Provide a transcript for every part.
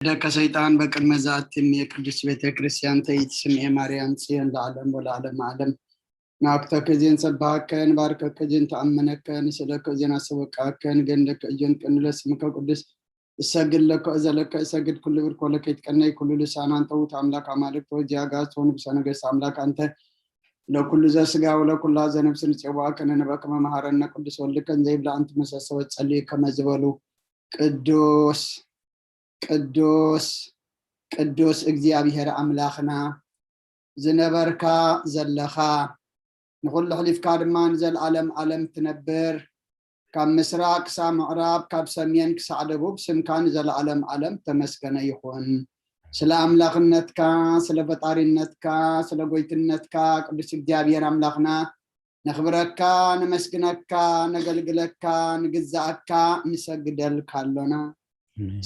ደቀ ሰይጣን በቅድመ ዛቲ እምየ ቅድስት ቤተ ክርስቲያን ተይትስምኤ ማርያም ጽዮን ለዓለም ወለዓለም ዓለም። ናኩተከ ዜን ጸባሃከ ንባርከከ ዜን ተኣመነከ ንስእለከ ዜን ኣሰበቃከ ንገንደከ እዮን ቅንለ ስምከ ቅዱስ እሰግድ ለከ እዘለከ እሰግድ ኩሉ ብርኮ ለከ ይትቀነይ ኩሉ ልሳና እንተ ውእቱ ኣምላክ ኣማልክት ወእግዚእ ኣጋእዝት ወንጉሰ ነገስት ኣምላክ ኣንተ ለኩሉ ዘስጋ ወለኩላ ዘነብስ ንጽውዓከ ንንበከ መመሃረነ ቅዱስ ወልድከ እንዘይብላ ኣንቲ መሰሰወት ጸልዩ ከመ ዝበሉ ቅዱስ ቅዱስ ቅዱስ እግዚኣብሔር ኣምላኽና ዝነበርካ ዘለኻ ንኹሉ ኣሕሊፍካ ድማ ንዘለዓለም ዓለም ትነብር ካብ ምስራቅ ክሳብ ምዕራብ ካብ ሰሜን ክሳዕ ደቡብ ስምካ ንዘለዓለም ዓለም ተመስገነ ይኹን። ስለ ኣምላኽነትካ ስለ ፈጣሪነትካ ስለ ጎይትነትካ ቅዱስ እግዚኣብሔር ኣምላኽና ነኽብረካ ነመስግነካ ነገልግለካ ንግዛኣካ ንሰግደልካ ኣሎና።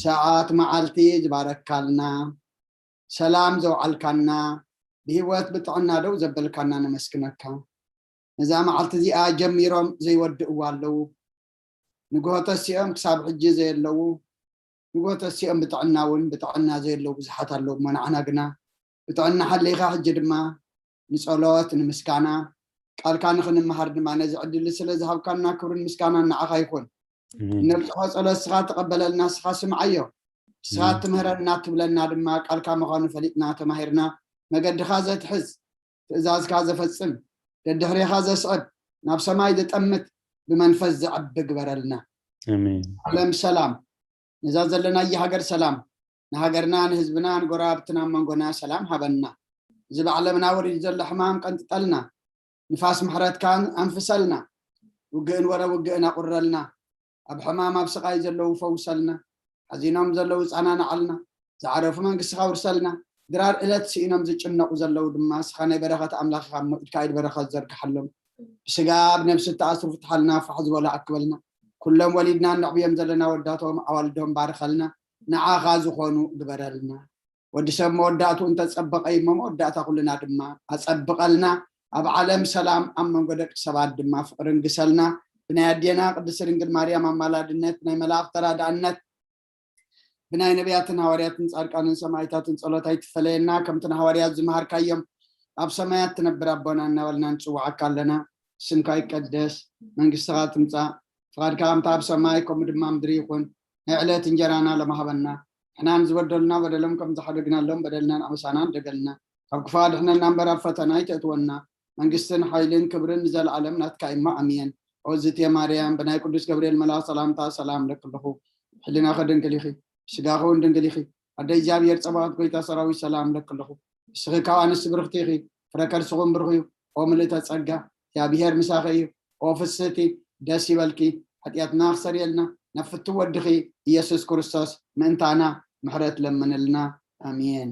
ሰዓት መዓልቲ ዝባረካልና ሰላም ዘውዓልካና ብህይወት ብጥዕና ደው ዘበልካና ነመስግነካ። ነዛ መዓልቲ እዚኣ ጀሚሮም ዘይወድእዋ ኣለዉ። ንግሆ ተሲኦም ክሳብ ሕጂ ዘየለዉ ንግሆ ተሲኦም ብጥዕና እውን ብጥዕና ዘየለዉ ብዙሓት ኣለዉ። እሞ ንዓና ግና ብጥዕና ሓሊኻ ሕጂ ድማ ንጸሎት ንምስጋና ቃልካ ንኽንመሃር ድማ ነዚ ዕድል ስለ ዝሃብካና ክብርን ምስጋናን ንዓኻ ይኹን። እነብጽሖ ጸሎት ስኻ ተቐበለልና፣ ስኻ ስምዓዮ፣ ስኻ ትምህረና ትብለና ድማ ቃልካ ምዃኑ ፈሊጥና ተማሂርና መገድኻ ዘትሕዝ ትእዛዝካ ዘፈጽም ደድሕሬኻ ዘስዕብ ናብ ሰማይ ዘጠምት ብመንፈስ ዘዕቢ ግበረልና። ዓለም ሰላም ነዛ ዘለናያ ሃገር ሰላም ንሃገርና ንህዝብና ንጎረባብትና ኣብ መንጎና ሰላም ሃበና። እዚ ብዓለምና ወሪዱ ዘሎ ሕማም ቀንጥጠልና። ንፋስ ምሕረትካ ኣንፍሰልና። ውግእን ወረ ውግእን ኣቑረልና። ኣብ ሕማም ኣብ ስቓይ ዘለዉ ፈውሰልና። ሓዚኖም ዘለዉ ጻናናዓልና። ዝዓረፉ መንግስትኻ ውርሰልና። ድራር እለት ስኢኖም ዝጭነቑ ዘለዉ ድማ ስኻ ናይ በረኸት ኣምላኽ ኢኻ እሞ ኢድካ ኢድ በረኸት ዘርግሓሎም። ብስጋ ብነብሲ እተኣስሩ ፍትሓልና ፋሕ ዝበሉ ኣክበልና። ኩሎም ወሊድና እነዕብዮም ዘለና ወዳቶም ኣዋልዶም ባርኸልና። ንዓኻ ዝኾኑ ግበረልና። ወዲ ሰብ መወዳእቱ እንተጸበቐ እዩ እሞ መወዳእታ ኩልና ድማ ኣጸብቐልና። ኣብ ዓለም ሰላም ኣብ መንጎ ደቂ ሰባት ድማ ፍቕሪ ንግሰልና። ብናይ ኣዴና ቅድስቲ ድንግል ማርያም ኣማላድነት ናይ መላእኽት ተራዳእነት ብናይ ነቢያትን ሃዋርያትን ጻድቃንን ሰማይታትን ጸሎት ኣይትፈለየና። ከምቲ ንሃዋርያት ዝመሃርካዮም ኣብ ሰማያት ትነብር ኣቦና እናበልና ንጽውዓካ ኣለና። ስምካ ይቀደስ፣ መንግስትኻ ትምጻእ፣ ፍቓድካ ከምታ ኣብ ሰማይ ከምኡ ድማ ምድሪ ይኹን። ናይ ዕለት እንጀራና ሎም ሃበና። ንሕና ንዝበደሉና በደሎም ከም ዝሓደግናሎም በደልናን ኣበሳናን ደገልና። ካብ ክፉእ ኣድሕነና እምበር ኣብ ፈተና ኣይተእትወና። መንግስትን ሓይልን ክብርን ንዘለኣለም ናትካ እሞ ኣሜን። ኦ ዝትየ ማርያም ብናይ ቅዱስ ገብርኤል መልኣኽ ሰላምታ ሰላም እለኪ ኣለኹ። ሕሊናኺ ድንግል ኢኺ፣ ስጋኺ እውን ድንግል ኢኺ። ኣደ እግዚኣብሔር ጸባኦት ጎይታ ሰራዊት ሰላም እለኪ ኣለኹ። ንስኺ ካብ ኣንስቲ ብርኽቲ ኢኺ፣ ፍረ ከርስኹም ብሩኽ እዩ። ኦ ምልእተ ጸጋ እግዚኣብሔር ምሳኺ እዩ። ኦ ፍስህቲ ደስ ይበልኪ፣ ሓጢኣትና ክሰርየልና ናብ ፍትው ወድኺ ኢየሱስ ክርስቶስ ምእንታና ምሕረት ለምንልና። ኣሜን።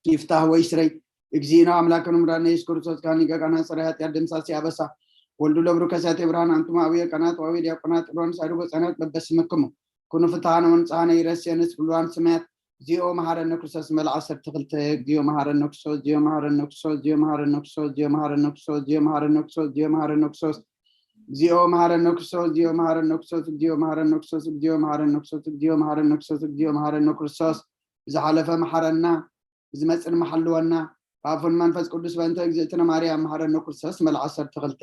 ይፍታህ ወይ ስረይ። እግዚእነ ኣምላክነ ምራነ ኢየሱስ ክርስቶስ ካህን ሊቀ ካህናት ሰራይ ኃጢአት ደምሳሲ አበሳ ወልዱ ለብሩ ከሳቴ ብርሃን አንቱም አብየ ቀናት ወአብየ ዲያቆናት ጥሎን ሳይዱ በጸናት በበስምክሙ ኩኑ ፍትሃነ ወንጽሃነ ይረስየንስ ብሉዋን ስማያት እግዚኦ መሐረነ ክርስቶስ መልዓ ዓሰርተ ክልተ። እግዚኦ መሐረነ ክርስቶስ፣ እግዚኦ መሐረነ ክርስቶስ፣ እግዚኦ መሐረነ ክርስቶስ፣ እግዚኦ መሐረነ ክርስቶስ፣ እግዚኦ መሐረነ ክርስቶስ፣ እግዚኦ መሐረነ ክርስቶስ፣ እግዚኦ መሐረነ ክርስቶስ፣ እግዚኦ መሐረነ ክርስቶስ፣ እግዚኦ መሐረነ ክርስቶስ፣ እግዚኦ መሐረነ ክርስቶስ፣ እግዚኦ መሐረነ ክርስቶስ፣ እግዚኦ መሐረነ ክርስቶስ። ብዝሓለፈ መሐረና፣ ብዝመጽእ ድማ ሓልወና። ብኣፉን መንፈስ ቅዱስ በእንተ እግዝእትነ ማርያም መሐረነ ክርስቶስ መልዓ ዓሰርተ ክልተ።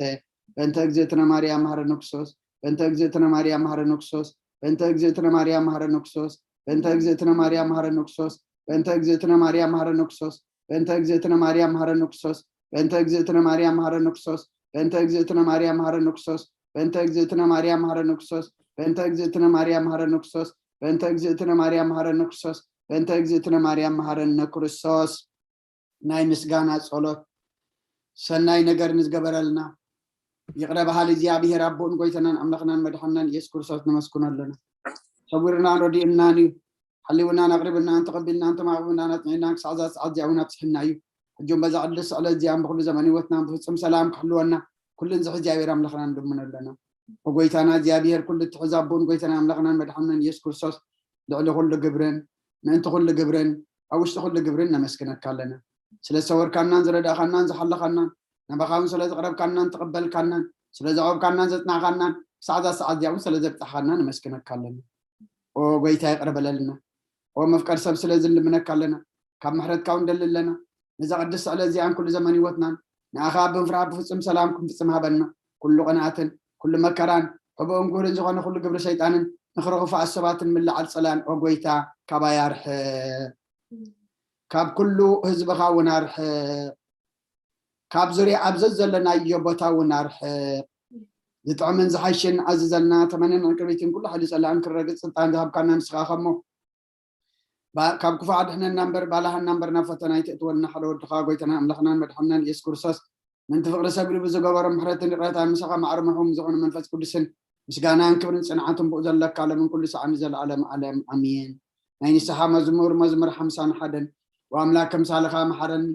በእንተ እግዝእትነ ማርያም መሐረነ ክርስቶስ፣ በእንተ እግዝእትነ ማርያም መሐረነ ክርስቶስ፣ በእንተ እግዝእትነ ማርያም መሐረነ ክርስቶስ፣ በእንተ እግዝእትነ ማርያም መሐረነ ክርስቶስ፣ በእንተ እግዝእትነ ማርያም መሐረነ ክርስቶስ፣ በእንተ እግዝእትነ ማርያም መሐረነ ክርስቶስ፣ በእንተ እግዝእትነ ማርያም መሐረነ ክርስቶስ፣ በእንተ እግዝእትነ ማርያም መሐረነ ክርስቶስ፣ በእንተ እግዝእትነ ማርያም መሐረነ ክርስቶስ፣ በእንተ እግዝእትነ ማርያም መሐረነ ክርስቶስ፣ በእንተ እግዝእትነ ማርያም መሐረነ ክርስቶስ፣ በእንተ እግዝእትነ ማርያም መሐረነ ክርስቶስ። ናይ ምስጋና ጸሎት። ሰናይ ነገር ንዝገበረልና ይቕረ በሃሊ እግዚኣብሔር ኣቦኡን ጎይታናን ኣምላኽናን መድሓንናን ኢየሱስ ክርስቶስ ነመስግኖ ኣለና። ሰዊርናን ረዲእናን እዩ። ሓሊውናን ኣቕሪብናን ተቐቢልናን ተማኺብናን ኣጽኒዕናን ክሳዕ እዛ ሰዓት እዚኣ እውን ኣብጽሕና እዩ። ሕጂ እውን በዛ ቅድስቲ ዕለት እዚኣን ብኹሉ ዘመን ህይወትናን ብፍጹም ሰላም ክሕልወና ኩሉ ንዝሒ እግዚኣብሔር ኣምላኽና ንልምኖ ኣለና። ብጎይታና እግዚኣብሔር ኩሉ እትሕዝ ኣቦን ጎይታና ኣምላኽናን መድሓንናን ኢየሱስ ክርስቶስ ልዕሊ ኩሉ ግብርን ምእንቲ ኩሉ ግብርን ኣብ ውሽጢ ኩሉ ግብርን ነመስግነካ ኣለና። ስለ ዝሰወርካናን ዝረዳእኻናን ዝሓለኻናን ናባኻ እውን ስለ ዝቕረብካናን ተቐበልካናን ስለ ዘዕበብካናን ዘጽናዕካናን ክሳዕ እዛ ሰዓት እዚኣ እውን ስለ ዘብጻሕኻና ነመስግነካ ኣለና። ኦ ጎይታ ይቕረ በለልና። ኦ መፍቀር ሰብ፣ ስለዚ ንልምነካ ኣለና። ካብ ምሕረትካ እውን ንደሊ ኣለና። ነዛ ቅድስቲ ዕለት እዚኣን ኩሉ ዘመን ህይወትናን ንኣኻ ብምፍራሕ ብፍጹም ሰላም ክንፍጽም ሃበና። ኩሉ ቅንኣትን ኩሉ መከራን ሕቡእን ግሁርን ዝኾነ ኩሉ ግብሪ ሰይጣንን ምኽሪ ክፉኣት ሰባትን ምልዓል ጸላን፣ ኦ ጎይታ፣ ካባይ ኣርሕቕ። ካብ ኩሉ ህዝብኻ እውን ኣርሕቕ። ካብ ዙርያ ኣብ ዘዘለናዮ ቦታ እውን ኣርሕቕ። ዝጥዕምን ዝሓሽን ኣዝዘልና፣ ተመንን ዕንቅርቢትን ኩሉ ሓይሊ ጸላእን ክረግጽ ስልጣን ዝሃብካና ንስኻ እሞ፣ ባ- ካብ ክፉእ ኣድሕነና እምበር፣ ባላሃና እምበር፣ ናብ ፈተና ኣይተእትወና። ሓደ ወድኻ ጎይታና ኣምላኽናን መድሓንናን ኢየሱስ ክርስቶስ፣ ምእንቲ ፍቕሪ ሰብ ኢሉ ብዝገበሮ ምሕረትን ይቕረታን፣ ምሳኻ ማዕረ ምሕቡም ዝኾነ መንፈስ ቅዱስን ምስጋናን ክብርን ጽንዓትን ብኡ ዘለካ፣ ሎምን ኩሉ ሰዓት ንዘለዓለም ዓለም ኣሜን። ናይ ንስሓ መዝሙር፣ መዝሙር ሓምሳን ሓደን። ወኣምላክ ከምሳልኻ መሓረኒ፣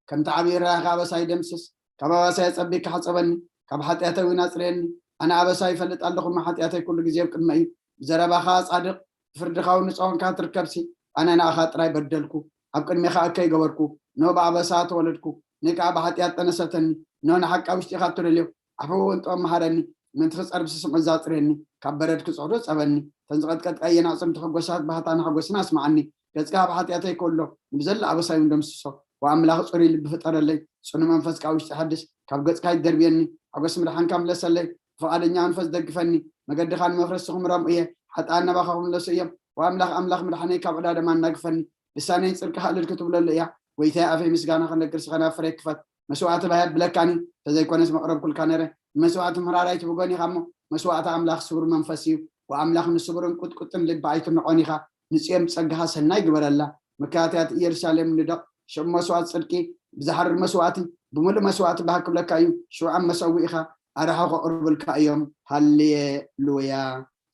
ከምቲ ዓብዪ ራእኻ ኣበሳይ ደምስስ። ካብ ኣበሳይ ኣጸቢካ ሕጸበኒ፣ ካብ ሓጢኣተይ እውን ኣጽርየኒ። ኣነ ኣበሳይ ይፈልጥ ኣለኹ፣ እሞ ሓጢኣተይ ኩሉ ግዜ ኣብ ቅድመይ እዩ። ብዘረባኻ ጻድቕ፣ ብፍርድኻ እውን ንጹህ ኮንካ ትርከብሲ። ኣነ ንኣኻ ጥራይ በደልኩ፣ ኣብ ቅድሜኻ እከይ ገበርኩ። እነሆ ብኣበሳ ተወለድኩ፣ ንእይ ከኣ ብሓጢኣት ጠነሰተኒ። እነሆ ንሓቂ ኣብ ውሽጢኻ እትደልዮ፣ ዓፈው እውን ጥበብ መሃረኒ። ምእንቲ ክጸርብ ስስዕ መዛ ኣጽርየኒ፣ ካብ በረድ ክጽዕዶ ጸበኒ። እተን ዝቐጥቀጥካየን ኣዕጽምቲ ሕጎሳት ባህታን ሓጎስን ኣስምዓኒ። ገጽካ ኣብ ሓጢኣተይ ከሎ፣ ንብዘላ ኣበሳይ እውን ደምስሶ። ወኣምላኽ ጽሩይ ልቢ ፍጠረለይ፣ ጽኑዕ መንፈስ ከኣ ውሽጢ ሓድስ። ካብ ገጽካ ኣይትደርብየኒ፣ ሓጎስ ምድሓንካ ምለሰለይ። ብፍቓደኛ መንፈስ ደግፈኒ፣ መገድኻ ንመፍረስቲ ክምረሙ እየ፣ ሓጥኣን ናባኻ ክምለሱ እዮም። ወኣምላኽ ኣምላኽ ምድሓነይ ካብ ዕዳ ደማ ኣናግፈኒ። ልሳነይ ጽድቅኻ እልል ክትብለሉ እያ። ጎይታይ ኣፈይ ምስጋና ክነግር ስኸና ፍረ ክፈት። መስዋእቲ ባይ ኣብለካኒ፣ እንተዘይኮነስ መቕረብኩልካ ነረ። ንመስዋእቲ ምህራር ኣይትብጎን ኢኻ እሞ፣ መስዋእቲ ኣምላኽ ስቡር መንፈስ እዩ። ወኣምላኽ ንስቡርን ቁጥቁጥን ልቢ ኣይትንዖን ኢኻ። ንጽዮን ብጸጋኻ ሰናይ ግበረላ። መካትያት ኢየሩሳሌም ንደቕ፣ ሽም መስዋእቲ ጽድቂ ብዝሓርር መስዋእቲ፣ ብምሉእ መስዋእቲ ባህ ክብለካ እዩ። ሽውዓን መሰዊእኻ ኣርሓ ከቕርቡልካ እዮም። ሃሌሉያ።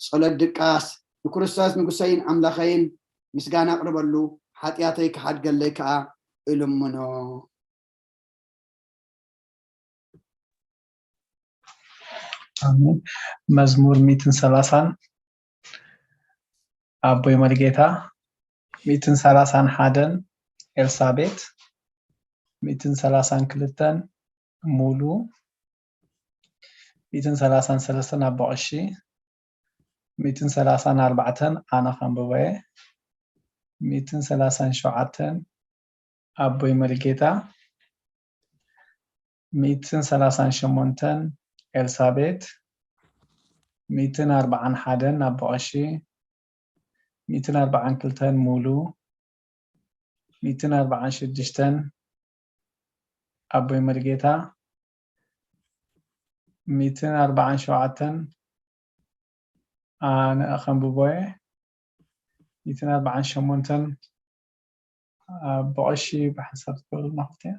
ጸሎት ድቃስ። ንክርስቶስ ንጉሰይን ኣምላኸይን ምስጋና ኣቕርበሉ፣ ሓጢኣተይ ክሓድገለይ ከኣ እልምኖ። ኣሜን። መዝሙር ሚእትን ሰላሳን ኣቦይ መርጌታ፣ ሚእትን ሰላሳን ሓደን ኤልሳቤት፣ ሚእትን ሰላሳን ክልተን ሙሉ፣ ሚእትን ሰላሳን ሰለስተን ኣቦ ቀሺ፣ ሚእትን ሰላሳን ኣርባዕተን ኣነ ከንብቦ እየ፣ ሚእትን ሰላሳን ሸውዓተን ኣቦይ መርጌታ፣ ሚእትን ሰላሳን ሸሞንተን ኤልሳቤት፣ ሚእትን ኣርባዓን ሓደን ኣቦ ቀሺ፣ ሚእትን ኣርባዓን ክልተን ሙሉ፣ ሚእትን ኣርባዓን ሽዱሽተን ኣቦይ መርጌታ፣ ሚእትን ኣርባዓን ሸውዓተን ኣነ ከንብቦ እየ፣ ሚእትን ኣርባዓን ሸሞንተን ኣቦ ቀሺ ብሓንሳብ ትገብሩልና ክፍቲ እያ።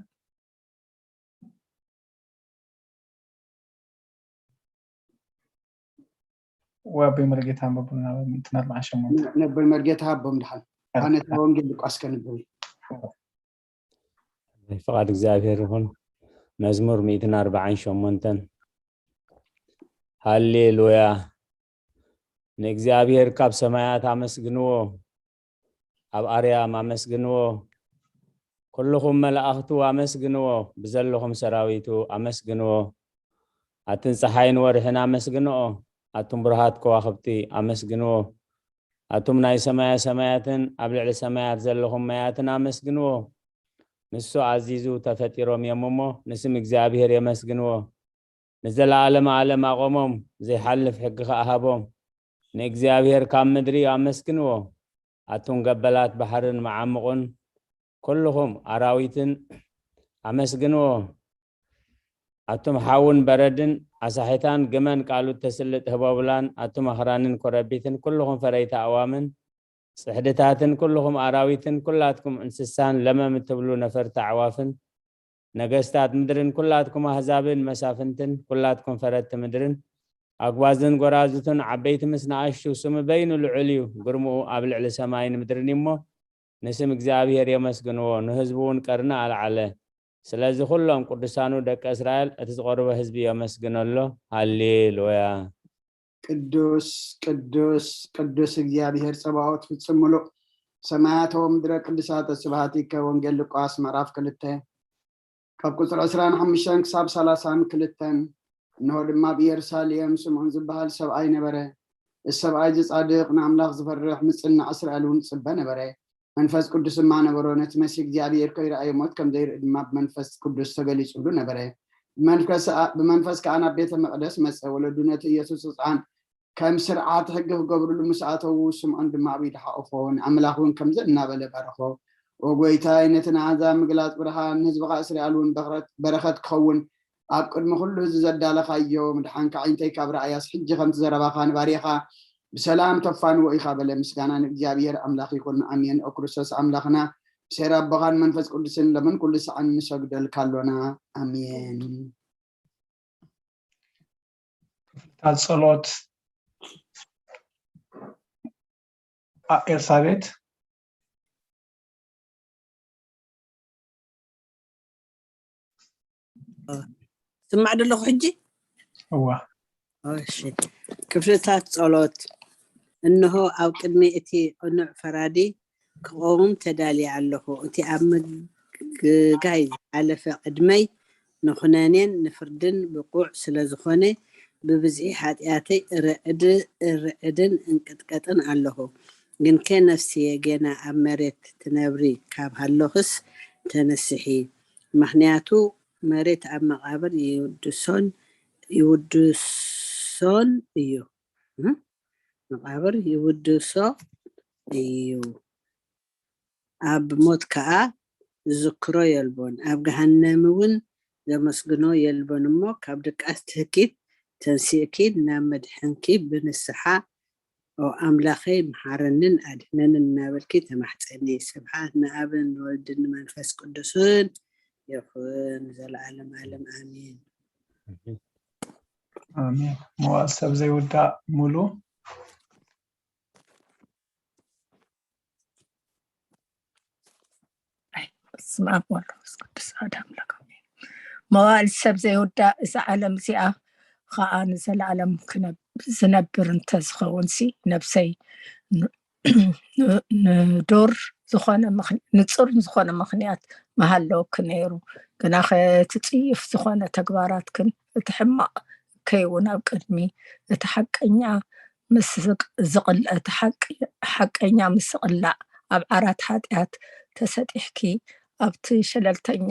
ወይ ኣቦይ መርጌታ ኣንብቡልና፣ ሚእትን ኣርባዓን ሸሞንተን። ነቦይ መርጌታ ኣቦም ድሓን ኣነ እታ ወንጌል ሉቃስ ከንብብ እዩ። ፍቓድ እግዚኣብሔር ይኹን። መዝሙር ሚእትን ኣርባዓን ሸሞንተን። ሃሌሉያ። ንእግዚኣብሔር ካብ ሰማያት ኣመስግንዎ፣ ኣብ ኣርያም ኣመስግንዎ፣ ኩልኹም መላእኽቱ ኣመስግንዎ፣ ብዘለኹም ሰራዊቱ ኣመስግንዎ። ኣትን ፀሓይን ወርሕን ኣመስግንኦ፣ ኣቱም ብሩሃት ከዋኽብቲ ኣመስግንዎ። ኣቱም ናይ ሰማያ ሰማያትን ኣብ ልዕሊ ሰማያት ዘለኹም ማያትን ኣመስግንዎ። ንሱ ኣዚዙ ተፈጢሮም እዮም እሞ፣ ንስም እግዚኣብሔር የመስግንዎ። ንዘለዓለመ ዓለም ኣቖሞም፣ ዘይሓልፍ ሕጊ ኸኣ ሃቦም። ንእግዚኣብሔር ካብ ምድሪ ኣመስግንዎ። ኣቱም ገበላት ባሕርን መዓሙቕን፣ ኩልኹም ኣራዊትን ኣመስግንዎ። ኣቱም ሓውን በረድን፣ ኣሳሒታን ግመን ቃሉ እተስልጥ ህቦብላን፣ ኣቱም ኣኽራንን ኮረቢትን፣ ኩልኹም ፈረይቲ ኣእዋምን፣ ጽሕድታትን ኩልኹም ኣራዊትን፣ ኩላትኩም እንስሳን ለመም እትብሉ ነፈርቲ ኣዕዋፍን፣ ነገስታት ምድርን፣ ኩላትኩም ኣህዛብን መሳፍንትን፣ ኩላትኩም ፈረድቲ ምድርን፣ ኣግባዝን ጎራዙትን፣ ዓበይቲ ምስ ንኣሽቱ፣ ስሙ በይኑ ልዑል እዩ፣ ግርምኡ ኣብ ልዕሊ ሰማይን ምድርን እዩ እሞ፣ ንስም እግዚኣብሔር የመስግንዎ፣ ንህዝቡ እውን ቀርኒ ኣልዓለ። ስለዚ ኩሎም ቅዱሳኑ ደቂ እስራኤል እቲ ዝቐርቦ ህዝቢ የመስግነሎ። ሃሌሉያ። ቅዱስ ቅዱስ ቅዱስ እግዚኣብሔር ጸባኦት ፍጹም ምሉእ ሰማያት ወምድረ ቅዱሳተ ስብሐቲከ። ወንጌል ሉቃስ ምዕራፍ ክልተ ካብ ቁጽሪ ዕስራን ሓሙሽተን ክሳብ ሰላሳን ክልተን። እንሆ ድማ ኣብ ኢየሩሳሌም ስምዖን ዝበሃል ሰብኣይ ነበረ። እዚ ሰብኣይ እዚ ጻድቕ ንኣምላኽ ዝፈርሕ ምጽናዕ እስራኤል እውን ይጽበ ነበረ። መንፈስ ቅዱስ ድማ ነበሮ። ነቲ መሲህ እግዚኣብሔር ከይረኣዮ ሞት ከም ዘይርኢ ድማ ብመንፈስ ቅዱስ ተገሊጹሉ ነበረ። ብመንፈስ ብመንፈስ ከኣ ናብ ቤተ መቕደስ መጸ። ወለዱ ነቲ ኢየሱስ ህጻን ከም ስርዓት ሕጊ ክገብርሉ ምስ ኣተዉ፣ ስምዖን ድማ ኣብ ኢዱ ሓቑፎ፣ ንኣምላኽ እውን ከምዚ እናበለ ባረኾ። ኦ ጐይታይ፣ ነቲ ንኣሕዛብ ምግላጽ ብርሃን፣ ንህዝብኻ እስራኤል እውን በረኸት ክኸውን ኣብ ቅድሚ ኩሉ ህዝቢ ዘዳለኻዮ ምድሓንካ ኣዒንተይ ካብ ረኣያስ፣ ሕጂ ከምቲ ዘረባኻ ንባርያኻ ብሰላም ተፋንዎ ኢኻ በለ። ምስጋና ንእግዚኣብሔር ኣምላኽ ይኹን፣ ኣሜን። ኦ ክርስቶስ ኣምላኽና፣ ብሴር ኣቦኻን መንፈስ ቅዱስን ሎምን ኩሉ ሰዓን ንሰግደልካ ኣሎና። ኣሜን። ክፍልታት ጸሎት። ኤልሳቤት። ስማዕ ደለኹ ሕጂ? እዋ። እሺ። ክፍልታት ጸሎት። እንሆ ኣብ ቅድሚ እቲ ቅኑዕ ፈራዲ ክቐውም ተዳልየ ኣለኹ። እቲ ኣብ ምግጋይ ዝሓለፈ ቅድመይ ንኹነኔን ንፍርድን ብቑዕ ስለ ዝኾነ፣ ብብዝሒ ሓጢኣተይ እርዕድ- እርዕድን እንቅጥቀጥን ኣለኹ። ግንከ ነፍስየ፣ ጌና ኣብ መሬት ትነብሪ ካብ ሃለኽስ ተነስሒ፣ ምኽንያቱ መሬት ኣብ መቓብር ይውድሶን ይውድሶን እዩ። እ? መቓብር ይውድሶ እዩ። ኣብ ሞት ከኣ ዝዝክሮ የልቦን፣ ኣብ ገሃነም እውን ዘመስግኖ የልቦን። እሞ ካብ ድቃስ ትህኪት ተንሲእኪ ናብ መድሕንኪ ብንስሓ፣ ኦ ኣምላኸይ፣ መሓረንን ኣድሕነንን እናበልኪ ተማሕጸኒ። ስብሓት ንኣብን ንወልድን ንመንፈስ ቅዱስን ይኹን ዘለዓለም ዓለም፣ ኣሜን። ኣሜን። መዋል ሰብ ዘይውዳእ ሙሉ። በስመ ኣብ ወወልድ ወመንፈስ ቅዱስ ኣሐዱ ኣምላክ ኣሜን። መዋዕል ሰብ ዘይውዳእ እዛ ዓለም እዚኣ ኸዓ ንዘለዓለም ክነብ- ዝነብር እንተዝኸውን ሲ ነብሰይ ን- ን- ንዱር ዝኾነ ምኽን- ንጹር ዝኾነ ምኽንያት ምሃለወኪ ነይሩ። ግናኸ እቲ ጽዩፍ ዝኾነ ተግባራትክን እቲ ሕማቕ ከይውን ኣብ ቅድሚ እቲ ሓቀኛ ምስ ዝቅ- ዝቕለ- እቲ ሓቂ- ሓቀኛ ምስ ዝቕላዕ ኣብ ዓራት ሓጢኣት ተሰጢሕኪ ኣብቲ ሸለልተኛ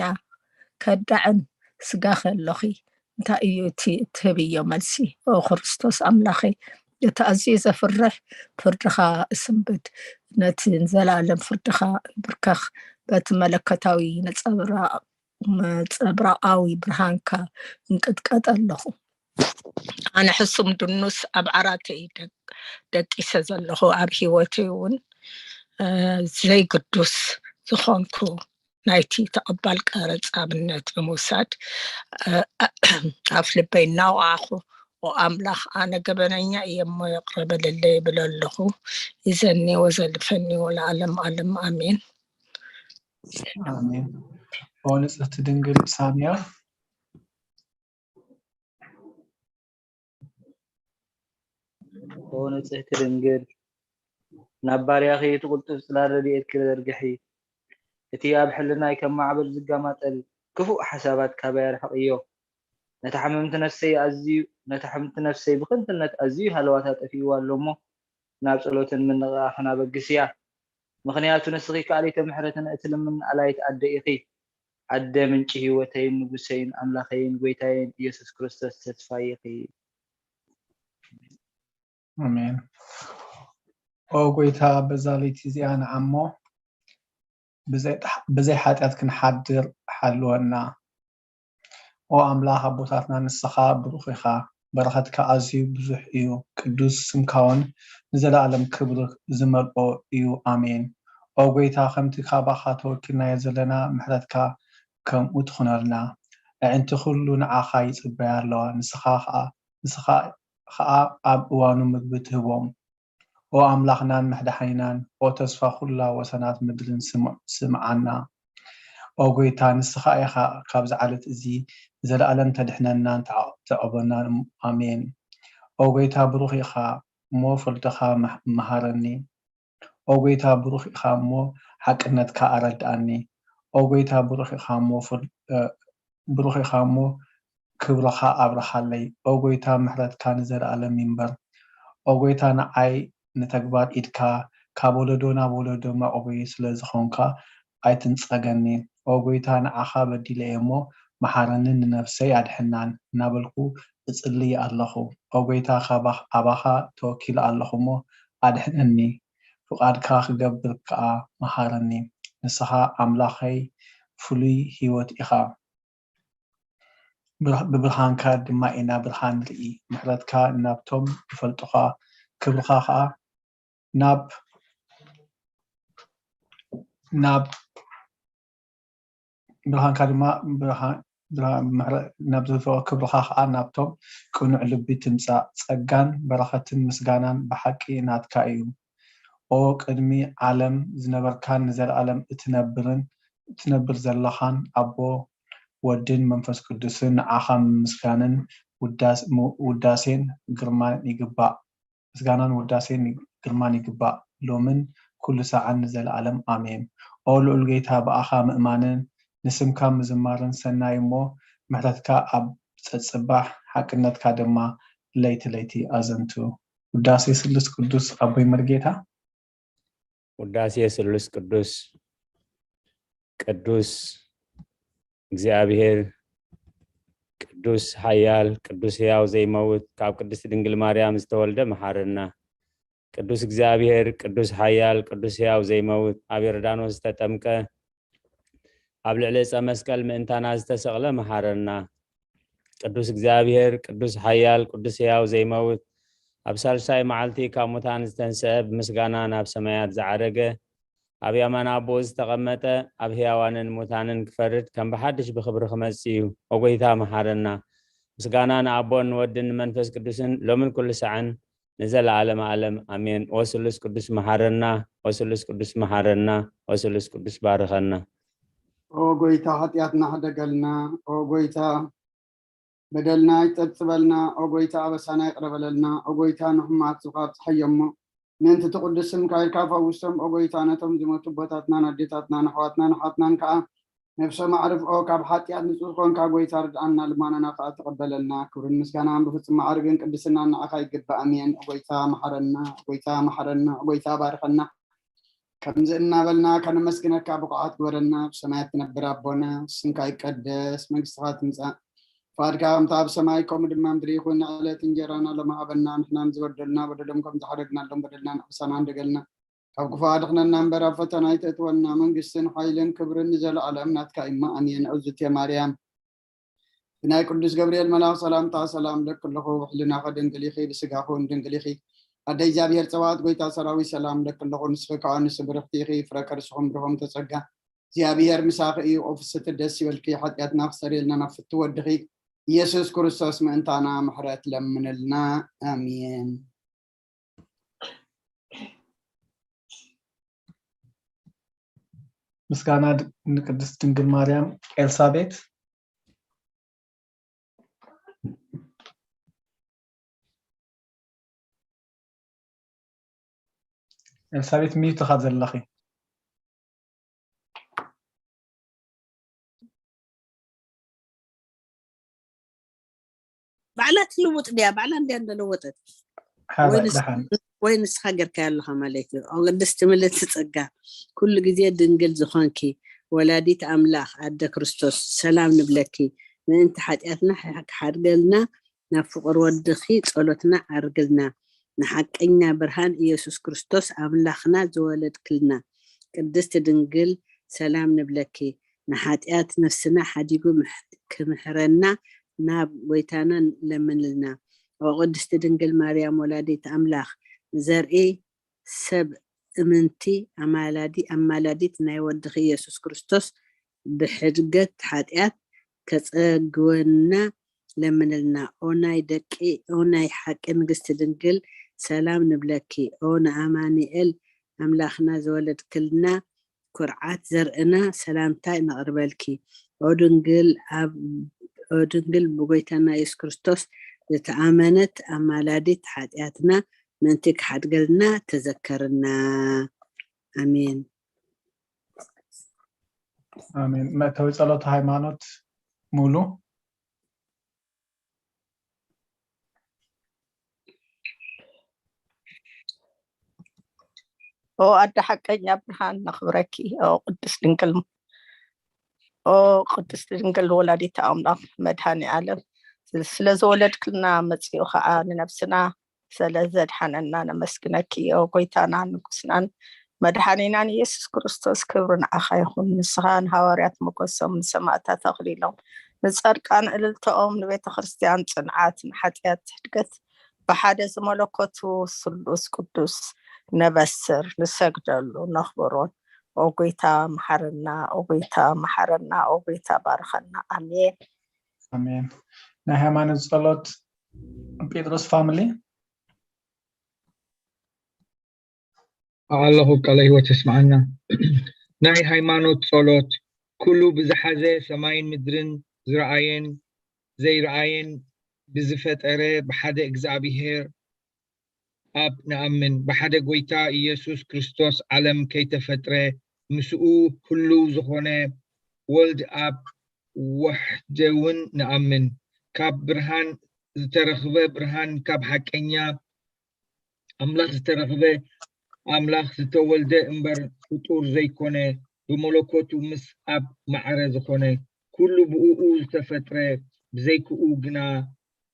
ከዳዕን ስጋኺ ኣሎኺ። እንታይ እዩ እቲ እትህብዮ መልሲ? ኦ ክርስቶስ ኣምላኸይ፣ እቲ ኣዝዩ ዘፍርሕ ፍርድኻ እስንብድ፣ ነቲ ንዘለኣለም ፍርድኻ እንብርከኽ፣ በቲ መለኮታዊ ነጸብራቕ ነጸብራቓዊ ብርሃንካ እንቅጥቀጥ ኣለኹ። ኣነ ሕሱም ድኑስ ኣብ ዓራተይ ደቅ- ደቂሰ ዘለኹ፣ ኣብ ህይወተይ እውን እ፣ ዘይግዱስ ዝኾንኩ ናይቲ ተቐባል ቀረጽ ኣብነት ብምውሳድ እ፣ ኣፍ ልበይ እናወዓኹ፣ ኦ ኣምላኽ፣ ኣነ ገበነኛ እየ እሞ ይቕረ በለለይ ይብል ኣለኹ። ይዘኒ ወዘልፈኒ ወለዓለም ዓለም ኣሜን። ኣሜን። ኦ ንጽህቲ ድንግል ሳምያ። ኦ ንጽህቲ ድንግል፣ ናብ ባርያኺ እቲ ቅልጡፍ ጽላል ረድኤትኪ ዘርግሒ። እቲ ኣብ ሕልናይ ከም ማዕበል ዝጋማጠል ክፉእ ሓሳባት ካባይ ኣርሕቕዮ። ነታ ሕምምቲ ነፍሰይ ኣዝዩ ነታ ሕምምቲ ነፍሰይ ብክንትነት ኣዝዩ ሃለዋታ ጠፊእዋ ኣሎ እሞ ናብ ጸሎትን ምንቕቓሕን ኣበግስያ። ምኽንያቱ ንስኺ ከኣሊተ ምሕረትን እትልምኒ ኣላይት ኣደ ኢኺ። ኣደ ምንጪ ህይወተይን ንጉሰይን ኣምላኸይን ጐይታየይን ኢየሱስ ክርስቶስ ተስፋይ ኢኺ። ኣሜን። ኦ ጐይታ በዛ ለይቲ እዚኣ ንዓሞ ብዘይ ሓጢኣት ክንሓድር ሓልወና። ኦ ኣምላኽ ኣቦታትና ንስኻ ብሩኽ ኢኻ፣ በረኸትካ ኣዝዩ ብዙሕ እዩ። ቅዱስ ስምካውን ንዘለኣለም ክብሪ ዝመልኦ እዩ። ኣሜን። ኦ ጐይታ፣ ከምቲ ካባኻ ተወኪልናዮ ዘለና ምሕረትካ ከምኡ ትኹነልና። ኣዒንቲ ኩሉ ንዓኻ ይጽበያ ኣለዋ፣ ንስኻ ኸኣ ንስኻ ኸኣ ኣብ እዋኑ ምግቢ ትህቦም። ኦ ኣምላኽናን መድሓኒናን፣ ኦ ተስፋ ኩላ ወሰናት ምድርን ስምዓና። ኦ ጐይታ ንስኻ ኢኻ ካብዚ ዓለት እዚ ንዘለኣለም ተድሕነናን ተዕቕበናን። ኣሜን። ኦ ጐይታ ብሩኽ ኢኻ እሞ ፍርድኻ መሃረኒ። ኦ ጐይታ ብሩኽ ኢኻ እሞ ሓቅነትካ ኣረድኣኒ። ኦ ጐይታ ብሩኽ ኢኻ እሞ ብሩኽ ኢኻ እሞ ክብርኻ ኣብርሃለይ። ኦ ጐይታ ምሕረትካ ንዘለኣለም ይንበር። ኦ ጐይታ ንዓይ ንተግባር ኢድካ ካብ ወለዶ ናብ ወለዶ መዕቆቢ ስለ ዝኾንካ ኣይትንጸገኒ። ኦ ጎይታ፣ ንዓኻ በዲለ እየ እሞ፣ መሓረንን ንነፍሰይ ኣድሕናን እናበልኩ እጽሊ ኣለኹ። ኦ ጎይታ፣ ካባኽ-፣ ኣባኻ ተወኪለ ኣለኹ እሞ፣ ኣድሕነኒ። ፍቓድካ ክገብር ከኣ መሃረኒ። ንስኻ ኣምላኸይ ፍሉይ ህይወት ኢኻ። ብር-፣ ብብርሃንካ ድማ ኢና ብርሃን ንርኢ። ምሕረትካ ናብቶም ዝፈልጡኻ፣ ክብርኻ ኸኣ ናብ፣ ናብ ብርሃንካ ድማ ብርሃን፣ ብርሃን ምሕረ-፣ ናብ ዝፈ-፣ ክብርኻ ኸኣ ናብቶም ቅኑዕ ልቢ ትምጻእ። ጸጋን በረኸትን ምስጋናን ብሓቂ ናትካ እዩ። ኦ ቅድሚ ዓለም ዝነበርካን ንዘለኣለም እትነብርን፣ እትነብር ዘለኻን ኣቦ፣ ወድን መንፈስ ቅዱስን፣ ንዓኻ ምምስጋንን ውዳስ-፣ ም-፣ ውዳሴን ግርማን ይግባእ። ምስጋናን ውዳሴን ግርማን ይግባእ፣ ሎምን ኩሉ ሰዓን ንዘለኣለም ኣሜን። ኦ ልዑል ጌታ፣ ብኣኻ ምእማንን ንስምካ ምዝማርን ሰናይ እሞ፣ ምሕረትካ ኣብ ጸጽባሕ፣ ሓቅነትካ ድማ ለይቲ ለይቲ ኣዘንቱ። ውዳሴ ስሉስ ቅዱስ ኣቦይ መርጌታ። ውዳሴ ስሉስ ቅዱስ። ቅዱስ እግዚኣብሔር፣ ቅዱስ ሓያል፣ ቅዱስ ሕያው ዘይመውት፣ ካብ ቅድስቲ ድንግል ማርያም ዝተወልደ መሓረና። ቅዱስ እግዚኣብሔር፣ ቅዱስ ሓያል፣ ቅዱስ ሕያው ዘይመውት፣ ኣብ ዮርዳኖስ ዝተጠምቀ፣ ኣብ ልዕሊ ዕፀ መስቀል ምእንታና ዝተሰቕለ መሓረና። ቅዱስ እግዚኣብሔር፣ ቅዱስ ሓያል፣ ቅዱስ ሕያው ዘይመውት፣ ኣብ ሳልሳይ መዓልቲ ካብ ሙታን ዝተንስአ፣ ብምስጋና ናብ ሰማያት ዝዓረገ፣ ኣብ ያማን ኣቦኡ ዝተቐመጠ፣ ኣብ ሕያዋንን ሙታንን ክፈርድ ከም ብሓድሽ ብኽብሪ ክመጽእ እዩ። ኦ ጐይታ መሓረና። ምስጋና ንኣቦን ንወድን ንመንፈስ ቅዱስን ሎምን ኩሉ ሳዕን ንዘለዓለመ ዓለም ኣሜን። ኦ ስሉስ ቅዱስ መሓረና፣ ኦ ስሉስ ቅዱስ መሓረና፣ ኦ ስሉስ ቅዱስ ባርኸና። ኦ ጐይታ ሓጢኣትና ሕደገልና፣ ኦ ጐይታ በደልና ይጸብጽበልና። ኦ ጐይታ ኣበሳና ይቕረ በለልና። ኦ ጐይታ ንሕሙማት ስብኻ ኣብጽሓዮ እሞ ምእንቲ እቲ ቅዱስ ስምካ ኢልካ ፈውሶም። ኦ ጐይታ ነቶም ዝሞቱ ኣቦታትናን ኣዴታትናን ኣሕዋትናን ኣሓትናን ከኣ ነብሶም ኣዕርፍ። ኦ ካብ ሓጢኣት ንጹህ ዝኾንካ ጐይታ ርድኣና፣ ልማናና ከኣ ተቐበለልና። ክብርን ምስጋናን ብፍጹም ማዕርግን ቅድስናን ንዓኻ ይግባእ። ኣሜን። ኦ ጐይታ መሓረና፣ ኦ ጐይታ መሓረና፣ ኦ ጐይታ ባርኸና። ከምዚ እናበልና ከነመስግነካ ብቑዓት ግበረና። ኣብ ሰማያት ትነብር ኣቦና፣ ስምካ ይቀደስ፣ መንግስትኻ ትምጻእ፣ ፍቓድካ ከምታ ኣብ ሰማይ ከምኡ ድማ ምድሪ ይኹን። ንዕለት እንጀራና ሎሚ ሃበና፣ ንሕና ንዝበደሉና በደሎም ከም ዝሓደግናሎም በደልና ንሕሰና እንደገልና፣ ካብ ክፉ ኣድሕነና እምበር ኣብ ፈተና ኣይተእትወና። መንግስትን ሓይልን ክብርን ንዘለኣለም ናትካ እዩ እሞ ኣሜን። እግዝእትየ ማርያም ብናይ ቅዱስ ገብርኤል መልኣኽ ሰላምታ ሰላም እብለኪ ኣለኹ። ብሕልናኺ ድንግል ኢኺ፣ ብስጋኺ እውን ድንግል ኢኺ። ኣደ እግዚኣብሔር ጸባኦት ጐይታ ሰራዊት ሰላም እብለኪ ኣለኹ። ንስኺ ከኣ ንእስቲ ብርኽቲ ኢኺ፣ ፍረ ከርስኺ እውን ብሩኽ እምተ ጸጋ እግዚኣብሔር ምሳኺ እዩ። ኦ ፍስሕቲ ደስ ይበልኪ፣ ሓጢኣትና ክሰርየልና ናብ ፍትው ወድኺ ኢየሱስ ክርስቶስ ምእንታና ምሕረት ለምንልና። ኣሜን። ምስጋና ድ-፣ ንቅድስት ድንግል ማርያም። ኤልሳቤት፣ ኤልሳቤት ሚዩት ኢኻ ዘለኺ። ባዕላ ትልውጥ ድያ? ባዕላ እንድያ እንደለወጠት። ሓራይ ወይንስ-፣ ደሓን። ወይ ንስኻ ጌርካዮ ኣለኻ ማለት እዩ። ኦ ቅድስቲ ምልእቲ ጸጋ፣ ኩሉ ግዜ ድንግል ዝኾንኪ ወላዲት ኣምላኽ ኣደ ክርስቶስ፣ ሰላም ንብለኪ። ምእንቲ ሓጢኣትና ክሓድገልና ናብ ፍቕር ወድኺ ጸሎትና ዓርግልና። ንሓቀኛ ብርሃን ኢየሱስ ክርስቶስ ኣምላኽና ዝወለድክልና ቅድስቲ ድንግል፣ ሰላም ንብለኪ። ንሓጢኣት ነፍስና ሓዲጉ ምሕ-፣ ክምሕረና ናብ ጐይታና ለምንልና። ኦ ቅድስቲ ድንግል ማርያም ወላዲት ኣምላኽ፣ ንዘርኢ ሰብ እምንቲ ኣማላዲ-፣ ኣማላዲት ናይ ወድኺ ኢየሱስ ክርስቶስ ብሕድገት ሓጢኣት ከጸግወና ለምንልና። ኦ ናይ ደቂ፣ ኦ ናይ ሓቂ ንግስቲ ድንግል፣ ሰላም ንብለኪ። ኦ ንኣማኑኤል ኣምላኽና ዝወለድክልና፣ ኩርዓት ዘርእና ሰላምታ ነቕርበልኪ። ኦ ድንግል ኣብ፣ ኦ ድንግል ብጎይታና የሱስ ክርስቶስ ዝተኣመነት ኣማላዲት ሓጢኣትና ምእንቲ ክሓድገልና ተዘከርና። ኣሜን። ኣሜን። መእተዊ ጸሎት ሃይማኖት ሙሉ። ኦ ኣደ ሓቀኛ ብርሃን ነኽብረኪ። ኦ ቅድስት ድንግል ኦ ቅድስት ድንግል ወላዲተ ኣምላኽ መድኃኔ ዓለም፣ ስለ ዝወለድክልና፣ መጺኡ ኸዓ ንነብስና ስለ ዘድሓነና ነመስግነኪ። ኦ ጎይታናን ንጉስናን መድሓኒናን ኢየሱስ ክርስቶስ፣ ክብሪ ንዓኻ ይኹን። ንስኻ ንሃዋርያት ሞገሶም፣ ንሰማእታት ኣኽሊሎም፣ ንጸድቃን እልልተኦም፣ ንቤተ ክርስቲያን ጽንዓት፣ ንሓጢኣት ሕድገት፣ ብሓደ ዝመለኮቱ ስሉስ ቅዱስ ነበስር፣ ንሰግደሉ፣ ነኽብሮን። ኦ ጎይታ መሓረና፣ ኦ ጎይታ መሓረና፣ ኦ ጎይታ ባርኸና። ኣሜን። ኣሜን። ናይ ሃይማኖት ጸሎት ጴጥሮስ ፋሚሊ። ኣለኹ፣ ቃለ ህይወት የስምዓና። ናይ ሃይማኖት ጸሎት። ኩሉ ብዝሓዘ፣ ሰማይን ምድርን ዝረኣየን ዘይረኣየን ብዝፈጠረ ብሓደ እግዚኣብሔር ኣብ ንኣምን። ብሓደ ጎይታ ኢየሱስ ክርስቶስ ዓለም ከይተፈጥረ ምስኡ ህሉው ዝኾነ ወልድ ኣብ ዋሕደውን ንኣምን። ካብ ብርሃን ዝተረኽበ ብርሃን፣ ካብ ሓቀኛ ኣምላኽ ዝተረኽበ ኣምላኽ ዝተወልደ እምበር ፍጡር ዘይኮነ፣ ብመለኮቱ ምስ ኣብ ማዕረ ዝኾነ፣ ኩሉ ብእኡ ዝተፈጥረ፣ ብዘይክኡ ግና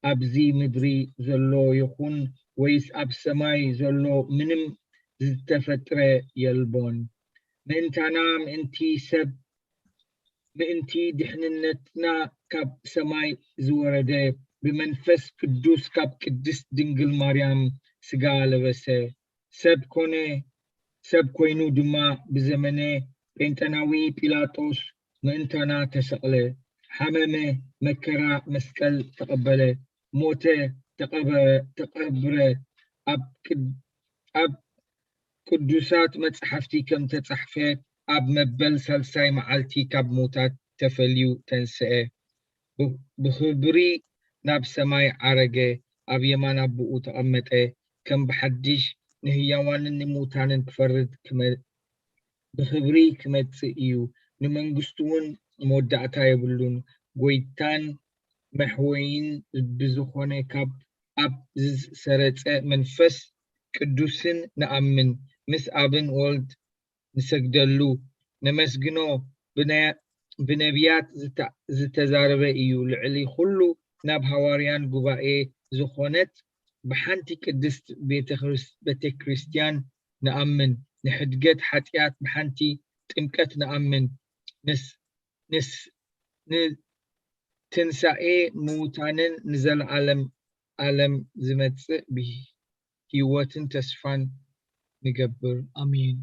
ኣብዚ ምድሪ ዘሎ ይኹን ወይስ ኣብ ሰማይ ዘሎ ምንም ዝተፈጥረ የልቦን። ምእንታና፣ ምእንቲ ሰብ፣ ምእንቲ ድሕንነትና ካብ ሰማይ ዝወረደ፣ ብመንፈስ ቅዱስ ካብ ቅድስት ድንግል ማርያም ስጋ ለበሰ። ሰብ ኮነ፣ ሰብ ኮይኑ ድማ ብዘመነ ጴንጠናዊ ጲላጦስ ምእንታና ተሰቕለ፣ ሓመመ፣ መከራ መስቀል ተቐበለ፣ ሞተ፣ ተቐበረ፣ ተቐብረ። ኣብ ቅድ-፣ ኣብ ቅዱሳት መጻሕፍቲ ከም ተጻሕፈ፣ ኣብ መበል ሳልሳይ መዓልቲ ካብ ሙታት ተፈልዩ ተንስአ። ብ-፣ ብኽብሪ ናብ ሰማይ ዓረገ፣ ኣብ የማን ኣቦኡ ተቐመጠ። ከም ብሓድሽ ንህያዋንን ንሙታንን ክፈርድ ክመ-፣ ብኽብሪ ክመጽእ እዩ። ንመንግስቱ እውን መወዳእታ የብሉን። ጎይታን መሕወይን ብዝኾነ ካብ ኣብ ዝሰረጸ መንፈስ ቅዱስን ንኣምን። ምስ ኣብን ወልድ ንሰግደሉ፣ ነመስግኖ። ብነ-፣ ብነቢያት ዝተ-፣ ዝተዛረበ እዩ። ልዕሊ ኩሉ ናብ ሃዋርያን ጉባኤ ዝኾነት ብሓንቲ ቅድስት ቤተ ክርስ-፣ ቤተ ክርስቲያን ንኣምን። ንሕድገት ሓጢኣት ብሓንቲ ጥምቀት ንኣምን። ንስ-፣ ንስ-፣ ንትንሳኤ ምዉታንን ንዘለዓለም ዓለም ዝመጽእ ብህይወትን ተስፋን ንገብር። ኣሜን።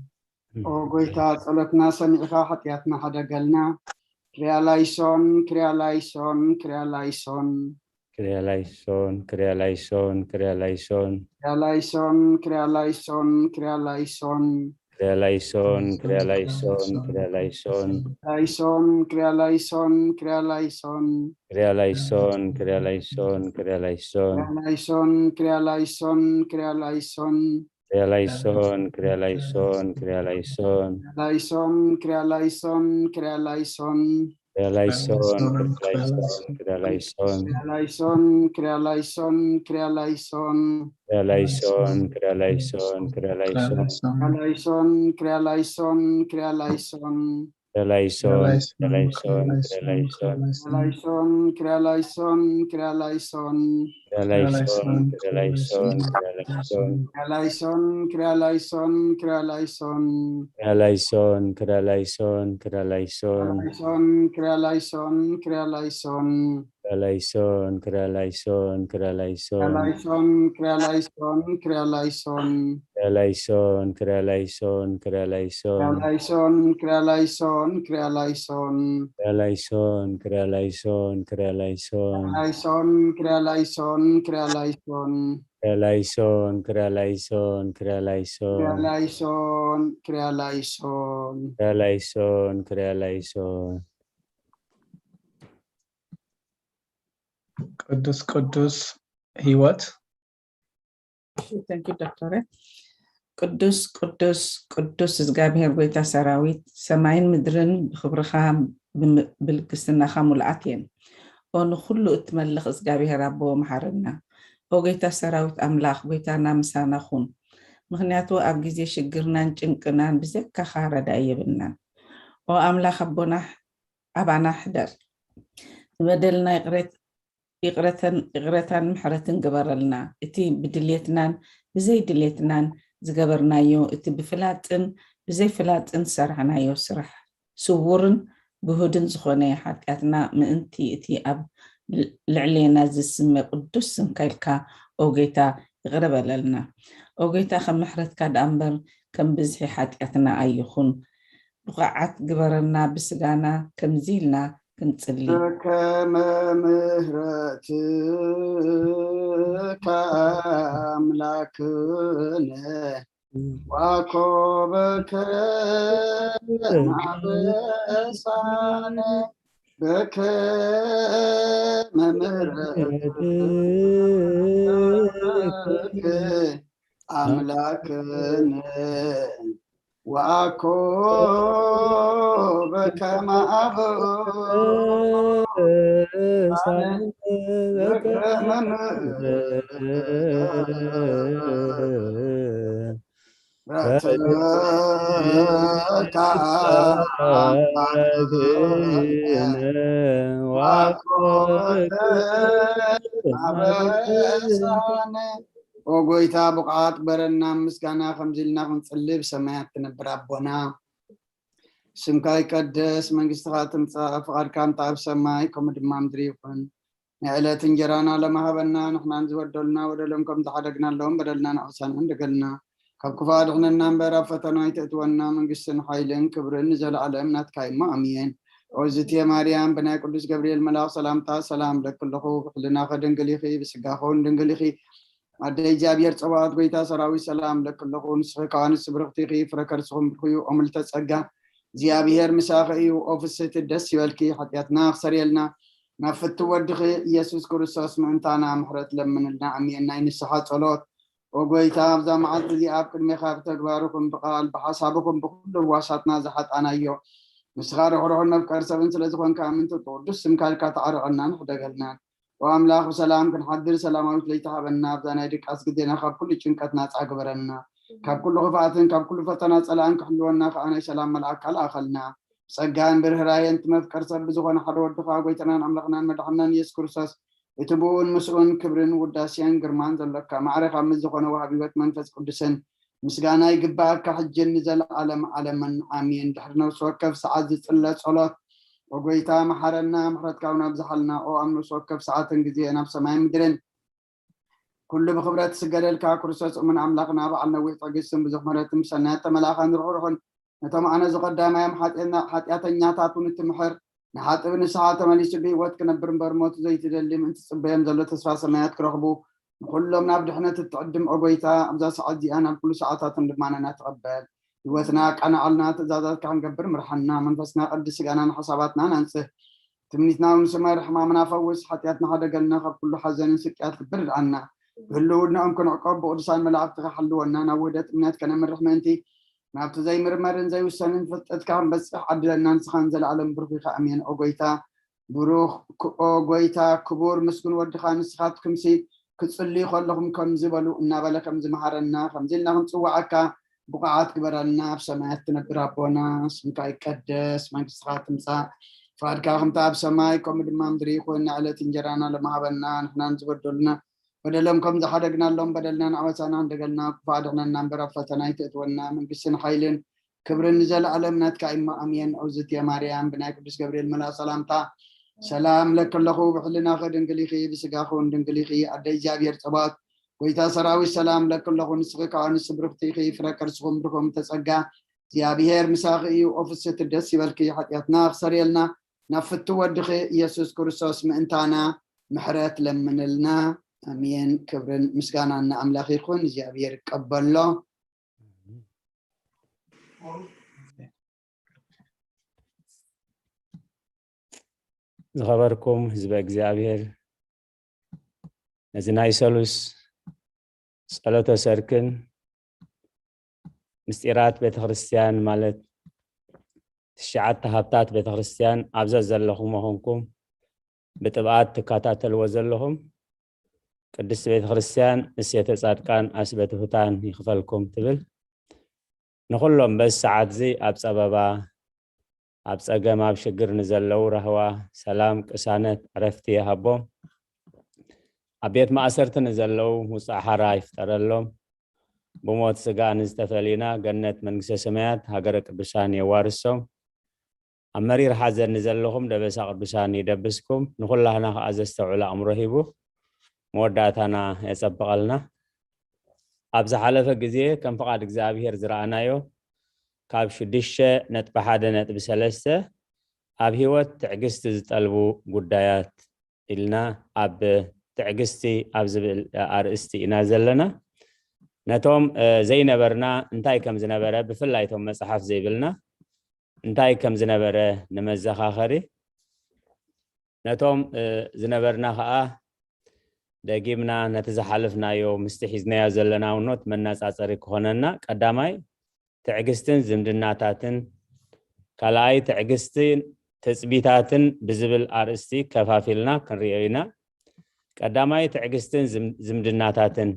ኦ ጎይታ፣ ጸሎትና ሰሚዕኻ ሓጢኣትና ሓደገልና። ክሪያ ላይሶን፣ ክሪያ ላይሶን፣ ክሪያ ላይሶን። ክሪያ ላይሶን፣ ክሪያ ላይሶን፣ ክሪያ ላይሶን። ክሪያ ላይሶን፣ ክሪያ ላይሶን፣ ክሪያ ላይሶን። ክሪያ ላይሶን፣ ክሪያ ላይሶን፣ ክሪያ ላይሶን። ላይሶን፣ ክሪያ ላይሶን፣ ክሪያ ላይሶን። ክሪያ ላይሶን፣ ክሪያ ላይሶን፣ ክሪያ ላይሶን። ክሪያ ላይሶን፣ ክሪያ ላይሶን፣ ክሪያ ላይሶን። ክሪያ ላይሶን፣ ክሪያ ላይሶን፣ ክሪያ ላይሶን። ላይሶን፣ ክሪያ ላይሶን፣ ክሪያ ላይሶን። ክሪያ ላይሶን፣ ክሪያ ላይሶን፣ ክሪያ ላይሶን። ክሪያ ላይሶን፣ ክሪያ ላይሶን፣ ክሪያ ላይሶን። ክሪያ ላይሶን፣ ክሪያ ላይሶን፣ ክሪያ ላይሶን። ክሪያ ላይሶን፣ ክሪያ ላይሶን፣ ክሪያ ላይሶን። ክሪያ ላይሶን፣ ክሪያ ላይሶን፣ ክሪያ ላይሶን። ክሪያ ላይሶን፣ ክሪያ ላይሶን፣ ክሪያ ላይሶን። ክሪያ ላይሶን፣ ክሪያ ላይሶን፣ ክሪያ ላይሶን። ክሪያ ላይሶን፣ ክሪያ ላይሶን፣ ክሪያ ላይሶን። ክሪያ ላይሶን፣ ክሪያ ላይሶን፣ ክሪያ ላይሶን። ላይሶን፣ ክሪያ ላይሶን፣ ክሪያ ላይሶን። ክሪያ ላይሶን፣ ክሪያ ላይሶን፣ ክሪያ ላይሶን። ክሪያ ላይሶን፣ ክሪያ ላይሶን፣ ክሪያ ላይሶን። ክሪያ ላይሶን፣ ክሪያ ላይሶን፣ ክሪያ ላይሶን። ክሪያ ላይሶን፣ ክሪያ ላይሶን፣ ክሪያ ላይሶን። ክሪያ ላይሶን፣ ክሪያ ላይሶን፣ ክሪያ ላይሶን። ላይሶን፣ ክሪያ ላይሶን፣ ክሪያ ላይሶን። ክሪያ ላይሶን፣ ክሪያ ላይሶን፣ ክሪያ ላይሶን። ክሪያ ላይሶን፣ ክሪያ ላይሶን። ክሪያ ላይሶን፣ ክሪያ ላይሶን። ቅዱስ ቅዱስ ህይወት። Thank you ዶክተር። ቅዱስ ቅዱስ ቅዱስ እግዚኣብሔር ጎይታ ሰራዊት፣ ሰማይን ምድርን ብኽብርኻ ብም-፣ ብልግስናኻ ሙሉኣት እየን። ኦ ንኹሉ እትመልኽ እግዚኣብሔር ኣቦ መሓረና። ኦ ጎይታ ሰራዊት ኣምላኽ፣ ጎይታና ምሳና ኩን። ምኽንያቱ ኣብ ግዜ ሽግርናን ጭንቅናን ብዘካኻ ረዳኢ የብልናን። ኦ ኣምላኽ ኣቦና ኣባና ሕደር። ዝበደልና ይቕረት ይቕረተን ይቕረታን ምሕረትን ግበረልና። እቲ ብድልየትናን ብዘይ ድልየትናን ዝገበርናዮ፣ እቲ ብፍላጥን ብዘይ ፍላጥን ዝሰርሕናዮ ስራሕ፣ ስውርን ግሁድን ዝኾነ ሓጢኣትና ምእንቲ እቲ ኣብ ልዕሌና ዝስመ ቅዱስ ስምካ ኢልካ ኦ ጎይታ ይቕረ በለልና። ኦ ጎይታ ከም ምሕረትካ ደኣ እምበር ከም ብዝሒ ሓጢኣትና ኣይኹን። ብቕዓት ግበረና ብስጋና ከምዚ ኢልና ክንጽሊ። ከመ ምሕረትከ ኣምላክነ ዋኮበከ ማበሳነ በከመ ምሕረትከ ኣምላክነ ወአኮ በከመ አበው በከመ ምሕረትከ ወአኮ በከመ አበሳነ። ኦ ጎይታ፣ ብቑዓት ግበረና፣ ምስጋና ከምዚ ኢልና ክንጽሊ፣ ብሰማያት ትነብር ኣቦና፣ ስምካ ይቀደስ፣ መንግስትኻ ትምጻእ፣ ፍቓድካ ምጻእ ኣብ ሰማይ፣ ከምኡ ድማ ምድሪ ይኹን። ናይ ዕለት እንጀራና ሎሚ ሃበና፣ ንሕናን ዝበደሉና በደሎም ከም ዝሓደግናሎም በደልና ንኣሳና እንደገልና፣ ካብ ክፉእ ኣድሕነና እምበር፣ ኣብ ፈተና ኣይተእትወና፣ መንግስትን ሓይልን ክብርን ንዘለኣለም ናትካ እሞ፣ ኣሜን። ኦዝትየ ማርያም፣ ብናይ ቅዱስ ገብርኤል መልኣኽ ሰላምታ ሰላም እብለኪ ኣለኹ፣ ብሕልናኺ ድንግል ኢኺ፣ ብስጋኺ እውን ድንግል ኢኺ። ኣደ እግዚኣብሔር ጸባኦት፣ ጎይታ ሰራዊት፣ ሰላም እብለኪ ኣለኹ። ንስኺ ከኣ ኣንስቲ ብርኽቲ ኢኺ፣ ፍረ ከርስኹም ብሩኽ እዩ። ኦ ምልዕተ ጸጋ፣ እግዚኣብሔር ምሳኺ እዩ። ኦ ፍስሕቲ፣ ደስ ይበልኪ፣ ሓጢኣትና ክሰርየልና፣ ናብ ፍትው ወድኺ ኢየሱስ ክርስቶስ ምእንታና ምሕረት ለምንልና። ኣሜን። ናይ ንስሓ ጸሎት። ኦ ጎይታ፣ ኣብዛ መዓልቲ እዚኣ ኣብ ቅድሜኻ ብተግባርኹም ብቓል ብሓሳብኹም ብኹሉ ህዋሳትና ዝሓጣናዮ፣ ንስኻ ርሕሩሕን መፍቀሪ ሰብን ስለ ዝኾንካ፣ ምእንቲ እቲ ቅዱስ ስምካ ኢልካ ተዓረቐናን ሕደገልናን። ኦ ኣምላኽ፣ ብሰላም ክንሓድር ሰላማዊት ለይቲ ሃበና። ኣብዛ ናይ ድቃስ ግዜና ካብ ኩሉ ጭንቀት ናጻ ግበረና። ካብ ኩሉ ክፍኣትን ካብ ኩሉ ፈተና ጸላእን ክሕልወና ከኣ ናይ ሰላም መልኣካ ልኣኸልና። ብጸጋን ብርህራሄን እቲ መፍቀር ሰብ ብዝኾነ ሓደ ወድኻ፣ ጎይታናን ኣምላኽናን መድሓንናን ኢየሱስ ክርስቶስ፣ እቲ ብኡን ምስኡን ክብርን ውዳሴን ግርማን ዘሎካ፣ ማዕረ ካብ ምስ ዝኾነ ወሃቢ ህይወት መንፈስ ቅዱስን ምስጋና ይግብኣካ፣ ሕጅን ንዘለኣለም ዓለምን ኣሜን። ድሕሪ ነፍሲ ወከፍ ሰዓት ዝጽለ ጸሎት፣ ኦ ጎይታ፣ መሓረና፣ ምሕረትካ እውን ኣብዝሓልና። ኦ ኣብ ነፍሲ ወከፍ ሰዓትን ግዜን ኣብ ሰማይን ምድርን ኩሉ ብኽብረት ዝስገደልካ ክርስቶስ እሙን ኣምላኽና፣ በዓል ነዊሕ ትዕግስትን ብዙሕ ምሕረትን፣ ብሰናያት ተመላእኻን ርሑሩሕን፣ ነቶም ኣነ ዝቐዳማዮም ሓጢኣና-፣ ሓጢኣተኛታት እውን እትምሕር፣ ንሓጥብ ንስሓ ተመሊሱ ብህይወት ክነብር እምበር ሞቱ ዘይትደሊ ምእንቲ ትጽበዮም ዘሎ ተስፋ ሰማያት ክረኽቡ፣ ንኹሎም ናብ ድሕነት እትዕድም ኦ ጎይታ፣ ኣብዛ ሰዓት እዚኣ ናብ ኩሉ ሰዓታትን ልማናና ተቐበል። ህይወትና ኣቃናዓልና፣ ትእዛዛትካ ክንገብር ምርሓና። መንፈስና ቀድስ፣ ስጋናን ሓሳባትናን ኣንጽህ። ትምኒትና እውን ስመር፣ ሕማምና ፈውስ፣ ሓጢኣትና ሓደገልና፣ ካብ ኩሉ ሓዘንን ስቅያት ክብር ርድኣና። ብህልውናኦም ክንዕቆብ ብቅዱሳን መላእክትኻ ሓልወና፣ ናብ ውህደት እምነት ከነምርሕ ምእንቲ፣ ናብቲ ዘይምርመርን ዘይውሰንን ፍልጠትካ ክንበጽሕ ዓድለና። ንስኻ ንዘለኣለም ብሩኽ ኢኻ። ኣሜን። ኦ ጎይታ፣ ብሩኽ ክ-፣ ኦ ጎይታ፣ ክቡር ምስጉን ወድኻ ንስኻትኩምሲ ክጽልዩ ከለኹም ከምዚ በሉ እናበለ ከምዚ መሃረና፣ ከምዚ ኢልና ክንጽውዓካ ብቑዓት ግበረልና። ኣብ ሰማያት ትነብር ኣቦና፣ ስምካ ይቀደስ፣ መንግስትኻ ትምጻእ፣ ፍቓድካ ከምቲ ኣብ ሰማይ ከምኡ ድማ ምድሪ ይኹን። ንዕለት እንጀራና ሎሚ ሃበና፣ ንሕናን ዝበደሉና በደሎም ከም ዝሓደግናሎም በደልና ንኣበሳና እንደገልና፣ ክፉእ ኣድሕነና እምበር ኣብ ፈተና ኣይተእትወና፣ መንግስትን ሓይልን ክብርን ንዘለኣለም ናትካ እሞ ኣሜን። ኦዝትየ ማርያም፣ ብናይ ቅዱስ ገብርኤል መልኣኽ ሰላምታ ሰላም እብለኪ ኣለኹ፣ ብሕልናኺ ድንግል ኢኺ፣ ብስጋኺ እውን ድንግል ኢኺ። ኣደ እግዚኣብሔር ጸባኦት፣ ጎይታ ሰራዊት፣ ሰላም እብለኪ ኣለኹ፣ ንስኺ ከኣ ኣንስቲ ብርኽቲ ኢኺ፣ ፍረ ከርስኹም ብሩኽ እምተ ጸጋ፣ እግዚኣብሔር ምሳኺ እዩ። ኦ ፍስሕቲ፣ ደስ ይበልኪ፣ ሓጢኣትና ክሰርየልና፣ ናብ ፍትው ወድኺ ኢየሱስ ክርስቶስ ምእንታና ምሕረት ለምንልና። ኣሜን። ክብርን ምስጋናን ንኣምላኽ ይኹን፣ እግዚኣብሔር ይቀበሎ። ዝኸበርኩም ህዝበ እግዚኣብሔር፣ ነዚ ናይ ሰሉስ ጸሎተ ሰርክን ምስጢራት ቤተክርስትያን፣ ማለት ትሽዓተ ሃብታት ቤተክርስትያን፣ ኣብዛ ዘለኹም ኮንኩም ብጥብኣት ትከታተልዎ ዘለኹም፣ ቅድስቲ ቤተ ክርስቲያን እሴተ ጻድቃን ኣስበ ትሑታን ይኽፈልኩም ትብል። ንኹሎም በዚ ሰዓት እዚ ኣብ ጸበባ፣ ኣብ ጸገም፣ ኣብ ሽግር ንዘለዉ ራህዋ፣ ሰላም፣ ቅሳነት፣ ዕረፍቲ ይሃቦም። ኣብ ቤት ማእሰርቲ ንዘለዉ ውጽእ ሓራ ይፍጠረሎም። ብሞት ስጋ ንዝተፈሊና ገነት መንግስተ ሰማያት ሃገረ ቅዱሳን የዋርሶም። ኣብ መሪር ሓዘን ንዘለኹም ደበሳ ቅዱሳን ይደብስኩም። ንኹላህና ከኣ ዘስተውዕል ኣእምሮ ሂቡ መወዳእታና የጸብቐልና። ኣብ ዝሓለፈ ግዜ ከም ፍቓድ እግዚኣብሔር ዝረኣናዮ ካብ ሽዱሽተ ነጥቢ ሓደ ነጥቢ ሰለስተ ኣብ ህይወት ትዕግስቲ ዝጠልቡ ጉዳያት ኢልና ኣብ ትዕግስቲ ኣብ ዝብል ኣርእስቲ ኢና ዘለና። ነቶም ዘይነበርና እንታይ ከም ዝነበረ ብፍላይ እቶም መጽሓፍ ዘይብልና እንታይ ከም ዝነበረ ንመዘኻኸሪ፣ ነቶም ዝነበርና ከዓ ደጊምና ነቲ ዝሓለፍናዮ ምስቲ ሒዝናዮ ዘለና ውኖት መነጻጸሪ ክኾነና፣ ቀዳማይ ትዕግስትን ዝምድናታትን፣ ካልኣይ ትዕግስትን ትጽቢታትን ብዝብል ኣርእስቲ ከፋፊልና ክንሪኦ ኢና። ቀዳማይ ትዕግስትን ዝም- ዝምድናታትን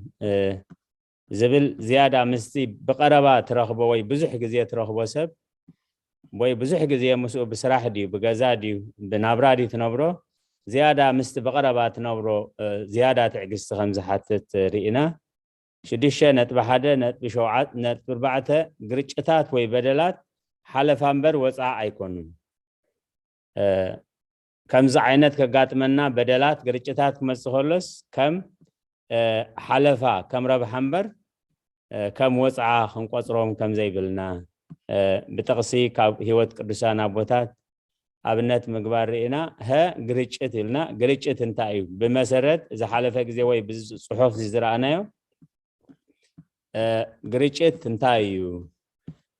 ዝብል ዝያዳ ምስቲ ብቐረባ ትረኽቦ ወይ ብዙሕ ግዜ ትረኽቦ ሰብ ወይ ብዙሕ ግዜ ምስኡ ብስራሕ ድዩ ብገዛ ድዩ ብናብራ ድዩ ትነብሮ፣ ዝያዳ ምስቲ ብቐረባ ትነብሮ ዝያዳ ትዕግስቲ ከም ዝሓትት ርኢና። ሽዱሽተ ነጥቢ ሓደ ነጥቢ ሸውዓተ ነጥቢ ኣርባዕተ ግርጭታት ወይ በደላት ሓለፋ እምበር ወፃዓ ኣይኮኑን። ከምዚ ዓይነት ከጋጥመና በደላት ግርጭታት ክመፅእ ከሎስ ከም ሓለፋ ከም ረብሓ እምበር ከም ወፅዓ ክንቆፅሮም ከም ዘይብልና ብጥቕሲ ካብ ህይወት ቅዱሳን ኣቦታት ኣብነት ምግባር ርኢና። ሀ ግርጭት ኢልና፣ ግርጭት እንታይ እዩ? ብመሰረት ዝሓለፈ ግዜ ወይ ብፅሑፍ ዝረኣናዮ ግርጭት እንታይ እዩ?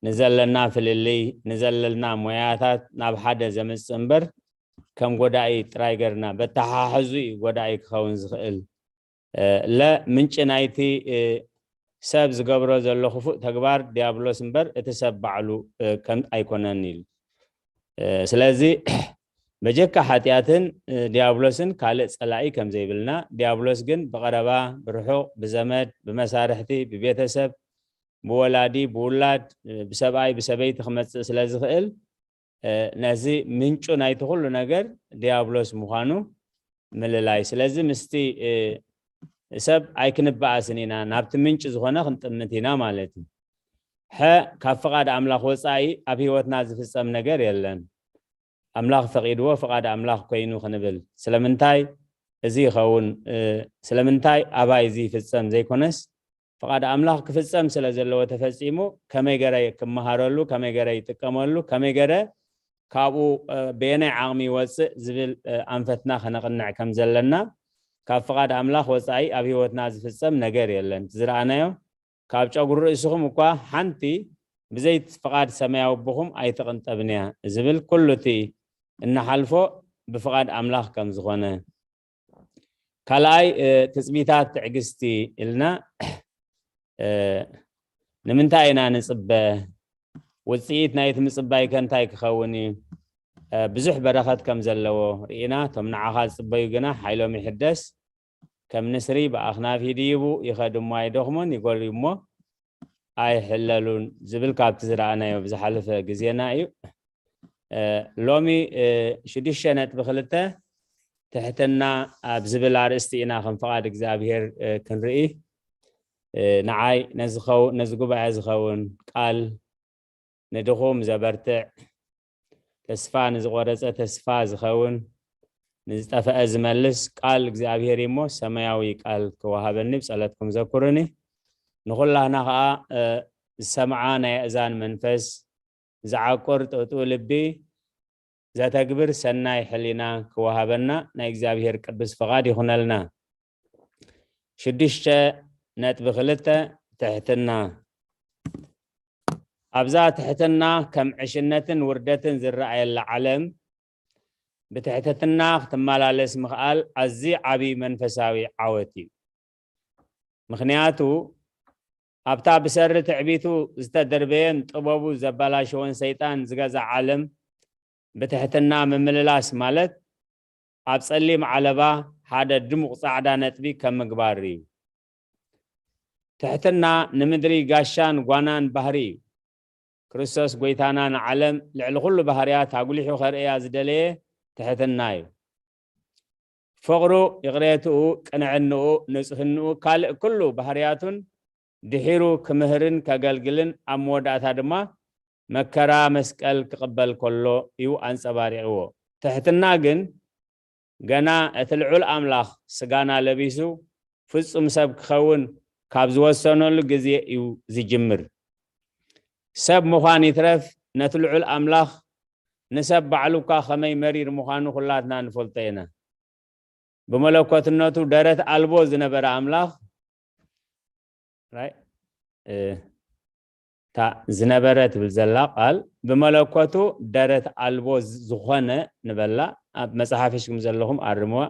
ንዘለና ፍልልይ፣ ንዘለና ሞያታት ናብ ሓደ ዘምፅእ እምበር ከም ጎዳኢ ጥራይ ገርና በተሓሕዙ እዩ ጎዳኢ ክኸውን ዝኽእል። ለ ምንጪ ናይቲ ሰብ ዝገብሮ ዘሎ ክፉእ ተግባር ዲያብሎስ እምበር እቲ ሰብ ባዕሉ ከም ኣይኮነን ኢሉ። ስለዚ በጀካ ሓጢኣትን ዲያብሎስን ካልእ ጸላኢ ከም ዘይብልና፣ ዲያብሎስ ግን ብቐረባ፣ ብርሑቕ፣ ብዘመድ፣ ብመሳርሕቲ፣ ብቤተሰብ፣ ብወላዲ፣ ብውላድ፣ ብሰብኣይ፣ ብሰበይቲ ክመጽእ ስለ ዝኽእል ነዚ ምንጩ ናይቲ ኩሉ ነገር ዲያብሎስ ምዃኑ ምልላይ። ስለዚ ምስቲ ሰብ ኣይክንበኣስን ኢና፣ ናብቲ ምንጭ ዝኾነ ክንጥምት ኢና ማለት እዩ። ሐ ካብ ፍቓድ ኣምላኽ ወጻኢ ኣብ ህይወትና ዝፍጸም ነገር የለን። ኣምላኽ ፈቒድዎ ፍቓድ ኣምላኽ ኮይኑ ክንብል ስለምንታይ እዚ ይኸውን? ስለምንታይ ኣባይ እዚ ይፍጸም ዘይኮነስ ፍቓድ ኣምላኽ ክፍጸም ስለ ዘለዎ ተፈጺሙ፣ ከመይ ገረ ክመሃረሉ፣ ከመይ ገረ ይጥቀመሉ፣ ከመይ ገረ ካብኡ በየናይ ዓቕሚ ይወፅእ ዝብል ኣንፈትና ከነቕንዕ ከም ዘለና፣ ካብ ፍቓድ ኣምላኽ ወፃኢ ኣብ ህይወትና ዝፍጸም ነገር የለን። ዝረኣናዮ ካብ ጨጉሪ ርእስኹም እኳ ሓንቲ ብዘይ ፍቓድ ሰማያዊ ኣቦኹም ኣይትቕንጠብን እያ ዝብል ኩሉ እቲ እንሓልፎ ብፍቓድ ኣምላኽ ከም ዝኾነ። ካልኣይ ትጽቢታት ትዕግስቲ ኢልና ንምንታይ ኢና ንጽበ? ውጽኢት ናይቲ ምጽባይ ከ እንታይ ክኸውን እዩ? ብዙሕ በረኸት ከም ዘለዎ ርኢና። እቶም ንዓኻ ዝጽበዩ ግና ሓይሎም ይሕደስ፣ ከም ንስሪ ብኣኽናፍ ይድይቡ፣ ይኸዱ እሞ ኣይደኽሙን፣ ይጎልዩ እሞ ኣይሕለሉን ዝብል ካብቲ ዝረኣናዮ ብዝሓለፈ ግዜና እዩ። ሎሚ ሽዱሽተ ነጥቢ ክልተ ትሕትና ኣብ ዝብል ኣርእስቲ ኢና ከም ፍቓድ እግዚኣብሔር ክንርኢ። ንዓይ ነዚ ጉባኤ ዝኸውን ቃል ንድኹም ዘበርትዕ፣ ተስፋ ንዝቖረጸ ተስፋ ዝኸውን፣ ንዝጠፈአ ዝመልስ ቃል እግዚኣብሔር እሞ ሰማያዊ ቃል ክወሃበኒ ብጸለትኩም ዘኩርኒ። ንኹላህና ኸዓ ዝሰምዓ ናይ ኣእዛን መንፈስ፣ ዝዓቁር ጥጡው ልቢ፣ ዘተግብር ሰናይ ሕሊና ክወሃበና ናይ እግዚኣብሔር ቅዱስ ፍቓድ ይኹነልና። ሽዱሽተ ነጥቢ ክልተ ትሕትና። ኣብዛ ትሕትና ከም ዕሽነትን ውርደትን ዝረኣየላ ዓለም ብትሕትና ክትመላለስ ምኽኣል ኣዝዩ ዓብዪ መንፈሳዊ ዓወት እዩ። ምኽንያቱ ኣብታ ብሰሪ ትዕቢቱ ዝተደርበየን ጥበቡ ዘበላሸወን ሰይጣን ዝገዛ ዓለም ብትሕትና ምምልላስ ማለት ኣብ ጸሊም ዓለባ ሓደ ድሙቕ ጻዕዳ ነጥቢ ከም ምግባር እዩ። ትሕትና ንምድሪ ጋሻን ጓናን ባህሪ እዩ። ክርስቶስ ጎይታና ንዓለም ልዕሊ ኩሉ ባህርያት ኣጉሊሑ ከርእያ ዝደለየ ትሕትና እዩ። ፍቕሩ፣ ይቕሬትኡ፣ ቅንዕንኡ፣ ንጽህንኡ፣ ካልእ ኩሉ ባህርያቱን ድሒሩ ክምህርን ከገልግልን ኣብ መወዳእታ ድማ መከራ መስቀል ክቕበል ከሎ እዩ ኣንጸባሪቕዎ። ትሕትና ግን ገና እቲ ልዑል ኣምላኽ ስጋና ለቢሱ ፍጹም ሰብ ክኸውን ካብ ዝወሰነሉ ግዜ እዩ ዝጅምር። ሰብ ምዃን ይትረፍ ነቲ ልዑል ኣምላኽ ንሰብ ባዕሉ እኳ ከመይ መሪር ምዃኑ ኩላትና ንፈልጦ ኢና። ብመለኮትነቱ ደረት ኣልቦ ዝነበረ ኣምላኽ እታ ዝነበረ ትብል ዘላ ቃል ብመለኮቱ ደረት ኣልቦ ዝኾነ ንበላ ኣብ መጽሓፍሽ ከም ዘለኹም ኣርምዋ።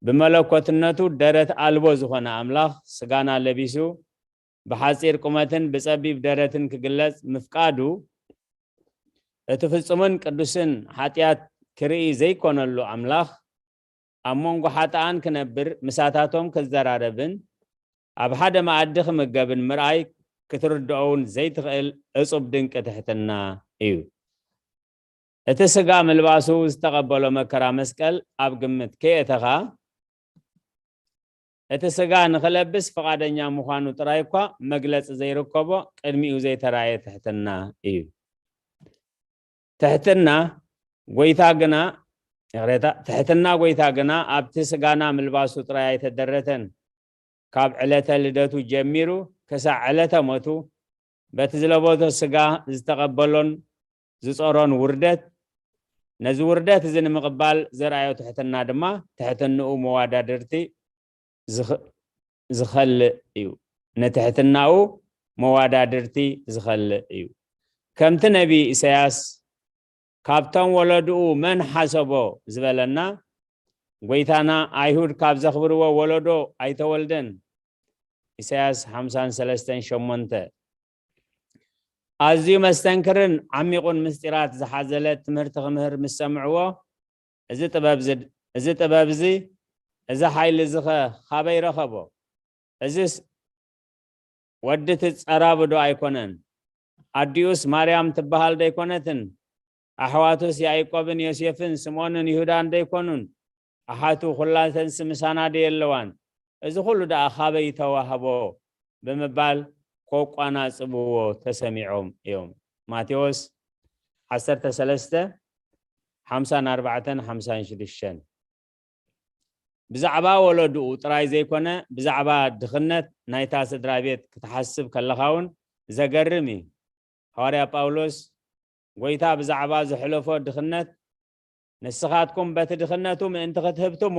ብመለኮትነቱ ደረት ኣልቦ ዝኾነ ኣምላኽ ስጋና ለቢሱ ብሓጺር ቁመትን ብጸቢብ ደረትን ክግለጽ ምፍቃዱ እቲ ፍጹምን ቅዱስን ሓጢኣት ክርኢ ዘይኮነሉ ኣምላኽ ኣብ መንጎ ሓጥኣን ክነብር ምሳታቶም ክዘራረብን ኣብ ሓደ መኣዲ ክምገብን ምርኣይ ክትርድኦውን ዘይትኽእል እጹብ ድንቂ ትሕትና እዩ። እቲ ስጋ ምልባሱ ዝተቐበሎ መከራ መስቀል ኣብ ግምት ከየእተኻ እቲ ስጋ ንኽለብስ ፍቓደኛ ምዃኑ ጥራይ እኳ መግለጺ ዘይርከቦ ቅድሚኡ ዘይተራእየ ትሕትና እዩ። ትሕትና ጎይታ ግና ይቕሬታ ትሕትና ጎይታ ግና ኣብቲ ስጋና ምልባሱ ጥራይ ኣይተደረተን። ካብ ዕለተ ልደቱ ጀሚሩ ክሳዕ ዕለተ ሞቱ በቲ ዝለበቶ ስጋ ዝተቐበሎን ዝጾሮን ውርደት ነዚ ውርደት እዚ ንምቕባል ዘርኣዮ ትሕትና ድማ ትሕትንኡ መዋዳድርቲ ዝኸልእ እዩ። ንትሕትናኡ መዋዳድርቲ ዝኸልእ እዩ። ከምቲ ነቢ ኢሳያስ ካብቶም ወለድኡ መን ሓሰቦ ዝበለና ጎይታና ኣይሁድ ካብ ዘኽብርዎ ወለዶ ኣይተወልደን። ኢሳያስ ሓምሳን ሰለስተን ሸሞንተ ኣዝዩ መስተንክርን ዓሚቑን ምስጢራት ዝሓዘለ ትምህርቲ ክምህር ምስ ሰምዕዎ እዚ ጥበብ እዚ እዚ ሓይሊ እዚ ኸ ኻበይ ረኸቦ? እዚስ ወዲ እቲ ጸራቢ ዶ ኣይኮነን? ኣዲኡስ ማርያም ትበሃል ዶ ኣይኮነትን? ኣሕዋቱስ ያዕቆብን ዮሴፍን ስምዖንን ይሁዳን ዶ ኣይኮኑን? ኣሓቱ ኩላተንስ ምሳና ዶ የለዋን? እዚ ኩሉ ደኣ ኻበይ ተዋህቦ? ብምባል ኮቋናጽብዎ ተሰሚዖም እዮም። ማቴዎስ ዓሰርተ ሰለስተ ሓምሳን ኣርባዕተን ሓምሳን ሽዱሽተን ብዛዕባ ወለድኡ ጥራይ ዘይኮነ ብዛዕባ ድኽነት ናይታ ስድራ ቤት ክትሓስብ ከለኻ እውን ዘገርም እዩ። ሃዋርያ ጳውሎስ ጎይታ ብዛዕባ ዘሕለፎ ድኽነት ንስኻትኩም በቲ ድኽነቱ ምእንቲ ክትህብትሙ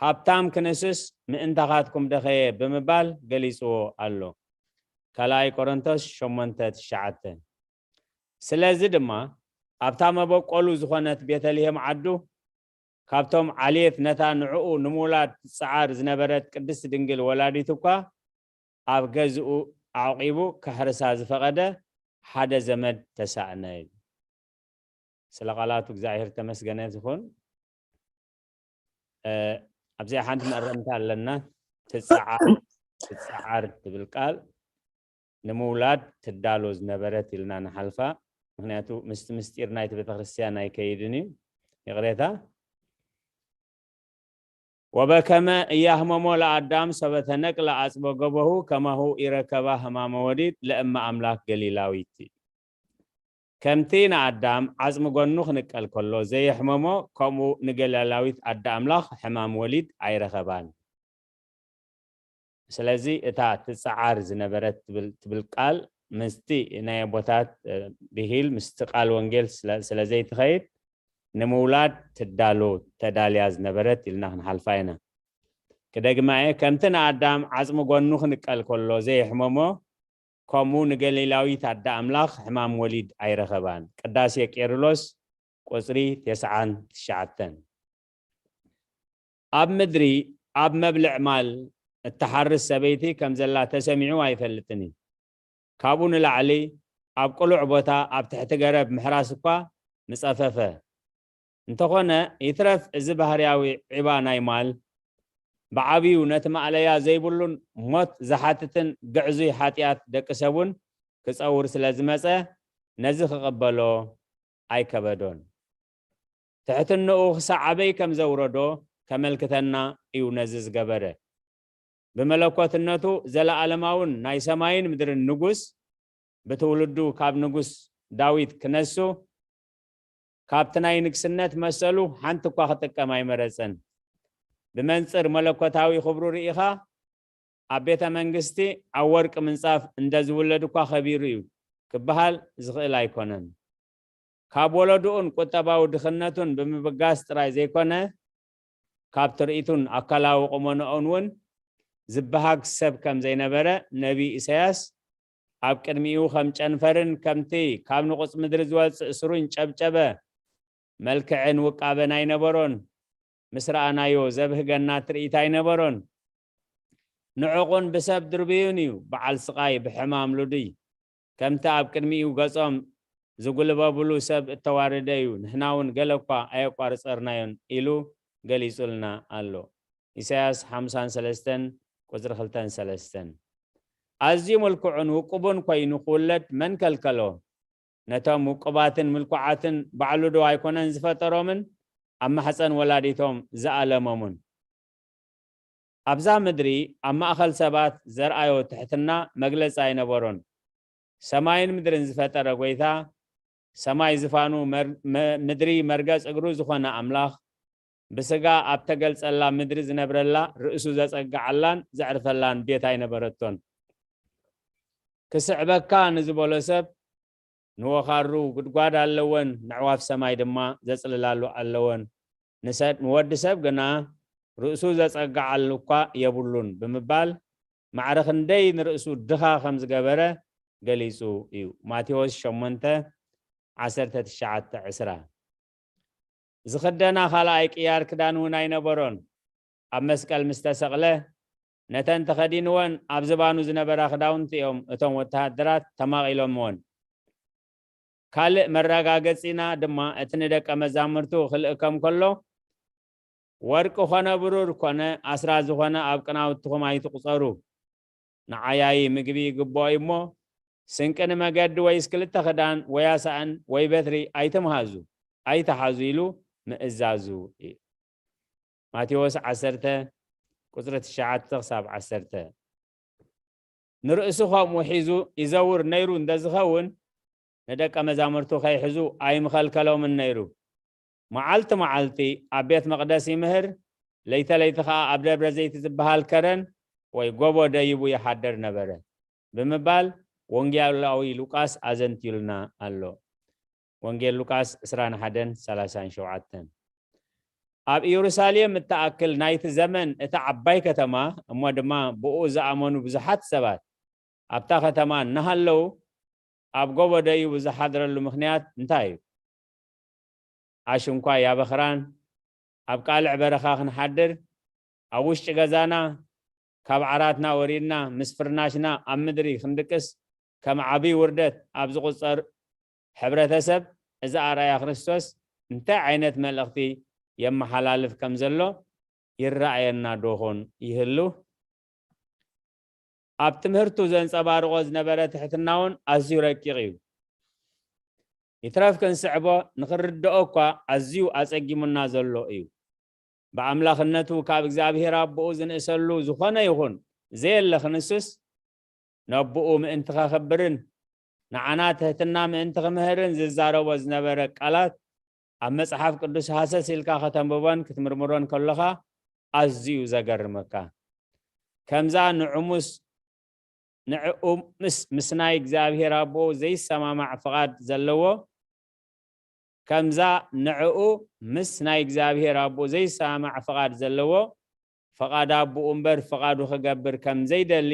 ሃብታም ክንስስ ምእንታኻትኩም ደኸየ ብምባል ገሊጽዎ ኣሎ። ካልኣይ ቆሮንቶስ ሸሞንተ ትሽዓተ ስለዚ ድማ ኣብታ መበቆሉ ዝኾነት ቤተልሔም ዓዱ ካብቶም ዓሌት ነታ ንዕኡ ንምውላድ ትጽዓር ዝነበረት ቅድስቲ ድንግል ወላዲት እኳ ኣብ ገዝኡ ኣዕቂቡ ከሕርሳ ዝፈቐደ ሓደ ዘመድ ተሳእነ። ስለ ቃላቱ እግዚኣብሔር ተመስገነ ዝኹን። ኣብዚኣ ሓንቲ መእረምታ ኣለና። ትጽዓር ትብል ቃል ንምውላድ ትዳሎ ዝነበረት ኢልና ንሓልፋ። ምክንያቱ ምስቲ ምስጢር ናይቲ ቤተክርስትያን ኣይከይድን እዩ። ይቕሬታ። ወበከመ እያህመሞ ለአዳም ሰበተነቅለ አጽበ ገበሁ ከማሁ ኢረከባ ህማመ ወሊድ ለእመ አምላክ ገሊላዊት። ከምቲ ንኣዳም ዓጽሚ ጎኑ ክንቀል ከሎ ዘየሕመሞ ከምኡ ንገሊላዊት ኣደ ኣምላኽ ሕማም ወሊድ ኣይረኸባን። ስለዚ እታ ትጽዓር ዝነበረት ትብል ቃል ምስቲ ናይ ኣቦታት ብሂል ምስቲ ቃል ወንጌል ስለ ዘይትኸይድ ንምውላድ ትዳሎ ተዳልያ ዝነበረት ኢልና ክንሓልፋ ኢና። ክደግማ እየ፣ ከምቲ ንኣዳም ዓጽሚ ጎኑ ክንቀል ከሎ ዘየሕመሞ ከምኡ ንገሊላዊት ኣደ ኣምላኽ ሕማም ወሊድ ኣይረኸባን። ቅዳሴ ቄርሎስ ቁጽሪ ተስዓን ትሽዓተን። ኣብ ምድሪ ኣብ መብልዕ ማል እትሓርስ ሰበይቲ ከም ዘላ ተሰሚዑ ኣይፈልጥን እዩ። ካብኡ ንላዕሊ ኣብ ቅሉዕ ቦታ ኣብ ትሕቲ ገረብ ምሕራስ እኳ ምጸፈፈ። እንተኾነ፣ ይትረፍ እዚ ባህርያዊ ዒባ ናይ ማል፣ ብዓብዩ ነቲ ማእለያ ዘይብሉን ሞት ዝሓትትን ግዕዙይ ሓጢኣት ደቂ ሰብ እውን ክጸውር ስለ ዝመጸ፣ ነዚ ክቕበሎ ኣይከበዶን። ትሕትንኡ ክሳዕ ኣበይ ከም ዘውረዶ ከመልክተና እዩ ነዚ ዝገበረ። ብመለኮትነቱ ዘለኣለማውን ናይ ሰማይን ምድርን ንጉስ፣ ብትውልዱ ካብ ንጉስ ዳዊት ክነሱ፣ ካብቲ ናይ ንግስነት መሰሉ ሓንቲ እኳ ክጥቀም ኣይመረጸን። ብመንጽር መለኮታዊ ክብሩ ርኢኻ፣ ኣብ ቤተ መንግስቲ ኣብ ወርቂ ምንጻፍ እንደ ዝውለድ እኳ ከቢሩ እዩ ክበሃል ዝኽእል ኣይኮነን። ካብ ወለድኡን ቁጠባዊ ድኽነቱን ብምብጋስ ጥራይ ዘይኮነ፣ ካብ ትርኢቱን ኣካላዊ ቁመናኡን እውን ዝበሃግ ሰብ ከም ዘይነበረ ነቢይ ኢሳያስ ኣብ ቅድሚኡ ከም ጨንፈርን ከምቲ ካብ ንቑጽ ምድሪ ዝወጽእ ስሩን ጨብጨበ መልክዕን ውቃበን ኣይነበሮን። ምስ ረኣናዮ ዘብህገና ትርኢት ኣይነበሮን። ንዑቕን ብሰብ ድርብዩን እዩ፣ በዓል ስቓይ ብሕማም ልዱይ። ከምቲ ኣብ ቅድሚኡ ገጾም ዝጉልበብሉ ሰብ እተዋረደ እዩ፣ ንሕና እውን ገለ እኳ ኣየቋርጸርናዮን ኢሉ ገሊጹልና ኣሎ። ኢሳያስ ሓምሳን ሰለስተን ቁጽሪ ክልተን ሰለስተን። ኣዝዩ ምልኩዕን ውቁብን ኮይኑ ክውለድ መን ከልከሎ? ነቶም ውቁባትን ምልኩዓትን ባዕሉ ዶ ኣይኮነን ዝፈጠሮምን ኣብ ማሕፀን ወላዲቶም ዝኣለሞምን? ኣብዛ ምድሪ ኣብ ማእኸል ሰባት ዘርኣዮ ትሕትና መግለፂ ኣይነበሮን። ሰማይን ምድርን ዝፈጠረ ጎይታ፣ ሰማይ ዝፋኑ፣ መር-፣ መ-፣ ምድሪ መርገፅ እግሩ ዝኾነ ኣምላኽ፣ ብስጋ ኣብ ተገልጸላ ምድሪ ዝነብረላ፣ ርእሱ ዘጸግዓላን ዘዕርፈላን ቤት ኣይነበረቶን። ክስዕበካ ንዝበሎ ሰብ ንወኻሩ ጉድጓድ ኣለወን፣ ነዕዋፍ ሰማይ ድማ ዘጽልላሉ ኣለወን። ንሰ-፣ ንወዲ ሰብ ግና ርእሱ ዘጸግዓሉ እኳ የብሉን ብምባል፣ ማዕረ ክንደይ ንርእሱ ድኻ ከም ዝገበረ ገሊጹ እዩ። ማቴዎስ ሸሞንተ፣ ዓሰርተ ትሽዓተ፣ ዕስራ። ዝኽደና ካልኣይ ቅያር ክዳን እውን ኣይነበሮን። ኣብ መስቀል ምስ ተሰቕለ፣ ነተን ተኸዲንወን ኣብ ዝባኑ ዝነበራ ክዳውንቲ እዮም እቶም ወተሃደራት ተማቒሎምወን። ካልእ መረጋገጺና ድማ፣ እቲ ንደቀ መዛሙርቱ ክልእከም ከሎ፣ ወርቂ ኾነ ብሩር ኾነ ኣስራት ዝኾነ ኣብ ቅናውትኹም ኣይትቑጸሩ። ንዓያዪ ምግቢ ይግብኦ እዩ እሞ፣ ስንቂ ንመገዲ ወይስ ክልተ ክዳን ወይ ኣሳእን ወይ በትሪ ኣይትምሃዙ፣ ኣይትሓዙ ኢሉ ምእዛዙ እዩ። ማቴዎስ ዓሰርተ ቁጽሪ ትሽዓተ ክሳብ ዓሰርተ። ንርእሱ ኸምኡ ሒዙ ይዘውር ነይሩ እንተ ዝኸውን፣ ንደቀ መዛሙርቱ ከይሕዙ ኣይምኸልከሎምን ነይሩ። መዓልቲ መዓልቲ ኣብ ቤት መቕደስ ይምህር፣ ለይተ ለይቲ ኸኣ ኣብ ደብረ ዘይቲ ዝበሃል ከረን ወይ ጎቦ ደይቡ ይሓድር ነበረ ብምባል ወንጌላዊ ሉቃስ ኣዘንትዩልና ኣሎ። ወንጌል ሉቃስ ዕስራን ሓደን ሰላሳን ሸውዓተን። ኣብ ኢየሩሳሌም እትኣክል ናይቲ ዘመን እታ ዓባይ ከተማ፣ እሞ ድማ ብኡ ዝኣመኑ ብዙሓት ሰባት ኣብታ ከተማ እናሃለዉ፣ ኣብ ጎቦ ደይቡ ዝሓድረሉ ምኽንያት እንታይ እዩ? ኣሽንኳይ ኣበኽራን ኣብ ቃልዕ በረኻ ክንሓድር፣ ኣብ ውሽጢ ገዛና ካብ ዓራትና ወሪድና ምስ ፍርናሽና ኣብ ምድሪ ክንድቅስ ከም ዓቢ ውርደት ኣብ ዝቑጸር ሕብረተሰብ፣ እዚ ኣርኣያ ክርስቶስ እንታይ ዓይነት መልእኽቲ የመሓላልፍ ከም ዘሎ ይረኣየና ዶኾን ይህሉ? ኣብ ትምህርቱ ዘንጸባርቖ ዝነበረ ትሕትና እውን ኣዝዩ ረቂቕ እዩ። ይትረፍ ክንስዕቦ፣ ንኽንርድኦ እኳ ኣዝዩ ኣጸጊሙና ዘሎ እዩ። ብኣምላኽነቱ ካብ እግዚኣብሔር ኣቦኡ ዝንእሰሉ ዝኾነ ይኹን ዘየለ ክንሱስ፣ ነቦኡ ምእንቲ ከኽብርን ንዓና ትሕትና ምእንቲ ክምህርን ዝዛረቦ ዝነበረ ቃላት፣ ኣብ መጽሓፍ ቅዱስ ሃሰስ ኢልካ ከተንብቦን ክትምርምሮን ከለኻ ኣዝዩ ዘገርመካ። ከምዛ ንዕሙስ፣ ንዕኡ ምስ፣ ምስ ናይ እግዚኣብሔር ኣቦኡ ዘይሰማማዕ ፍቓድ ዘለዎ፣ ከምዛ ንዕኡ ምስ ናይ እግዚኣብሔር ኣቦኡ ዘይሰማማዕ ፍቓድ ዘለዎ፣ ፍቓድ ኣቦኡ እምበር ፍቓዱ ክገብር ከም ዘይደሊ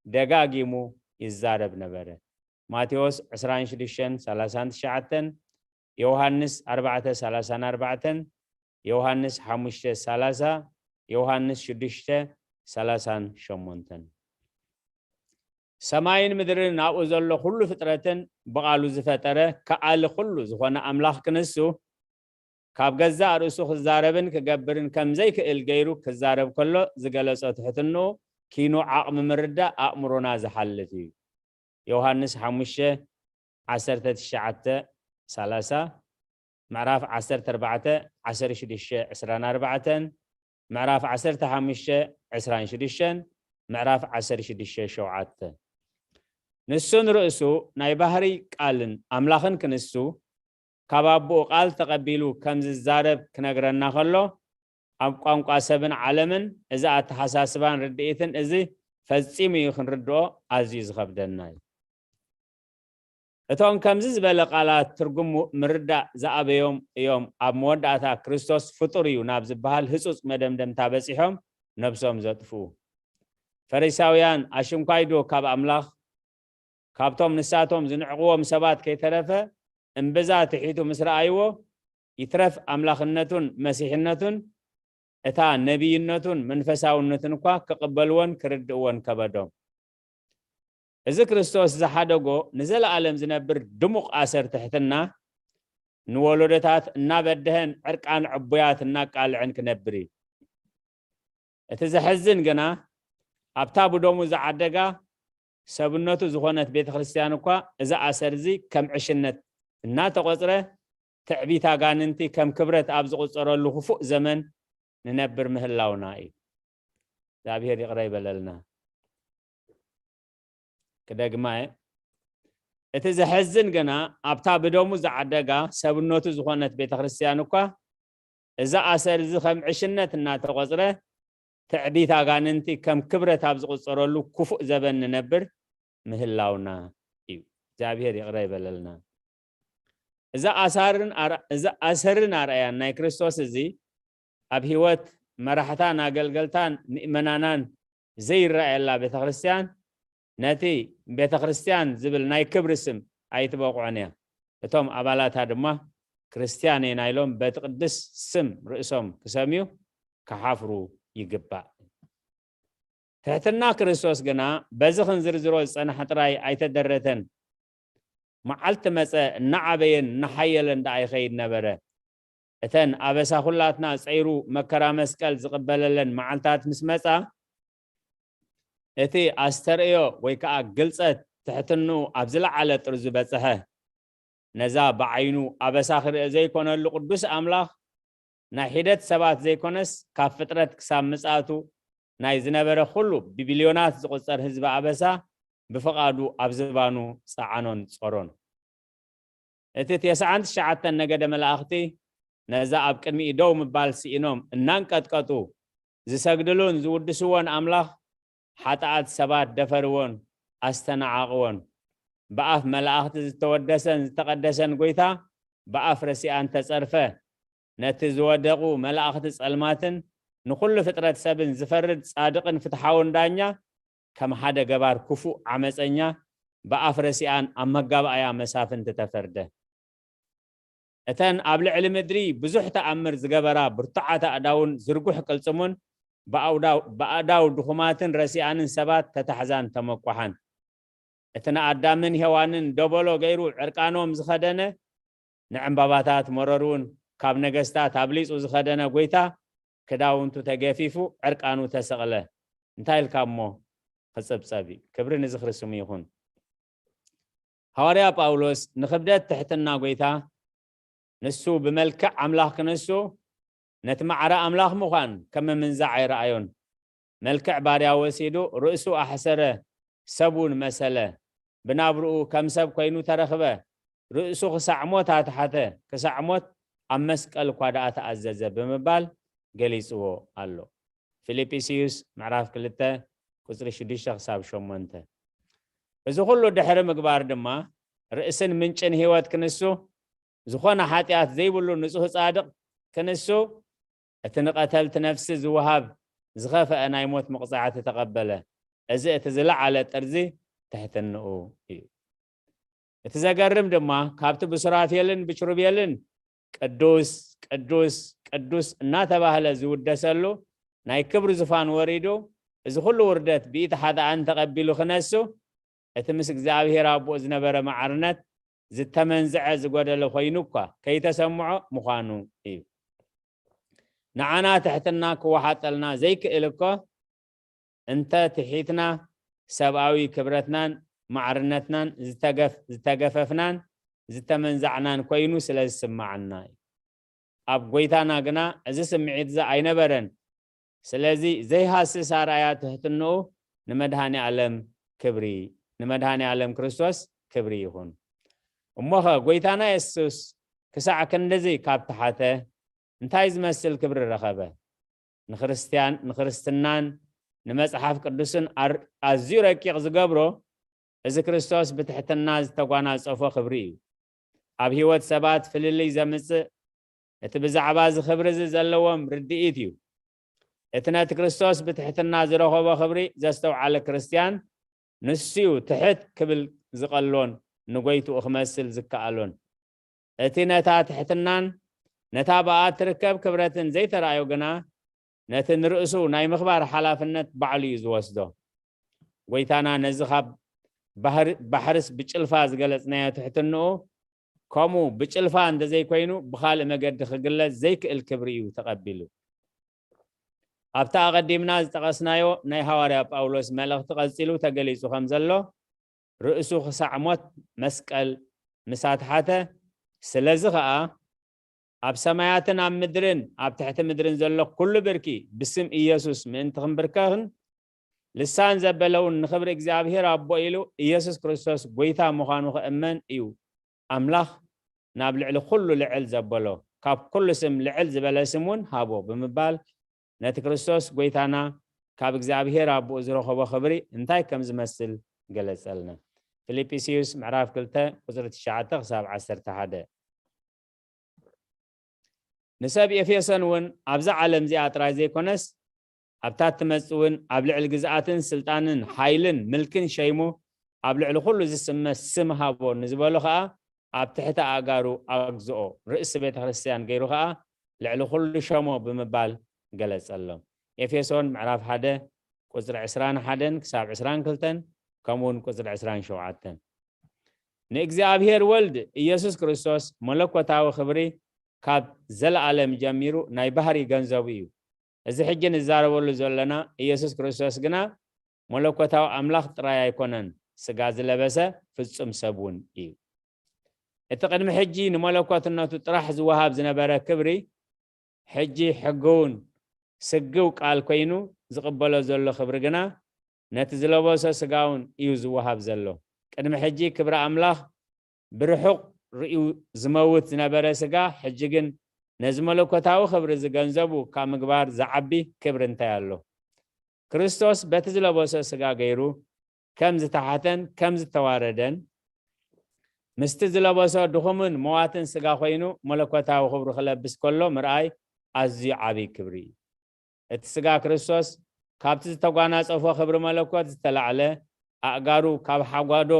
ደጋጊሙ ይዛረብ ነበረ። ማቴዎስ ዕስራን ሽዱሽተን ሰላሳን ትሽዓተን፣ ዮሃንስ ኣርባዕተ ሰላሳን ኣርባዕተን፣ ዮሃንስ ሓሙሽተ ሰላሳ፣ ዮሃንስ ሽዱሽተ ሰላሳን ሸሞንተን። ሰማይን ምድርን ኣብኡ ዘሎ ኩሉ ፍጥረትን ብቓሉ ዝፈጠረ ከኣሊ ኩሉ ዝኾነ ኣምላኽ ክንሱ፣ ካብ ገዛእ ርእሱ ክዛረብን ክገብርን ከም ዘይክእል ገይሩ ክዛረብ ከሎ ዝገለጾ ትሕትንኡ ኪኖ ዓቕሚ ምርዳእ ኣእምሮና ዝሓልፍ እዩ። ዮሃንስ ሓሙሽተ ዓሰርተ ትሽዓተ ሰላሳ፣ ምዕራፍ ዓሰርተ ኣርባዕተ ዓሰርተ ሽዱሽተ ዕስራን ኣርባዕተን፣ ምዕራፍ ዓሰርተ ሓሙሽተ ዕስራን ሽዱሽተን፣ ምዕራፍ ዓሰርተ ሽዱሽተ ሸውዓተ። ንሱ ንርእሱ ናይ ባህሪ ቃልን ኣምላኽን ክንሱ ካብ ኣቦኡ ቃል ተቐቢሉ ከም ዝዛረብ ክነግረና ከሎ፣ ኣብ ቋንቋ ሰብን ዓለምን እዚ ኣተሓሳስባን ርድኢትን እዚ ፈጺሙ እዩ ክንርድኦ ኣዝዩ ዝኸብደና እዩ። እቶም ከምዚ ዝበለ ቃላት ትርጉሙ ምርዳእ ዝኣበዮም እዮም ኣብ መወዳእታ ክርስቶስ ፍጡር እዩ ናብ ዝበሃል ህጹጽ መደምደምታ በጺሖም ነብሶም ዘጥፍኡ። ፈሪሳውያን ኣሽንኳይዶ ካብ ኣምላኽ ካብቶም ንሳቶም ዝንዕቕዎም ሰባት ከይተረፈ እምብዛ ትሒቱ ምስ ረኣይዎ፣ ይትረፍ ኣምላኽነቱን መሲሕነቱን፣ እታ ነቢይነቱን መንፈሳውነቱን እኳ ክቕበልዎን ክርድእዎን ከበዶም። እዚ ክርስቶስ ዝሓደጎ ንዘለኣለም ዝነብር ድሙቕ ኣሰር ትሕትና፣ ንወለዶታት እናበደሀን ዕርቃን ዕቡያት እናቃልዐን ክነብር እዩ። እቲ ዘሕዝን ግና፣ ኣብታ ብደሙ ዝዓደጋ ሰብነቱ ዝኾነት ቤተ ክርስቲያን እኳ እዚ ኣሰር እዚ ከም ዕሽነት እናተቖጽረ፣ ትዕቢት ኣጋንንቲ ከም ክብረት ኣብ ዝቑጸረሉ ክፉእ ዘመን ንነብር ምህላውና እዩ። እግዚኣብሔር ይቕረ ይበለልና። ክደግማ እየ። እቲ ዘሕዝን ግና፣ ኣብታ ብደሙ ዝዓደጋ ሰብነቱ ዝኾነት ቤተ ክርስቲያን እኳ እዚ ኣሰር እዚ ከም ዕሽነት እናተቖጽረ፣ ትዕቢት ኣጋንንቲ ከም ክብረት ኣብ ዝቑጸረሉ ክፉእ ዘበን ንነብር ምህላውና እዩ። እግዚኣብሔር ይቕረ ይበለልና። እዚ ኣሳርን ኣር-፣ እዚ ኣሰርን ኣርኣያን ናይ ክርስቶስ እዚ ኣብ ህይወት መራሕታን ኣገልገልታን ምእመናናን ዘይረኣየላ ቤተ ክርስቲያን፣ ነቲ ቤተ ክርስቲያን ዝብል ናይ ክብሪ ስም ኣይትበቕዖን እያ። እቶም ኣባላታ ድማ ክርስቲያን ኢና ኢሎም በቲ ቅዱስ ስም ርእሶም ክሰምዩ ክሓፍሩ ይግባእ። ትሕትና ክርስቶስ ግና በዚ ክንዝርዝሮ ዝጸናሕ ጥራይ ኣይተደረተን። መዓልቲ መጸ፣ እናዓበየን እናሓየለን ደኣ ይኸይድ ነበረ። እተን ኣበሳ ኩላትና ጸይሩ መከራ መስቀል ዝቕበለለን መዓልታት ምስ መጻ፣ እቲ ኣስተርእዮ ወይ ከኣ ግልጸት ትሕትንኡ ኣብ ዝለዓለ ጥርዙ በጽሐ። ነዛ ብዓይኑ ኣበሳ ክርኢ ዘይኮነሉ ቅዱስ ኣምላኽ፣ ናይ ሒደት ሰባት ዘይኮነስ፣ ካብ ፍጥረት ክሳብ ምጽኣቱ ናይ ዝነበረ ኩሉ ብቢልዮናት ዝቑጸር ህዝቢ ኣበሳ ብፍቓዱ ኣብ ዝባኑ ጸዓኖን ጾሮን። እቲ ተስዓን ትሽዓተን ነገደ መላእኽቲ ነዛ ኣብ ቅድሚኡ ደው ምባል ስኢኖም እናንቀጥቀጡ ዝሰግድሉን ዝውድስዎን ኣምላኽ፣ ሓጥኣት ሰባት ደፈርዎን ኣስተናዓቕዎን። ብኣፍ መላእኽቲ ዝተወደሰን ዝተቐደሰን ጐይታ ብኣፍ ረሲኣን ተጸርፈ። ነቲ ዝወደቑ መላእኽቲ ጸልማትን ንኹሉ ፍጥረት ሰብን ዝፈርድ ጻድቕን ፍትሓውን ዳኛ ከም ሓደ ገባር ክፉእ ዓመጸኛ ብኣፍ ረሲኣን ኣብ መጋባእያ መሳፍንቲ ተፈርደ። እተን ኣብ ልዕሊ ምድሪ ብዙሕ ተኣምር ዝገበራ ብርቱዓት ኣእዳውን ዝርጉሕ ቅልጽሙን ብኣውዳው-፣ ብኣእዳው ድኹማትን ረሲኣንን ሰባት ተታሕዛን ተመቋሓን። እቲ ንኣዳምን ሄዋንን ደበሎ ገይሩ ዕርቃኖም ዝኸደነ፣ ንዕምባባታት መረሩን ካብ ነገስታት ኣብሊጹ ዝኸደነ ጐይታ ክዳውንቱ ተገፊፉ ዕርቃኑ ተሰቕለ። እንታይ ኢልካ እሞ ክጽብጸብ እዩ? ክብሪ ንዝኽሪ ስሙ ይኹን። ሃዋርያ ጳውሎስ ንኽብደት ትሕትና ጐይታ፣ ንሱ ብመልክዕ ኣምላኽ ክንሱ፣ ነቲ ማዕረ ኣምላኽ ምዃን ከም ምምንዛዕ ኣይረኣዮን። መልክዕ ባርያ ወሲዱ፣ ርእሱ ኣሕሰረ፣ ሰብ እውን መሰለ። ብናብርኡ ከም ሰብ ኮይኑ ተረኽበ። ርእሱ ክሳዕ ሞት ኣትሓተ፣ ክሳዕ ሞት ኣብ መስቀል እኳ ደኣ ተኣዘዘ ብምባል ገሊጽዎ ኣሎ። ፊልጵስዩስ ምዕራፍ ክልተ ቁጽሪ ሽዱሽተ ክሳብ ሸሞንተ። እዚ ኩሉ ድሕሪ ምግባር ድማ ርእስን ምንጭን ህይወት ክንሱ፣ ዝኾነ ሓጢኣት ዘይብሉ ንጹህ ጻድቕ ክንሱ፣ እቲ ንቐተልቲ ነፍሲ ዝወሃብ ዝኸፍአ ናይ ሞት መቕጻዕቲ ተቐበለ። እዚ እቲ ዝለዓለ ጥርዚ ትሕትንኡ እዩ። እቲ ዘገርም ድማ ካብቲ ብሱራፌልን ብችሩቤልን ቅዱስ፣ ቅዱስ፣ ቅዱስ እናተባህለ ዝውደሰሉ ናይ ክብሪ ዙፋን ወሪዱ፣ እዚ ኩሉ ውርደት ብኢቲ ሓጥኣን ተቐቢሉ ክነሱ፣ እቲ ምስ እግዚኣብሔር ኣቦኡ ዝነበረ ማዕርነት ዝተመንዝዐ ዝጎደለ ኮይኑ እኳ ከይተሰምዖ ምዃኑ እዩ። ንዓና ትሕትና ክወሓጠልና ዘይክእል እኮ እንተ ትሒትና ሰብኣዊ ክብረትናን ማዕርነትናን ዝተገፍ-፣ ዝተገፈፍናን ዝተመንዛዕናን ኮይኑ ስለ ዝስማዓና እዩ። ኣብ ጎይታና ግና እዚ ስምዒት እዚ ኣይነበረን። ስለዚ ዘይሃስስ ኣርኣያ ትሕትንኡ ንመድሃኔ ዓለም ክብሪ፣ ንመድሃኔ ዓለም ክርስቶስ ክብሪ ይኹን። እሞኸ ጎይታና የሱስ ክሳዕ ክንድዚ ካብ ተሓተ እንታይ ዝመስል ክብሪ ረኸበ? ንክርስትያን-፣ ንክርስትናን ንመጽሓፍ ቅዱስን ኣር-፣ ኣዝዩ ረቂቕ ዝገብሮ፣ እዚ ክርስቶስ ብትሕትና ዝተጓናጸፎ ክብሪ እዩ። ኣብ ህይወት ሰባት ፍልልይ ዘምጽእ፣ እቲ ብዛዕባ እዚ ክብሪ እዚ ዘለዎም ርድኢት እዩ። እቲ ነቲ ክርስቶስ ብትሕትና ዝረኸቦ ክብሪ ዘስተውዓለ ክርስትያን፣ ንሱዩ ትሕት ክብል ዝቐሎን ንጎይትኡ ክመስል ዝከኣሎን። እቲ ነታ ትሕትናን ነታ ብኣ ትርከብ ክብረትን ዘይተራእዮ ግና፣ ነቲ ንርእሱ ናይ ምኽባር ሓላፍነት ባዕሉ እዩ ዝወስዶ። ጎይታና ነዚ ካብ ባህር-፣ ባሕርስ ብጭልፋ ዝገለጽናዮ ትሕትንኡ፣ ከምኡ ብጭልፋ እንተዘይኮይኑ ብኻልእ መገዲ ክግለጽ ዘይክእል ክብሪ እዩ ተቐቢሉ። ኣብታ ኣቐዲምና ዝጠቐስናዮ ናይ ሃዋርያ ጳውሎስ መልእኽቲ ቀጺሉ ተገሊጹ ከም ዘሎ፣ ርእሱ ክሳዕ ሞት መስቀል ምስ ኣትሓተ፣ ስለዚ ኸኣ ኣብ ሰማያትን ኣብ ምድርን ኣብ ትሕቲ ምድርን ዘሎ ኩሉ ብርኪ ብስም ኢየሱስ ምእንቲ ክንብርከኽን፣ ልሳን ዘበለ እውን ንኽብሪ እግዚኣብሔር ኣቦ ኢሉ ኢየሱስ ክርስቶስ ጐይታ ምዃኑ ክእመን እዩ። ኣምላኽ ናብ ልዕሊ ኩሉ ልዕል ዘበሎ፣ ካብ ኩሉ ስም ልዕል ዝበለ ስም እውን ሃቦ ብምባል፣ ነቲ ክርስቶስ ጐይታና ካብ እግዚኣብሔር ኣቦኡ ዝረኸቦ ክብሪ እንታይ ከም ዝመስል ገለጸልና። ፊልጵስዩስ ምዕራፍ ክልተ ቁጽሪ ትሽዓተ ክሳብ ዓሰርተ ሓደ። ንሰብ ኤፌሶን እውን ኣብዛ ዓለም እዚኣ ጥራይ ዘይኮነስ፣ ኣብታ እትመጽእ እውን ኣብ ልዕሊ ግዝኣትን ስልጣንን ሓይልን ምልክን ሸይሙ፣ ኣብ ልዕሊ ኩሉ ዝስመ ስም ሃቦ ንዝበሎ ኸኣ፣ ኣብ ትሕቲ ኣእጋሩ ኣግዝኦ፣ ርእሲ ቤተ ክርስትያን ገይሩ ኸኣ፣ ልዕሊ ኩሉ ሸሞ ብምባል ገለጸሎም። ኤፌሶን ምዕራፍ ሓደ ቁጽሪ ዕስራን ሓደን ክሳብ ዕስራን ክልተን፣ ከምኡ እውን ቁጽሪ ዕስራን ሸውዓተን። ንእግዚኣብሔር ወልድ ኢየሱስ ክርስቶስ መለኮታዊ ክብሪ ካብ ዘለኣለም ጀሚሩ ናይ ባህሪ ገንዘቡ እዩ። እዚ ሕጂ ንዛረበሉ ዘለና ኢየሱስ ክርስቶስ ግና መለኮታዊ ኣምላኽ ጥራይ ኣይኮነን፣ ስጋ ዝለበሰ ፍጹም ሰብ እውን እዩ። እቲ ቅድሚ ሕጂ ንመለኮትነቱ ጥራሕ ዝወሃብ ዝነበረ ክብሪ፣ ሕጂ ሕግውን ስግው ቃል ኮይኑ ዝቕበሎ ዘሎ ክብሪ ግና፣ ነቲ ዝለበሶ ስጋውን እዩ ዝወሃብ ዘሎ። ቅድሚ ሕጂ ክብሪ ኣምላኽ ብርሑቕ ርእዩ ዝመውት ዝነበረ ስጋ፣ ሕጂ ግን ነዚ መለኮታዊ ክብሪ ዝገንዘቡ ካብ ምግባር ዝዓቢ ክብሪ እንታይ ኣሎ? ክርስቶስ በቲ ዝለበሶ ስጋ ገይሩ ከም ዝተሓተን ከም ዝተዋረደን፣ ምስቲ ዝለበሶ ድኹምን መዋትን ስጋ ኮይኑ መለኮታዊ ክብሪ ክለብስ ከሎ ምርኣይ ኣዝዩ ዓቢ ክብሪ እዩ። እቲ ስጋ ክርስቶስ ካብቲ ዝተጓናጸፎ ክብሪ መለኮት ዝተላዕለ፣ ኣእጋሩ ካብ ሓጓዶ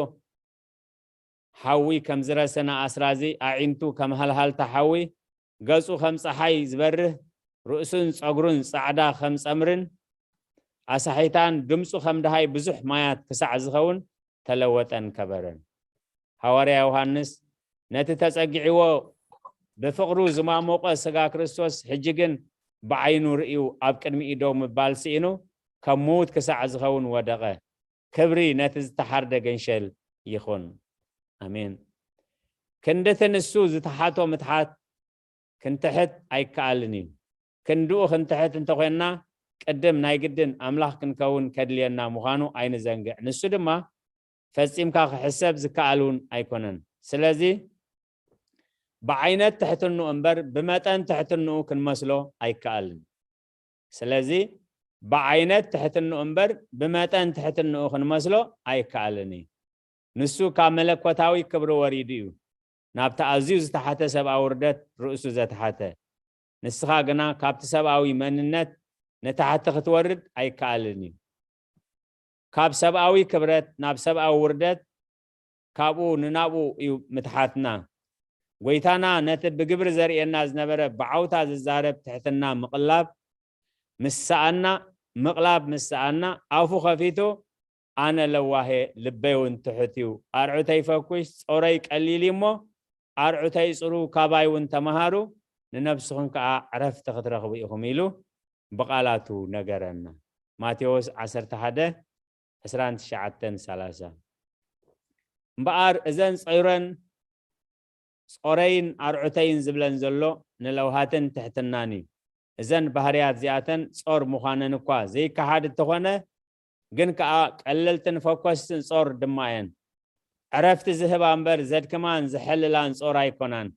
ሓዊ ከም ዝረሰነ ኣስራዚ፣ ኣዒንቱ ከም ሃልሃልታ ሓዊ፣ ገጹ ከም ጸሓይ ዝበርህ፣ ርእሱን ጸጉሩን ጻዕዳ ከም ጸምርን ኣሳሒታን፣ ድምጹ ከም ደሃይ ብዙሕ ማያት ክሳዕ ዝኸውን ተለወጠን ከበረን። ሃዋርያ ዮሃንስ ነቲ ተጸጊዕዎ ብፍቕሩ ዝማሞቐ ስጋ ክርስቶስ ሕጂ ግን ብዓይኑ ርእዩ ኣብ ቅድሚኡ ደው ምባል ስኢኑ ከም ምዉት ክሳዕ ዝኸውን ወደቐ። ክብሪ ነቲ ዝተሓርደ ገንሸል ይኹን። ኣሜን። ክንድቲ ንሱ ዝተሓቶ ምትሓት ክንትሕት ኣይከኣልን እዩ። ክንድኡ ክንትሕት እንተኾንና ቅድም ናይ ግድን ኣምላኽ ክንከውን ከድልየና ምዃኑ ኣይንዘንግዕ። ንሱ ድማ ፈጺምካ ክሕሰብ ዝከኣል እውን ኣይኮነን። ስለዚ ብዓይነት ትሕትንኡ እምበር ብመጠን ትሕትንኡ ክንመስሎ ኣይከኣልን። ስለዚ ብዓይነት ትሕትንኡ እምበር ብመጠን ትሕትንኡ ክንመስሎ ኣይከኣልን እዩ። ንሱ ካብ መለኮታዊ ክብሪ ወሪዱ እዩ ናብቲ ኣዝዩ ዝተሓተ ሰብኣዊ ውርደት ርእሱ ዘትሓተ። ንስኻ ግና ካብቲ ሰብኣዊ መንነት ንታሕቲ ክትወርድ ኣይከኣልን እዩ። ካብ ሰብኣዊ ክብረት ናብ ሰብኣዊ ውርደት፣ ካብኡ ንናብኡ እዩ ምትሓትና። ጐይታና ነቲ ብግብሪ ዘርእየና ዝነበረ ብዓውታ ዝዛረብ ትሕትና ምቕላብ ምስ ሰኣና፣ ምቕላብ ምስ ሰኣና፣ ኣፉ ከፊቱ ኣነ ለዋሄ፣ ልበይ እውን ትሑት እዩ። ኣርዑተይ ፈኩሽ፣ ጾረይ ቀሊል እዩ እሞ፣ ኣርዑተይ ጽሩ፣ ካባይ እውን ተመሃሩ፣ ንነብስኹም ከኣ ዕረፍቲ ክትረኽቡ ኢኹም ኢሉ ብቓላቱ ነገረና። ማቴዎስ ዓሰርተ ሓደ፣ ዕስራን ትሽዓተን፣ ሰላሳ። እምበኣር እዘን ጾረን ጾረይን ኣርዑተይን ዝብለን ዘሎ ንለውሃትን ትሕትናን እዩ። እዘን ባህርያት እዚኣተን ጾር ምዃነን እኳ ዘይከሓድ እንተኾነ፣ ግን ከኣ ቀለልትን ፈኮስትን ጾር ድማ እየን። ዕረፍቲ ዝህባ እምበር ዘድክማን ዝሐልላን ጾር ኣይኮናን።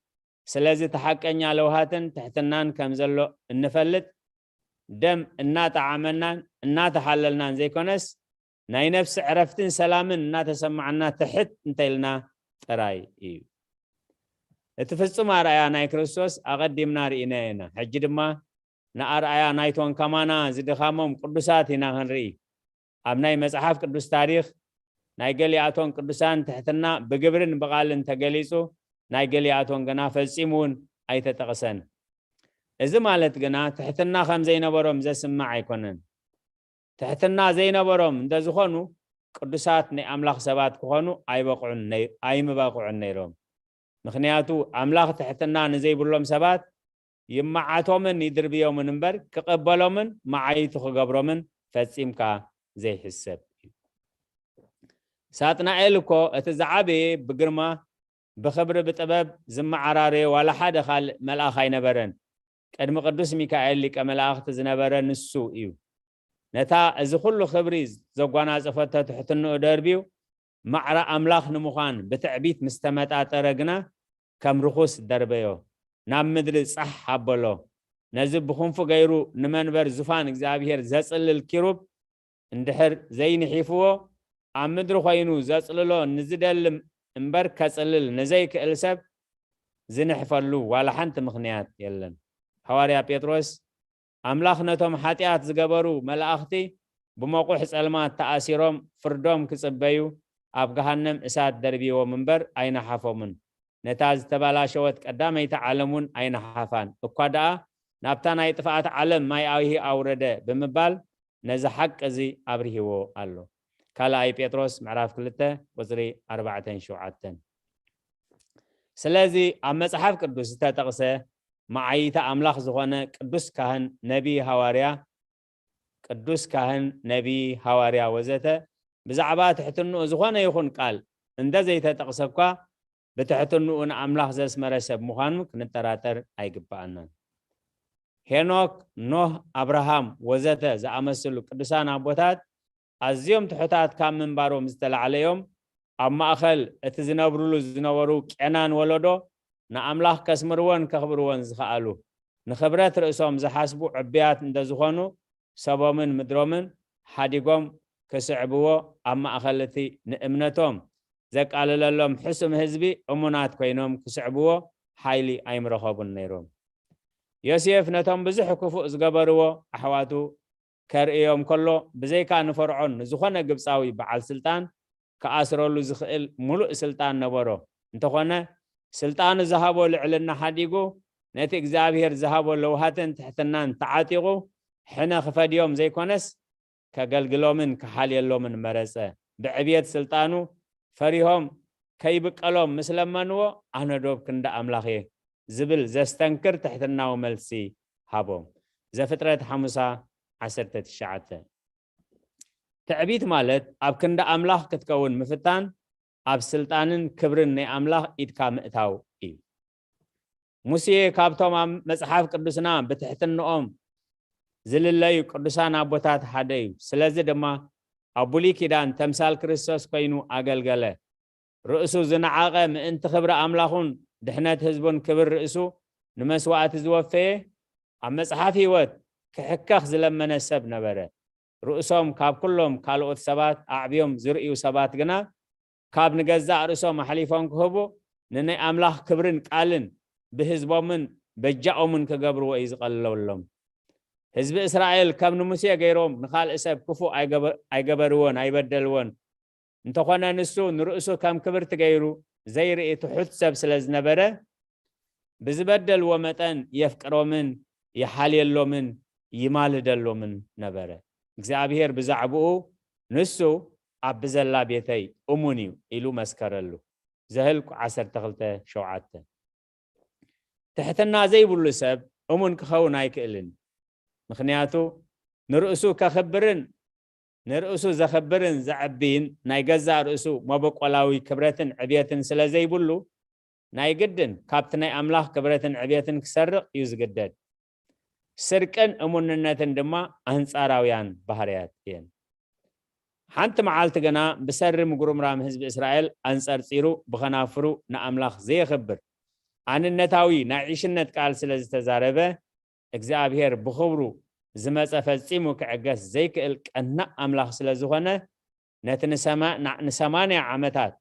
ስለዚ እቲ ሓቀኛ ለውሃትን ትሕትናን ከም ዘሎ እንፈልጥ፣ ደም እናጠዓመናን እናተሓለልናን ዘይኮነስ፣ ናይ ነፍሲ ዕረፍትን ሰላምን እናተሰማዓና ትሕት እንተኢልና ጥራይ እዩ። እቲ ፍጹም ኣርኣያ ናይ ክርስቶስ ኣቐዲምና ርኢና ኢና። ሕጂ ድማ ንኣርኣያ ናይቶም ከማና ዝድኻሞም ቅዱሳት ኢና ክንርኢ። ኣብ ናይ መጽሓፍ ቅዱስ ታሪኽ ናይ ገሊኣቶም ቅዱሳን ትሕትና ብግብርን ብቓልን ተገሊጹ፣ ናይ ገሊኣቶም ግና ፈጺሙ እውን ኣይተጠቕሰን። እዚ ማለት ግና ትሕትና ከም ዘይነበሮም ዘስምዕ ኣይኮነን። ትሕትና ዘይነበሮም እንተዝኾኑ፣ ቅዱሳት ናይ ኣምላኽ ሰባት ክኾኑ ኣይበቕዑን ነይ-፣ ኣይምበቕዑን ነይሮም። ምኽንያቱ፣ ኣምላኽ ትሕትና ንዘይብሎም ሰባት ይመዓቶምን ይድርብዮምን እምበር፣ ክቕበሎምን መዓይቱ ክገብሮምን ፈጺምካ ዘይሕሰብ እዩ። ሳጥናኤል እኮ እቲ ዝዓበየ ብግርማ፣ ብኽብሪ፣ ብጥበብ ዝመዓራረዮ ዋላ ሓደ ካልእ መልኣኽ ኣይነበረን። ቅድሚ ቅዱስ ሚካኤል ሊቀ መላእኽቲ ዝነበረ ንሱ እዩ። ነታ እዚ ኩሉ ክብሪ ዘጓናጸፈቶ ትሕትንኡ ደርብዩ፣ ማዕረ ኣምላኽ ንምዃን ብትዕቢት ምስ ተመጣጠረ ግና፣ ከም ርኹስ ደርበዮ፣ ናብ ምድሪ ጻሕ ኣበሎ። ነዚ ብኽንፉ ገይሩ ንመንበር ዙፋን እግዚኣብሔር ዘጽልል ኪሩብ እንድሕር ዘይንሒፍዎ፣ ኣብ ምድሪ ኮይኑ ዘጽልሎ ንዝደሊ እምበር ከጽልል ንዘይክእል ሰብ ዝንሕፈሉ ዋላ ሓንቲ ምኽንያት የለን። ሃዋርያ ጴጥሮስ፣ ኣምላኽ ነቶም ሓጢኣት ዝገበሩ መላእኽቲ ብመቑሕ ጸልማት ተኣሲሮም ፍርዶም ክጽበዩ ኣብ ገሃነም እሳት ደርብይዎም እምበር ኣይነሓፎምን። ነታ ዝተባላሸወት ቀዳመይቲ ዓለም እውን ኣይነሓፋን። እኳ ደኣ ናብታ ናይ ጥፍኣት ዓለም ማይ ኣውሂ ኣውረደ ብምባል ነዚ ሓቂ እዚ ኣብርሂዎ ኣሎ። ካልኣይ ጴጥሮስ ምዕራፍ ክልተ ቁጽሪ ኣርባዕተን ሸውዓተን። ስለዚ ኣብ መጽሓፍ ቅዱስ ዝተጠቕሰ መዓይታ ኣምላኽ ዝኾነ ቅዱስ ካህን፣ ነቢ፣ ሃዋርያ፣ ቅዱስ ካህን፣ ነቢ፣ ሃዋርያ ወዘተ ብዛዕባ ትሕትንኡ ዝኾነ ይኹን ቃል እንተ ዘይተጠቕሰ እኳ፣ ብትሕትንኡ ንኣምላኽ ዘስመረ ሰብ ምዃኑ ክንጠራጠር ኣይግብኣናን። ሄኖክ፣ ኖህ፣ ኣብርሃም ወዘተ ዝኣመስሉ ቅዱሳን ኣቦታት ኣዝዮም ትሑታት ካብ ምንባሮም ዝተላዕለ እዮም ኣብ ማእከል እቲ ዝነብሩሉ ዝነበሩ ቄናን ወለዶ ንኣምላኽ ከስምርዎን ከኽብርዎን ዝኸኣሉ። ንኽብረት ርእሶም ዝሓስቡ ዕቡያት እንተዝኾኑ፣ ሰቦምን ምድሮምን ሓዲጎም ክስዕብዎ፣ ኣብ ማእከል እቲ ንእምነቶም ዘቃልለሎም ሕሱም ህዝቢ እሙናት ኮይኖም ክስዕብዎ ሓይሊ ኣይምረኸቡን ነይሮም። ዮሴፍ ነቶም ብዙሕ ክፉእ ዝገበርዎ ኣሕዋቱ ከርእዮም ከሎ፣ ብዘይካ ንፈርዖን ንዝኾነ ግብጻዊ በዓል ስልጣን ክኣስረሉ ዝኽእል ምሉእ ስልጣን ነበሮ። እንተኾነ፣ ስልጣኑ ዝሃቦ ልዕልና ሓዲጉ፣ ነቲ እግዚኣብሔር ዝሃቦ ለውሃትን ትሕትናን ተዓጢቑ፣ ሕነ ክፈድዮም ዘይኮነስ፣ ከገልግሎምን ክሓልየሎምን መረጸ። ብዕብየት ስልጣኑ ፈሪሆም ከይብቀሎም ምስ ለመንዎ፣ ኣነ ዶብ ክንዲ ኣምላኽ እየ ዝብል ዘስተንክር ትሕትናዊ መልሲ ሃቦም። ዘፍጥረት ሓሙሳ፣ ዓሰርተ ትሽዓተ። ትዕቢት ማለት ኣብ ክንዲ ኣምላኽ ክትከውን ምፍታን፣ ኣብ ስልጣንን ክብርን ናይ ኣምላኽ ኢድካ ምእታው እዩ። ሙሴ ካብቶም ኣብ መጽሓፍ ቅዱስና ብትሕትንኦም ዝልለዩ ቅዱሳን ኣቦታት ሓደ እዩ። ስለዚ ድማ ኣብ ብሉይ ኪዳን ተምሳል ክርስቶስ ኮይኑ ኣገልገለ። ርእሱ ዝነዓቐ፣ ምእንቲ ክብሪ ኣምላኹን ድሕነት ህዝቡን ክብር ርእሱ ንመስዋእቲ ዝወፈየ፣ ኣብ መጽሓፍ ህይወት ክሕከኽ ዝለመነ ሰብ ነበረ። ርእሶም ካብ ኩሎም ካልኦት ሰባት ኣዕብዮም ዝርእዩ ሰባት ግና፣ ካብ ንገዛእ ርእሶም ኣሕሊፎም ክህቡ፣ ንናይ ኣምላኽ ክብርን ቃልን ብህዝቦምን በጃኦምን ክገብርዎ እዩ ዝቐለሎም። ህዝቢ እስራኤል ከም ንሙሴ ገይሮም ንኻልእ ሰብ ክፉእ ኣይገበ-፣ ኣይገበርዎን፣ ኣይበደልዎን። እንተኾነ ንሱ ንርእሱ ከም ክብርቲ ገይሩ ዘይርኢ ትሑት ሰብ ስለ ዝነበረ፣ ብዝበደልዎ መጠን የፍቅሮምን ይሓልየሎምን ይማልደሎምን ነበረ። እግዚኣብሔር ብዛዕባኡ ንሱ ኣብ ብዘላ ቤተይ እሙን እዩ ኢሉ መስከረሉ። ዘህልቁ ዓሰርተ ክልተ ሸውዓተ። ትሕትና ዘይብሉ ሰብ እሙን ክኸውን ኣይክእልን። ምኽንያቱ ንርእሱ ከኽብርን ንርእሱ ዘኽብርን ዘዕብይን ናይ ገዛእ ርእሱ መበቆላዊ ክብረትን ዕብየትን ስለ ዘይብሉ፣ ናይ ግድን ካብቲ ናይ ኣምላኽ ክብረትን ዕብየትን ክሰርቕ እዩ ዝግደድ። ስርቅን እሙንነትን ድማ ኣንጻራውያን ባህርያት እየን። ሓንቲ መዓልቲ ግና ብሰሪ ምጉርምራም ህዝቢ እስራኤል ኣንጸርጺሩ ብኸናፍሩ ንኣምላኽ ዘየኽብር ኣንነታዊ ናይ ዕሽነት ቃል ስለ ዝተዛረበ፣ እግዚኣብሔር ብኽብሩ ዝመጸ ፈጺሙ ክዕገስ ዘይክእል ቀናእ ኣምላኽ ስለ ዝኾነ፣ ነቲ ንሰማ-፣ ና-፣ ንሰማንያ ዓመታት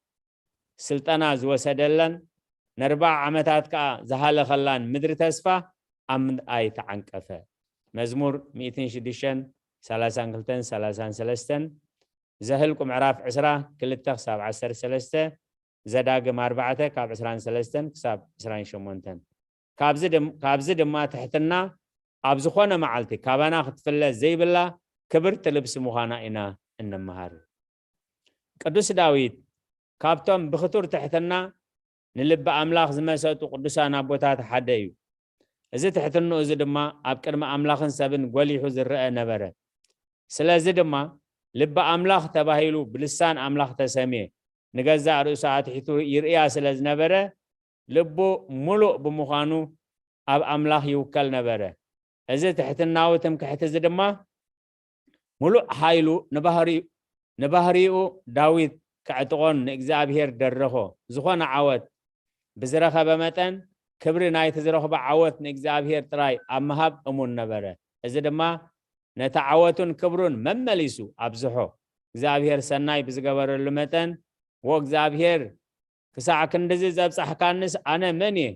ስልጠና ዝወሰደላን ንኣርብዓ ዓመታት ከኣ ዝሃለኸላን ምድሪ ተስፋ ኣብ ምርኣይ ተዓንቀፈ። መዝሙር ሚእትን ሽዱሽተን፣ ሰላሳን ክልተን፣ ሰላሳን ሰለስተን፣ ዘህልቁ ምዕራፍ ዕስራ ክልተ ክሳብ ዓሰርተ ሰለስተ፣ ዘዳግም ኣርባዕተ ካብ ዕስራን ሰለስተን ክሳብ ዕስራን ሸሞንተን። ካብዚ ድም-፣ ካብዚ ድማ ትሕትና ኣብ ዝኾነ መዓልቲ ካባና ክትፍለ ዘይብላ ክብርቲ ልብሲ ምዃና ኢና እንመሃር። ቅዱስ ዳዊት ካብቶም ብኽቱር ትሕትና ንልቢ ኣምላኽ ዝመሰጡ ቅዱሳን ኣቦታት ሓደ እዩ። እዚ ትሕትንኡ እዚ ድማ ኣብ ቅድሚ ኣምላኽን ሰብን ጎሊሑ ዝረአ ነበረ። ስለዚ ድማ ልቢ ኣምላኽ ተባሂሉ ብልሳን ኣምላኽ ተሰምየ፣ ንገዛእ ርእሱ ኣትሒቱ ይርእያ ስለ ዝነበረ፣ ልቡ ምሉእ ብምዃኑ ኣብ ኣምላኽ ይውከል ነበረ። እዚ ትሕትናዊ ትምክሕቲ እዚ ድማ ምሉእ ሓይሉ ንባህሪ-፣ ንባህሪኡ ዳዊት ከዕጥቖን ንእግዚኣብሔር ደረኾ። ዝኾነ ዓወት ብዝረኸበ መጠን፣ ክብሪ ናይቲ ዝረኽቦ ዓወት ንእግዚኣብሔር ጥራይ ኣብ ምሃብ እሙን ነበረ። እዚ ድማ ነቲ ዓወቱን ክብሩን መመሊሱ ኣብዝሖ። እግዚኣብሔር ሰናይ ብዝገበረሉ መጠን፣ "ዎ እግዚኣብሔር፣ ክሳዕ ክንድዚ ዘብጻሕካንስ ኣነ መን እየ?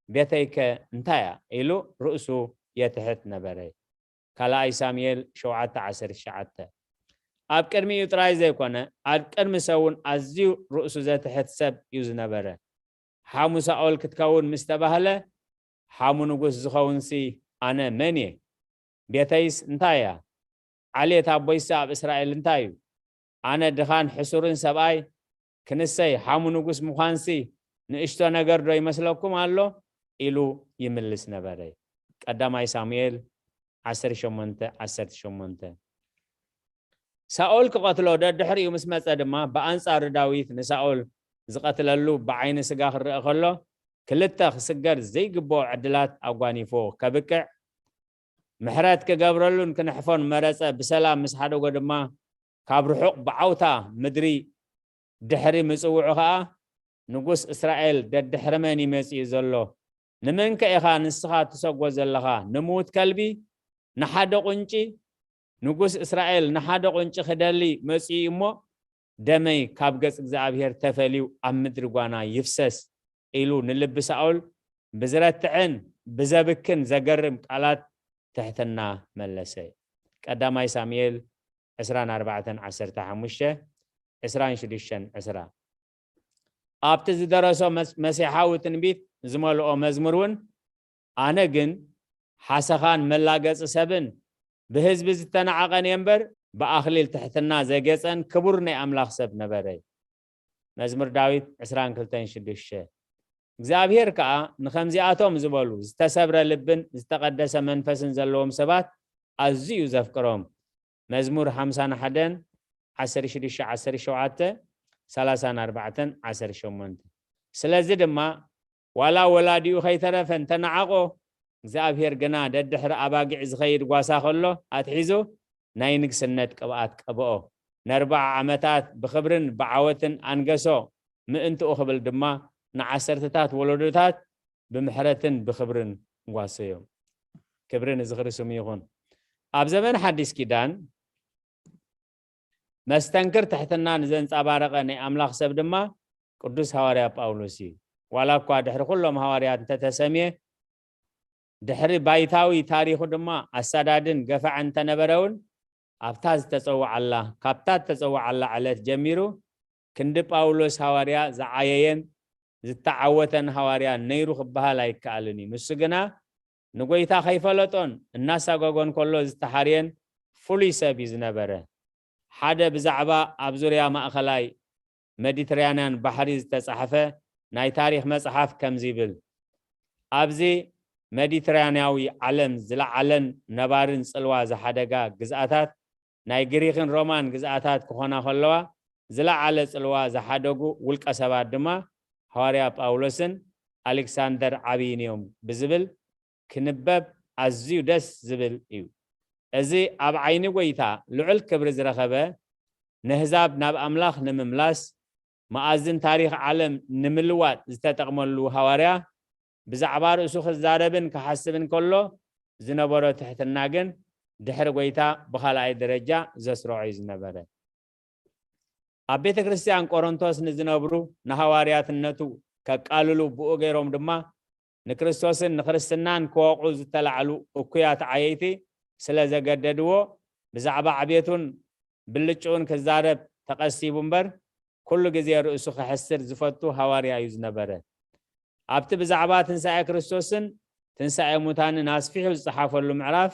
ቤተይከ እንታይ እያ?" ኢሉ ርእሱ የትሕት ነበረ። ካልኣይ ሳሙኤል ሸውዓተ ዓሰርተ ትሽዓተ። ኣብ ቅድሚኡ ጥራይ ዘይኮነ፣ ኣብ ቅድሚ ሰውን ኣዝዩ ርእሱ ዘትሕት ሰብ እዩ ዝነበረ። ሓሙ ሳኦል ክትከውን ምስ ተባህለ፣ "ሓሙ ንጉስ ዝኸውንሲ ኣነ መን እየ? ቤተይስ እንታይ እያ? ዓሌት ኣቦይሲ ኣብ እስራኤል እንታይ እዩ? ኣነ ድኻን ሕሱርን ሰብኣይ ክንሰይ ሓሙ ንጉስ ምዃንሲ ንእሽቶ ነገር ዶ ይመስለኩም ኣሎ?" ኢሉ ይምልስ ነበረ። ቀዳማይ ሳሙኤል ዓሰርተ ሸሞንተ ዓሰርተ ሸሞንተ። ሳኦል ክቐትሎ ደድሕሪኡ ምስ መጸ ድማ፣ ብኣንጻሩ ዳዊት ንሳኦል ዝቐትለሉ ብዓይኒ ስጋ ክረአ ከሎ፣ ክልተ ክስገር ዘይግብኦ ዕድላት ኣጓኒፎ ከብቅዕ፣ ምሕረት ክገብረሉን ክንሕፎን መረጸ። ብሰላም ምስ ሓደጎ ድማ፣ ካብ ርሑቕ ብዓውታ ምድሪ ድሕሪ ምጽውዑ ኸኣ፣ "ንጉስ እስራኤል ደድሕሪ መን እዩ መጺኡ ዘሎ? ንመንከ ኢኻ ንስኻ ትሰጎ ዘለኻ? ንምዉት ከልቢ? ንሓደ ቁንጪ? ንጉስ እስራኤል ንሓደ ቁንጪ ክደሊ መጺኡ እሞ፣ ደመይ ካብ ገጽ እግዚኣብሔር ተፈልዩ ኣብ ምድሪ ጓና ይፍሰስ" ኢሉ ንልቢ ሳኦል ብዝረትዕን ብዘብክን ዘገርም ቃላት ትሕትና መለሰ። ቀዳማይ ሳሙኤል ዕስራን ኣርባዕተን ዓሰርተ ሓሙሽተ፣ ዕስራን ሽዱሽተን ዕስራ። ኣብቲ ዝደረሶ መስ-፣ መሲሓዊ ትንቢት ዝመልኦ መዝሙር እውን፣ "ኣነ ግን ሓሰኻን መላገጺ ሰብን ብህዝቢ ዝተናዕቐን እየ እምበር፣ ብኣኽሊል ትሕትና ዘጌጸን ክቡር ናይ ኣምላኽ ሰብ ነበረ" እዩ። መዝሙር ዳዊት ዕስራን ክልተን ሽዱሽተ። እግዚኣብሔር ከኣ ንኸምዚኣቶም ዝበሉ ዝተሰብረ ልብን ዝተቐደሰ መንፈስን ዘለዎም ሰባት ኣዝዩ እዩ ዘፍቅሮም። መዝሙር ሓምሳን ሓደን፣ ዓሰርተ ሽዱሽተ ዓሰርተ ሸውዓተ፣ ሰላሳን ኣርባዕተን ዓሰርተ ሸሞንተ። ስለዚ ድማ ዋላ ወላዲኡ ከይተረፈ እንተነዓቖ፣ እግዚኣብሔር ግና ደድሕሪ ኣባጊዕ ዝኸይድ ጓሳ ከሎ ኣትሒዙ ናይ ንግስነት ቅብኣት ቀብኦ። ንኣርብዓ ዓመታት ብኽብርን ብዓወትን ኣንገሶ። ምእንትኡ ክብል ድማ ንዓሰርተታት ወለዶታት ብምሕረትን ብኽብርን ጓሰዮ። ክብሪ ንዝኽሪ ስሙ ይኹን። ኣብ ዘመን ሓዲስ ኪዳን መስተንክር ትሕትና ንዘንጸባረቐ ናይ ኣምላኽ ሰብ ድማ ቅዱስ ሃዋርያ ጳውሎስ እዩ። ዋላ እኳ ድሕሪ ኩሎም ሃዋርያት እንተተሰምየ፣ ድሕሪ ባይታዊ ታሪኹ ድማ ኣሳዳድን ገፋዕን እንተነበረ እውን፣ ኣብታ ዝተጸውዓላ፣ ካብታ ዝተጸውዓላ ዕለት ጀሚሩ ክንዲ ጳውሎስ ሃዋርያ ዝዓየየን ዝተዓወተን ሃዋርያ ነይሩ ክበሃል ኣይከኣልን እዩ። ንሱ ግና ንጎይታ ከይፈለጦን እናሳጎጎን ከሎ ዝተሓርየን ፍሉይ ሰብ እዩ ዝነበረ። ሓደ ብዛዕባ ኣብ ዙርያ ማእኸላይ መዲትራንያን ባሕሪ ዝተጻሕፈ ናይ ታሪኽ መጽሓፍ ከምዚ ይብል፣ ኣብዚ መዲትራንያዊ ዓለም ዝለዓለን ነባርን ጽልዋ ዝሓደጋ ግዝኣታት ናይ ግሪኽን ሮማን ግዝኣታት ክኾና ከለዋ፣ ዝለዓለ ጽልዋ ዝሓደጉ ውልቀ ሰባት ድማ ሃዋርያ ጳውሎስን ኣሌክሳንደር ዓብይን እዮም ብዝብል ክንበብ ኣዝዩ ደስ ዝብል እዩ። እዚ ኣብ ዓይኒ ጎይታ ልዑል ክብሪ ዝረኸበ፣ ነህዛብ ናብ ኣምላኽ ንምምላስ፣ መኣዝን ታሪኽ ዓለም ንምልዋጥ ዝተጠቕመሉ ሃዋርያ፣ ብዛዕባ ርእሱ ክዛረብን ክሓስብን ከሎ ዝነበሮ ትሕትና ግን ድሕሪ ጎይታ ብኻልኣይ ደረጃ ዘስርዖ እዩ ዝነበረ። ኣብ ቤተ ክርስቲያን ቆሮንቶስ ንዝነብሩ ንሃዋርያትነቱ ከቃልሉ ብኡ ገይሮም ድማ ንክርስቶስን ንክርስትናን ክወቕዑ ዝተላዕሉ እኩያት ዓየይቲ ስለ ዘገደድዎ ብዛዕባ ዕቤቱን ብልጭኡን ክዛረብ ተቐሲቡ እምበር ኩሉ ግዜ ርእሱ ክሕስር ዝፈቱ ሃዋርያ እዩ ዝነበረ። ኣብቲ ብዛዕባ ትንሳኤ ክርስቶስን ትንሳኤ ሙታንን ኣስፊሑ ዝጸሓፈሉ ምዕራፍ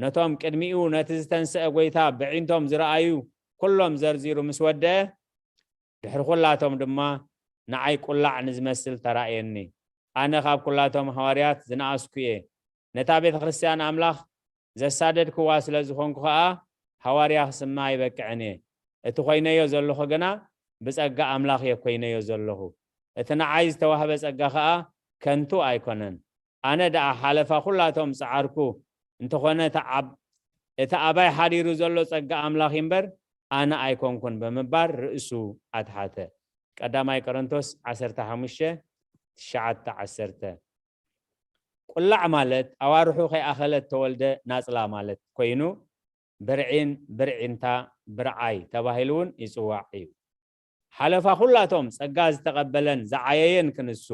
ነቶም ቅድሚኡ ነቲ ዝተንስአ ጎይታ ብዒንቶም ዝረኣዩ ኩሎም ዘርዚሩ ምስ ወደአ፣ ድሕሪ ኩላቶም ድማ ንዓይ ቁላዕ ንዝመስል ተራእየኒ። ኣነ ካብ ኩላቶም ሃዋርያት ዝነኣስኩ እየ። ነታ ቤተ ክርስቲያን ኣምላኽ ዘሳደድክዋ ስለ ዝኾንኩ ኸኣ ሃዋርያ ክስመ ኣይበቅዕን እየ። እቲ ኮይነዮ ዘለኹ ግና ብጸጋ ኣምላኽ እየ ኮይነዮ ዘለኹ። እቲ ንዓይ ዝተዋህበ ጸጋ ኸኣ ከንቱ ኣይኮነን። ኣነ ደኣ ሓለፋ ኩላቶም ጸዓርኩ እንተኾነ እቲ ኣብ-፣ እቲ ኣባይ ሓዲሩ ዘሎ ጸጋ ኣምላኽ እምበር ኣነ ኣይኮንኩን ብምባል ርእሱ ኣትሓተ። ቀዳማይ ቆሮንቶስ ዓሰርተ ሓሙሽተ፣ ትሽዓተ፣ ዓሰርተ። ቁላዕ ማለት ኣዋርሑ ከይኣኸለት ተወልደ ናጽላ ማለት ኮይኑ ብርዒን ብርዒንታ ብርዓይ ተባሂሉ እውን ይጽዋዕ እዩ። ሓለፋ ኩላቶም ጸጋ ዝተቐበለን ዝዓየየን ክንሱ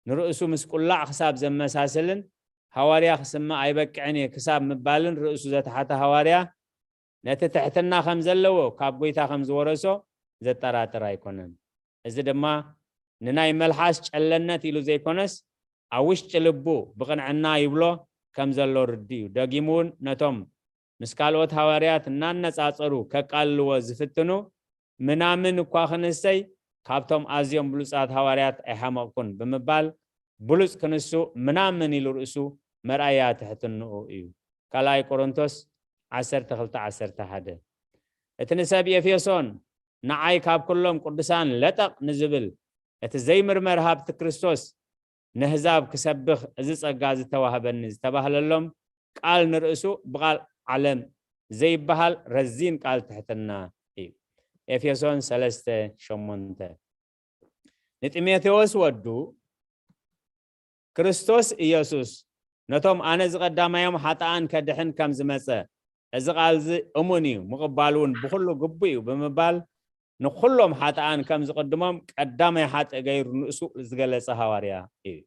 ንርእሱ ምስ ቁላዕ ክሳብ ዘመሳስልን ሃዋርያ ክስመ ኣይበቅዕን እየ ክሳብ ምባልን ርእሱ ዘትሓተ ሃዋርያ ነቲ ትሕትና ከም ዘለዎ ካብ ጎይታ ከም ዝወረሶ ዘጠራጥር ኣይኮነን። እዚ ድማ ንናይ መልሓስ ጨለነት ኢሉ ዘይኮነስ ኣብ ውሽጢ ልቡ ብቕንዕና ይብሎ ከም ዘሎ ርዲ እዩ። ደጊሙ እውን ነቶም ምስ ካልኦት ሃዋርያት እናነጻጸሩ ከቃልልዎ ዝፍትኑ ምናምን እኳ ክንሰይ ካብቶም ኣዝዮም ብሉጻት ሃዋርያት ኣይሓመቕኩን ብምባል ብሉጽ ክንሱ ምናምን ኢሉ ርእሱ መርኣያ ትሕትንኡ እዩ። ካልኣይ ቆሮንቶስ ዓሰርተ ክልተ ዓሰርተ ሓደ። እቲ ንሰብ ኤፌሶን ንዓይ ካብ ኩሎም ቅዱሳን ለጠቕ ንዝብል እቲ ዘይምርመር ሃብቲ ክርስቶስ ነህዛብ ክሰብኽ እዚ ጸጋ ዝተዋህበኒ ዝተባህለሎም ቃል ንርእሱ ብቃል ዓለም ዘይበሃል ረዚን ቃል ትሕትና እዩ። ኤፌሶን ሰለስተ ሸሞንተ። ንጢሞቴዎስ ወዱ ክርስቶስ ኢየሱስ ነቶም ኣነ ዝቐዳማዮም ሓጥኣን ከድሕን ከም ዝመጸ እዚ ቃል እዚ እሙን እዩ፣ ምቕባሉ እውን ብኹሉ ግቡእ እዩ ብምባል ንኹሎም ሓጥኣን ከም ዝቕድሞም ቀዳማይ ሓጥእ ገይሩ ንእሱ ዝገለጸ ሃዋርያ እዩ።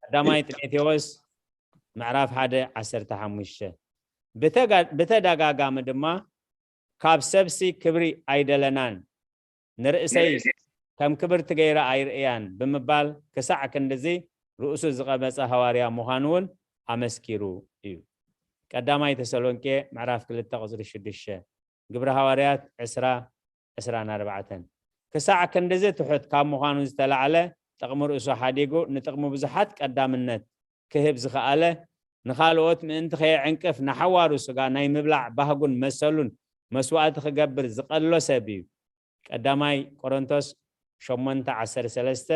ቀዳማይ ጢሞቴዎስ ምዕራፍ ሓደ ዓሰርተ ሓሙሽተ። ብተጋ-፣ ብተደጋጋሚ ድማ ካብ ሰብሲ ክብሪ ኣይደለናን፣ ንርእሰይ ከም ክብርቲ ገይረ ኣይርእያን ብምባል ክሳዕ ክንድዚ ርእሱ ዝቐመጸ ሃዋርያ ምዃኑ እውን ኣመስኪሩ እዩ። ቀዳማይ ተሰሎንቄ ምዕራፍ ክልተ ቁጽሪ ሽዱሽተ፣ ግብሪ ሃዋርያት ዕስራ፣ ዕስራን ኣርባዕተን። ክሳዕ ክንድዚ ትሑት ካብ ምዃኑ ዝተላዕለ ጥቕሚ ርእሱ ሓዲጉ ንጥቕሚ ብዙሓት ቀዳምነት ክህብ ዝኸኣለ፣ ንኻልኦት ምእንቲ ከየዕንቅፍ ንሓዋሩ ስጋ ናይ ምብላዕ ባህጉን መሰሉን መስዋእቲ ክገብር ዝቐሎ ሰብ እዩ። ቀዳማይ ቆሮንቶስ ሸሞንተ ዓሰርተ ሰለስተ፣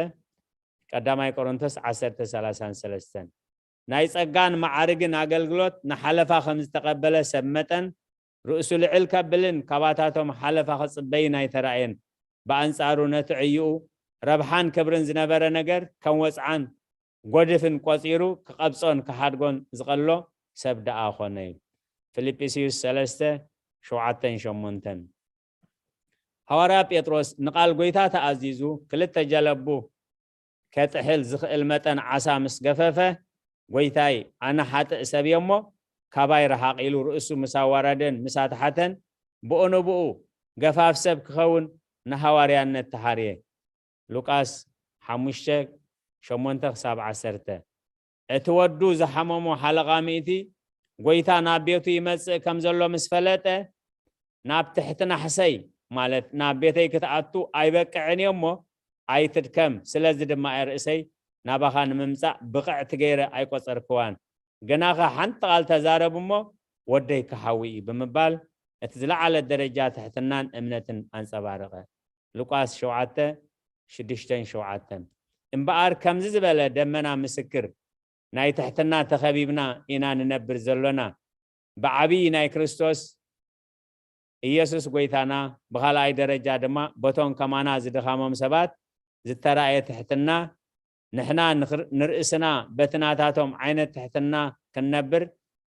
ቀዳማይ ቆሮንቶስ ዓሰርተ ሰላሳን ሰለስተን። ናይ ጸጋን መዓርግን ኣገልግሎት ንሓለፋ ከም ዝተቐበለ ሰብ መጠን ርእሱ ልዕል ከብልን ካባታቶም ሓለፋ ክጽበይን ኣይተራእየን። ብኣንጻሩ ነቲ ዕይኡ ረብሓን ክብርን ዝነበረ ነገር ከም ወጽዓን ጎድፍን ቆጺሩ ክቐብጾን ክሓድጎን ዝቐሎ ሰብ ደኣ ኾነ እዩ። ፊልጵስዩስ ሰለስተ፣ ሸውዓተን ሸሞንተን። ሃዋርያ ጴጥሮስ ንቓል ጎይታ ተኣዚዙ ክልተ ጀለቡ ከጥሕል ዝኽእል መጠን ዓሳ ምስ ገፈፈ፣ "ጎይታይ፣ ኣነ ሓጥእ ሰብ እየ እሞ ካባይ ረሓቕ" ኢሉ ርእሱ ምስ ኣዋረደን ምስ ኣትሓተን፣ ብኡ ንብኡ ገፋፍ ሰብ ክኸውን ንሃዋርያነት ተሓርየ። ሉቃስ ሓሙሽተ፣ ሸሞንተ ክሳብ ዓሰርተ። እቲ ወዱ ዝሓመሞ ሓለቓ ሚእቲ፣ ጎይታ ናብ ቤቱ ይመጽእ ከም ዘሎ ምስ ፈለጠ፣ ናብ ትሕቲ ናሕሰይ፣ ማለት ናብ ቤተይ ክትኣቱ ኣይበቅዕን እየ እሞ ኣይትድከም። ስለዚ ድማ እየ ርእሰይ ናባኻ ንምምጻእ ብቕዕቲ ገይረ ኣይቆጸርክዋን። ግናኸ ሓንቲ ቃል ተዛረብ እሞ ወደይ ክሓዊ እዩ ብምባል እቲ ዝለዓለ ደረጃ ትሕትናን እምነትን ኣንጸባረቐ። ሉቃስ ሸውዓተ፣ ሽዱሽተን ሸውዓተን። እምበኣር ከምዚ ዝበለ ደመና ምስክር ናይ ትሕትና ተኸቢብና ኢና ንነብር ዘሎና። ብዓብዪ ናይ ክርስቶስ ኢየሱስ ጎይታና፣ ብኻልኣይ ደረጃ ድማ በቶም ከማና ዝድኻሞም ሰባት ዝተራእየ ትሕትና፣ ንሕና ንኽር-፣ ንርእስና በቲ ናታቶም ዓይነት ትሕትና ክንነብር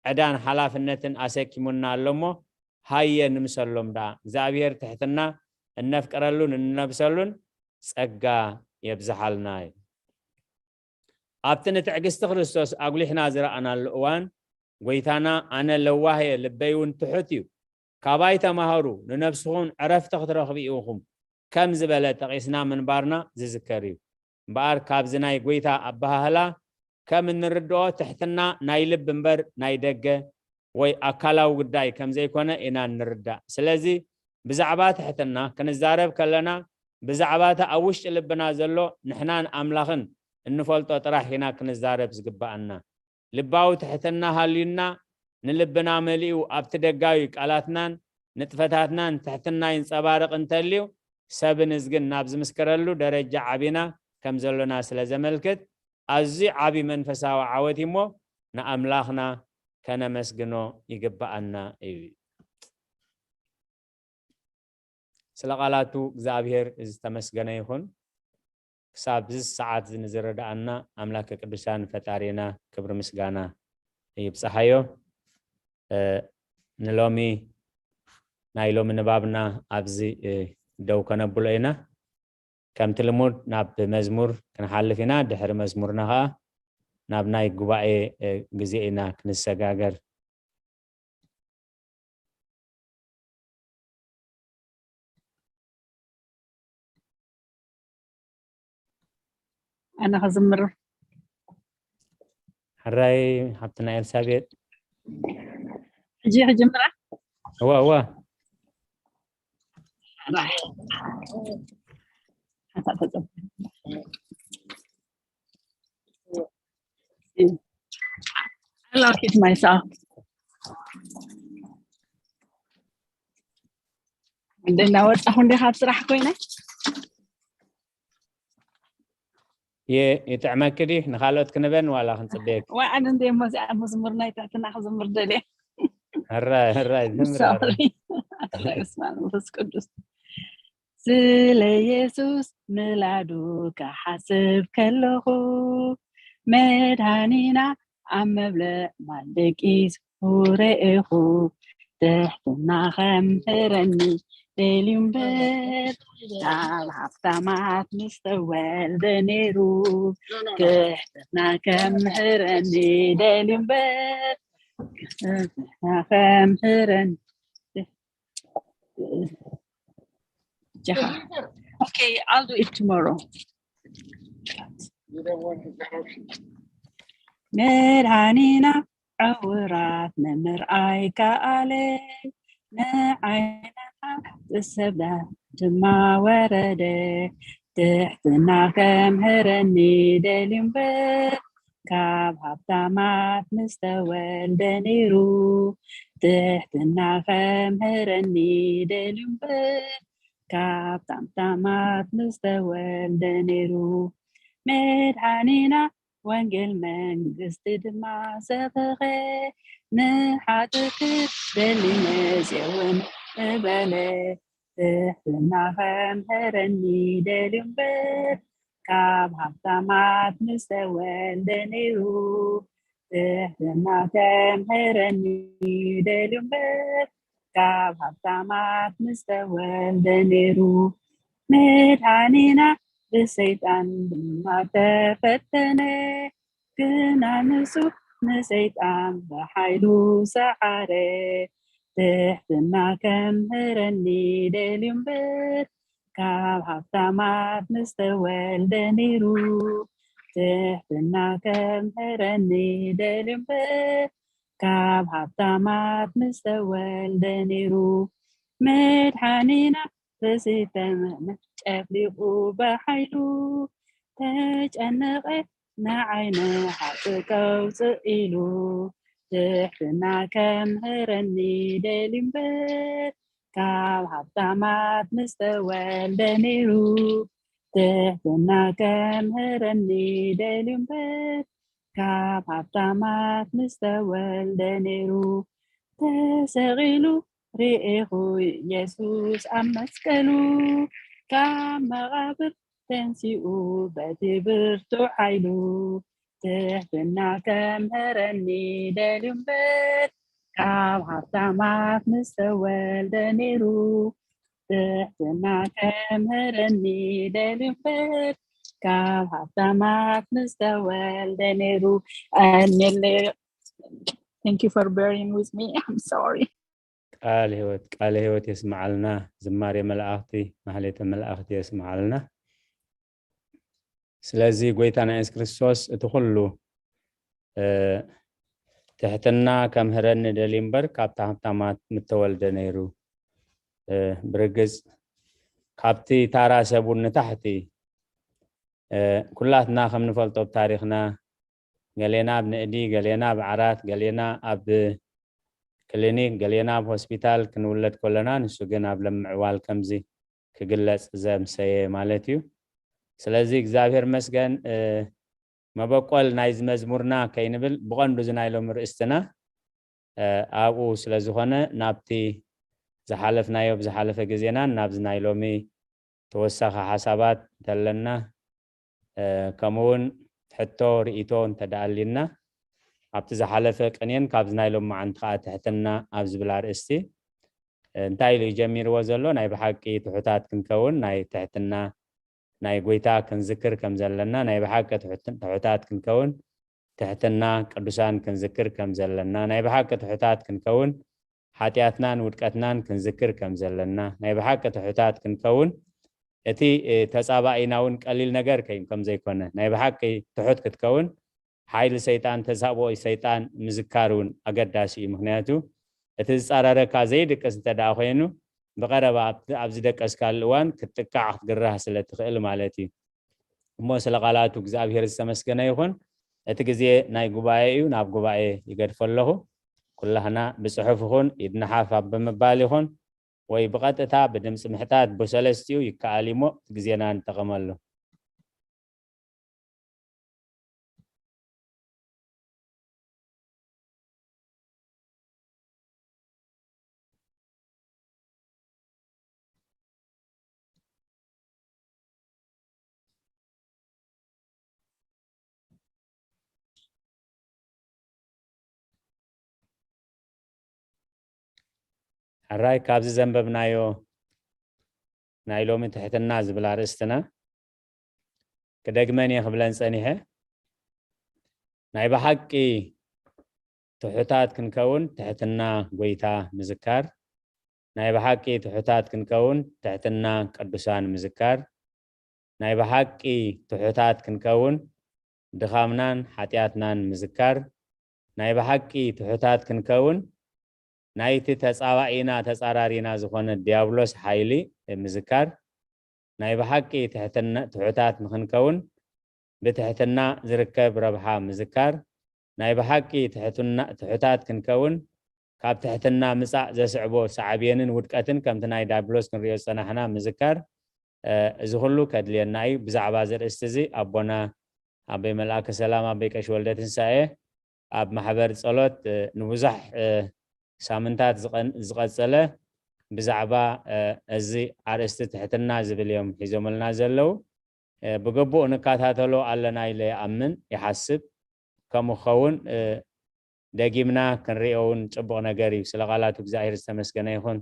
ዕዳን ሓላፍነትን ኣሰኪሙና ኣሎ እሞ፣ ሃየ ንምሰሎም ደኣ። እግዚኣብሔር ትሕትና እነፍቅረሉን እንነብሰሉን ጸጋ የብዝሓልና እዩ። ኣብቲ ንትዕግስቲ ክርስቶስ ኣጉሊሕና ዝረኣናሉ እዋን፣ ጎይታና፣ "ኣነ ለዋህ እየ፣ ልበይ እውን ትሑት እዩ፣ ካባይ ተማሃሩ፣ ንነብስኹም ዕረፍቲ ክትረኽቡ ኢኹም" ከም ዝበለ ጠቒስና ምንባርና ዝዝከር እዩ። እምበኣር ካብዚ ናይ ጎይታ ኣበሃህላ ከም እንርድኦ፣ ትሕትና ናይ ልቢ እምበር ናይ ደገ ወይ ኣካላዊ ጉዳይ ከም ዘይኮነ ኢና እንርዳእ። ስለዚ ብዛዕባ ትሕትና ክንዛረብ ከለና፣ ብዛዕባ እቲ ኣብ ውሽጢ ልብና ዘሎ ንሕናን ኣምላኽን እንፈልጦ ጥራሕ ኢና ክንዛረብ ዝግብኣና። ልባዊ ትሕትና ሃልዩና፣ ንልብና መሊኡ ኣብቲ ደጋዊ ቃላትናን ንጥፈታትናን ትሕትና ይንጸባረቕ እንተልዩ፣ ሰብን እዝግን ናብ ዝምስክረሉ ደረጃ ዓቢና ከም ዘሎና ስለ ዘመልክት፣ ኣዝዩ ዓቢ መንፈሳዊ ዓወት እዩ እሞ፣ ንኣምላኽና ከነመስግኖ ይግብኣና እዩ። ስለ ቃላቱ እግዚኣብሔር ዝተመስገነ ይኹን። ክሳብ እዚ ሰዓት እዚ ንዝረድኣና ኣምላከ ቅዱሳን ፈጣሪና ክብሪ ምስጋና ይብጽሓዮ። እ፣ ንሎሚ ናይ ሎሚ ንባብና ኣብዚ፣ እ፣ ደው ከነብሎ ኢና። ከምቲ ልሙድ ናብ መዝሙር ክንሓልፍ ኢና። ድሕሪ መዝሙርና ኸኣ ናብ ናይ ጉባኤ፣ እ፣ ግዜ ኢና ክንሰጋገር። ኣነ ክዝምር። ሕራይ ሓብትና ኤልሳቤጥ። ሕጂ ክጅምራ? እዋ፣ እዋ። ሕራይ። ሓንሳእ ተጸበ። I love it myself. እንደ እናወጣሁ እንደ ካብ ስራሕ ኮይነ የ-፣ ይጥዕመኪ ድዩ? ንኻልኦት ክንበን ዋላ ክንጽበየኪ? ዋ፣ ኣነ እንደ እሞ እዚኣ መዝሙር ናይ ትሕትና ክዝምር ደልየ። ሕራይ፣ ሕራይ፣ ዝምር ኣረ። Sorry። ሕራይ፣ በስመ ኣብ መንፈስ ቅዱስ። ስለ የሱስ ምላዱ ክሓስብ ከለኹ፣ መድሃኒና ኣብ መብልዕ ማል ደቂሱ ረኤኹ። ትሕትና ኸምህረኒ ደልዩ እምበር፣ ካብ ሃብታማት ምስ ተወልደ ነይሩ። ትሕትና ከምህረኒ ደልዩ እምበር፣ ትሕትና ከምህረኒ። ጃኻ። Okay, I'll do it tomorrow. መድሃኒና ዕውራት ንምርኣይ ከኣለ፣ ንዓይናታ ጥሰብ ድማ ወረደ። ትሕትና ከምህረኒ ደልዩ እምበር፣ ካብ ሃብታማት ምስ ተወልደ ነይሩ። ትሕትና ከምህረኒ ደልዩ እምበር፣ ካብ ሃብታማት ምስ ተወልደ ነይሩ። መድሓኒና ወንጌል መንግስቲ ድማ ሰበኸ። ንሓጥእ ክደሊ መጽየ እውን ምበለ። ትሕትና ከምህረኒ ደልዩ እምበር፣ ካብ ሃብታማት ምስ ተወልደ ነይሩ። ትሕትና ከምህረኒ ደልዩ እምበር፣ ካብ ሃብታማት ምስ ተወልደ ነይሩ። መድሓኒና ብሰይጣን ድማ ተፈተነ፣ ግና ንሱ ንሰይጣን ብሓይሉ ሰዓረ። ትሕትና ከምህረኒ ደልዩ እምበር፣ ካብ ሃብታማት ምስ ተወልደ ነይሩ። ትሕትና ከምህረኒ ደልዩ እምበር፣ ካብ ሃብታማት ምስ ተወልደ ነይሩ። መድሓኒና ተሰይተመ ጨፍሊቑ ብሓይሉ ተጨነቐ ንዓይ ንሓቂ ከውፅእ ኢሉ ትሕትና ከምህረኒ ደልዩ እምበር ካብ ሃብታማት ምስተወልደ ነይሩ ትሕትና ከምህረኒ ደልዩ እምበር ካብ ሃብታማት ምስተወልደ ነይሩ ተሰቒሉ ርኤኹ ኢየሱስ ኣብ መስቀሉ ካብ መቓብር ተንሲኡ በቲ ብርቱዕ ሓይሉ ትሕትና ከምህረኒ ደልዩ እምበር ካብ ሃብታማት ምስተወልደ ነይሩ ትሕትና ከምህረኒ ደልዩ እምበር ካብ ሃብታማት ምስተወልደ ነይሩ ኣንየለ Thank you for bearing with me. I'm sorry. ቃል ህይወት ቃለ ህይወት የስምዓልና። ዝማሬ መላእኽቲ ማህሌተ መላእኽቲ የስምዓልና። ስለዚ ጎይታና የሱስ ክርስቶስ እቲ ኩሉ ትሕትና ከምህረኒ ደልዩ እምበር ካብቲ ሃብታማት ምተወልደ ነይሩ። ብርግጽ ካብቲ ታራ ሰብ እውን ንታሕቲ ኩላትና ከም ንፈልጦ ብታሪኽና ገሌና ኣብ ንእዲ፣ ገሌና ኣብ ዓራት፣ ገሌና ኣብ ክሊኒክ፣ ገሌና ኣብ ሆስፒታል ክንውለድ ከለና ንሱ ግን ኣብ ለምዕዋል ከምዚ ክግለጽ ዘምሰየ ማለት እዩ። ስለዚ እግዚኣብሔር መስገን መበቆል ናይዚ መዝሙርና ከይንብል ብቐንዱ እዚ ናይ ሎሚ ርእስትና ኣብኡ ስለ ዝኾነ ናብቲ ዝሓለፍናዮ ብዝሓለፈ ግዜናን ናብዚ ናይ ሎሚ ተወሳኺ ሓሳባት እንተለና ከምኡ እውን ሕቶ ርእይቶ እንተደኣልና ኣብቲ ዝሓለፈ ቅኔን ካብዚ ናይ ሎማዓንቲ ከዓ ትሕትና ኣብ ዝብል ኣርእስቲ እንታይ ኢሉ እዩ ጀሚርዎ ዘሎ? ናይ ብሓቂ ትሑታት ክንከውን ናይ ትሕትና ናይ ጎይታ ክንዝክር ከም ዘለና ናይ ብሓቂ ትሑታት ክንከውን ትሕትና ቅዱሳን ክንዝክር ከም ዘለና ናይ ብሓቂ ትሑታት ክንከውን ሓጢኣትናን ውድቀትናን ክንዝክር ከም ዘለና ናይ ብሓቂ ትሑታት ክንከውን እቲ ተጻባኢና እውን ቀሊል ነገር ከይም ከም ዘይኮነ ናይ ብሓቂ ትሑት ክትከውን ሓይሊ ሰይጣን ተሳብኦ ሰይጣን ምዝካር እውን ኣገዳሲ እዩ። ምክንያቱ እቲ ዝጻረረካ ዘይድቅስ እንተ ደኣ ኮይኑ ብቐረባ ኣብ ዝደቀስካሉ እዋን ክትጥቃዕ ክትግራህ ስለ ትኽእል ማለት እዩ። እሞ ስለ ቃላቱ እግዚኣብሔር ዝተመስገነ ይኹን። እቲ ግዜ ናይ ጉባኤ እዩ፣ ናብ ጉባኤ ይገድፎ ኣለኹ። ኩላህና ብጽሑፍ ይኹን ኢድና ሓፍ ኣብ ብምባል ይኹን ወይ ብቐጥታ ብድምፂ ምሕታት ብሰለስቲኡ ይከኣል እሞ እቲ ግዜና ንጠቐመሉ። ሕራይ ካብዚ ዘንበብናዮ ናይ ሎሚ ትሕትና ዝብል ኣርእስትና ክደግመን እየ ክብለን ጸኒሐ። ናይ ብሓቂ ትሑታት ክንከውን ትሕትና ጎይታ ምዝካር፣ ናይ ብሓቂ ትሑታት ክንከውን ትሕትና ቅዱሳን ምዝካር፣ ናይ ብሓቂ ትሑታት ክንከውን ድኻምናን ሓጢኣትናን ምዝካር፣ ናይ ብሓቂ ትሑታት ክንከውን ናይቲ ተጻባኢና ተጻራሪና ዝኾነ ዲያብሎስ ሓይሊ ምዝካር፣ ናይ ብሓቂ ትሑታት ንኽንከውን ብትሕትና ዝርከብ ረብሓ ምዝካር፣ ናይ ብሓቂ ትሑታት ክንከውን ካብ ትሕትና ምጻእ ዘስዕቦ ሳዕቤንን ውድቀትን ከምቲ ናይ ዳብሎስ ክንሪኦ ዝጸናሕና ምዝካር፣ እዚ ኩሉ ከድልየና እዩ። ብዛዕባ እዚ ርእስቲ እዚ ኣቦና ኣበይ መልኣከ ሰላም ኣበይ ቀሺ ወልደ ትንሳኤ ኣብ ማሕበር ጸሎት ንብዙሕ ሳምንታት ዝቐጸለ ብዛዕባ እዚ ኣርእስቲ ትሕትና ዝብል እዮም ሒዞምልና ዘለዉ። ብግቡእ ንከታተሎ ኣለና ኢለ ይኣምን ይሓስብ። ከምኡ ክኸውን ደጊምና ክንሪኦ እውን ጽቡቕ ነገር እዩ። ስለ ቃላቱ እግዚኣብሔር ዝተመስገነ ይኹን።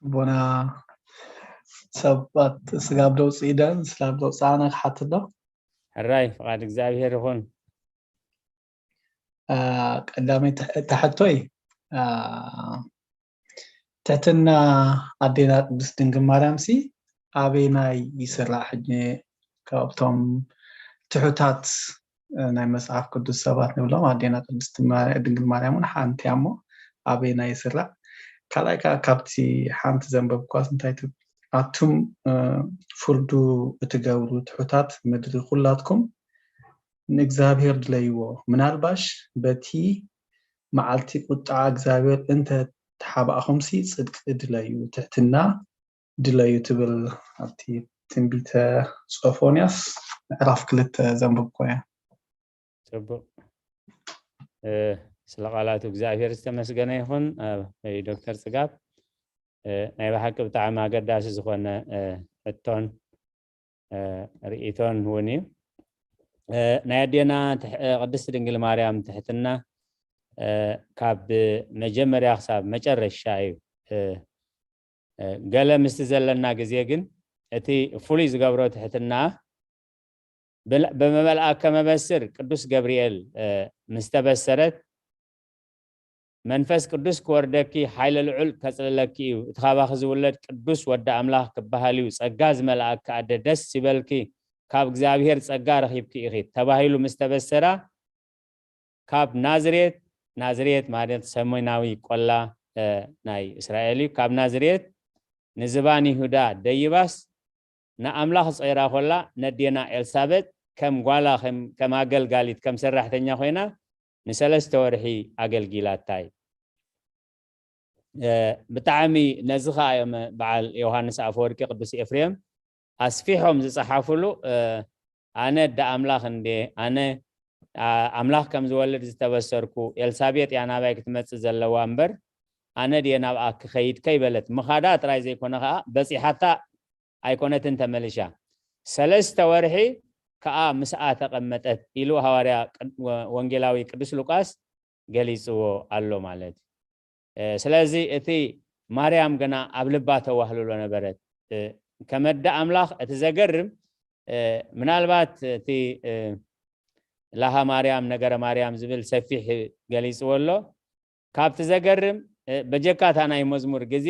ኣቦና ሰባት ስጋብ ደውፅእ ኢደን ስላብ ዘውፅኣና ክሓትት ዶ? ሕራይ ፍቓድ እግዚኣብሔር ይኹን። ቀዳመይ ተሕቶይ ትሕትና ኣዴና ቅድስት ድንግል ማርያም ሲ ኣበይናይ ይስራዕ? ሕጂ ካብቶም ትሑታት እ፣ ናይ መጽሓፍ ቅዱስ ሰባት ንብሎም ኣዴና ቅድስቲ ማርያ-፣ ድንግል ማርያም እውን ሓንቲ እያ እሞ ኣበየናይ ይስራዕ? ካልኣይ ከዓ ካብቲ ሓንቲ ዘንበብኳስ እንታይ ትብል? ኣቱም፣ እ፣ ፍርዱ እትገብሩ ትሑታት ምድሪ ኩላትኩም ንእግዚኣብሔር ድለይዎ። ምናልባሽ በቲ መዓልቲ ቁጣ እግዚኣብሔር እንተ ተሓባእኹምሲ ጽድቂ ድለዩ፣ ትሕትና ድለዩ ትብል ኣብቲ ትንቢተ ሶፎንያስ ምዕራፍ ክልተ ዘንበብኮ እያ። ጽቡቕ። እ፣ ስለ ቃላቱ እግዚኣብሔር ዝተመስገነ ይኹን። እ፣ ዶክተር ጽጋብ፣ እ፣ ናይ ብሓቂ ብጣዕሚ ኣገዳሲ ዝኾነ፣ እ፣ ሕቶን፣ እ፣ ርእይቶን እውን እዩ። እ፣ ናይ ኣዴና ትሕ-፣ እ፣ ቅድስቲ ድንግል ማርያም ትሕትና፣ እ፣ ካብ መጀመርያ ክሳብ መጨረሻ እዩ። እ፣ እ፣ ገለ ምስቲ ዘለና ግዜ ግን እቲ ፍሉይ ዝገብሮ ትሕትና ብለ-፣ ብመልኣከ መበስር ቅዱስ ገብርኤል፣ እ፣ ምስ ተበሰረት፣ "መንፈስ ቅዱስ ክወርደኪ፣ ሓይለ ልዑል ከጽልለኪ እዩ፣ እቲ ካባኺ ዝውለድ ቅዱስ ወዲ ኣምላኽ ክበሃል እዩ፣ ጸጋ ዝመልኣኪ ኣደ ደስ ይበልኪ፣ ካብ እግዚኣብሔር ጸጋ ረኺብኪ ኢኺ" ተባሂሉ ምስ ተበሰራ፣ ካብ ናዝሬት፣ ናዝሬት ማለት ሰሜናዊ ቆላ፣ እ፣ ናይ እስራኤል እዩ። ካብ ናዝሬት ንዝባን ይሁዳ ደይባስ ንኣምላኽ ጸይራ ኮላ፣ ነዴና ኤልሳቤጥ ከም ጓላ፣ ከም፣ ከም ኣገልጋሊት፣ ከም ሰራሕተኛ ኮይና ንሰለስተ ወርሒ ኣገልጊላታ እዩ። እ፣ ብጣዕሚ ነዚ ኸኣ እዮም በዓል ዮሃንስ ኣፈወርቂ፣ ቅዱስ ኤፍሬም ኣስፊሖም ዝጸሓፉሉ፣ እ፣ "ኣነ ኣደ ኣምላኽ እንዴ፣ ኣነ፣ ኣ-፣ ኣምላኽ ከም ዝወልድ ዝተበሰርኩ፣ ኤልሳቤጥ እያ ናባይ ክትመጽእ ዘለዋ እምበር፣ ኣነ ድየ ናብኣ ክኸይድ?" ከይበለት ምኻዳ ጥራይ ዘይኮነ ኸኣ በጺሓታ ኣይኮነትን ተመሊሻ። "ሰለስተ ወርሒ ከኣ ምስኣ ተቐመጠት" ኢሉ ሃዋርያ ቅድ-፣ ወ-፣ ወንጌላዊ ቅዱስ ሉቃስ ገሊጽዎ ኣሎ ማለት እዩ። እ፣ ስለዚ እቲ ማርያም ገና ኣብ ልባ ተዋህልሎ ነበረት። እ፣ ከመደ ኣምላኽ እቲ ዘገርም፣ እ፣ ምናልባት እቲ፣ እ፣ ላሃ ማርያም፣ ነገረ ማርያም ዝብል ሰፊሕ ገሊጽዎ ኣሎ። ካብቲ ዘገርም፣ እ፣ በጀካታ ናይ መዝሙር ግዜ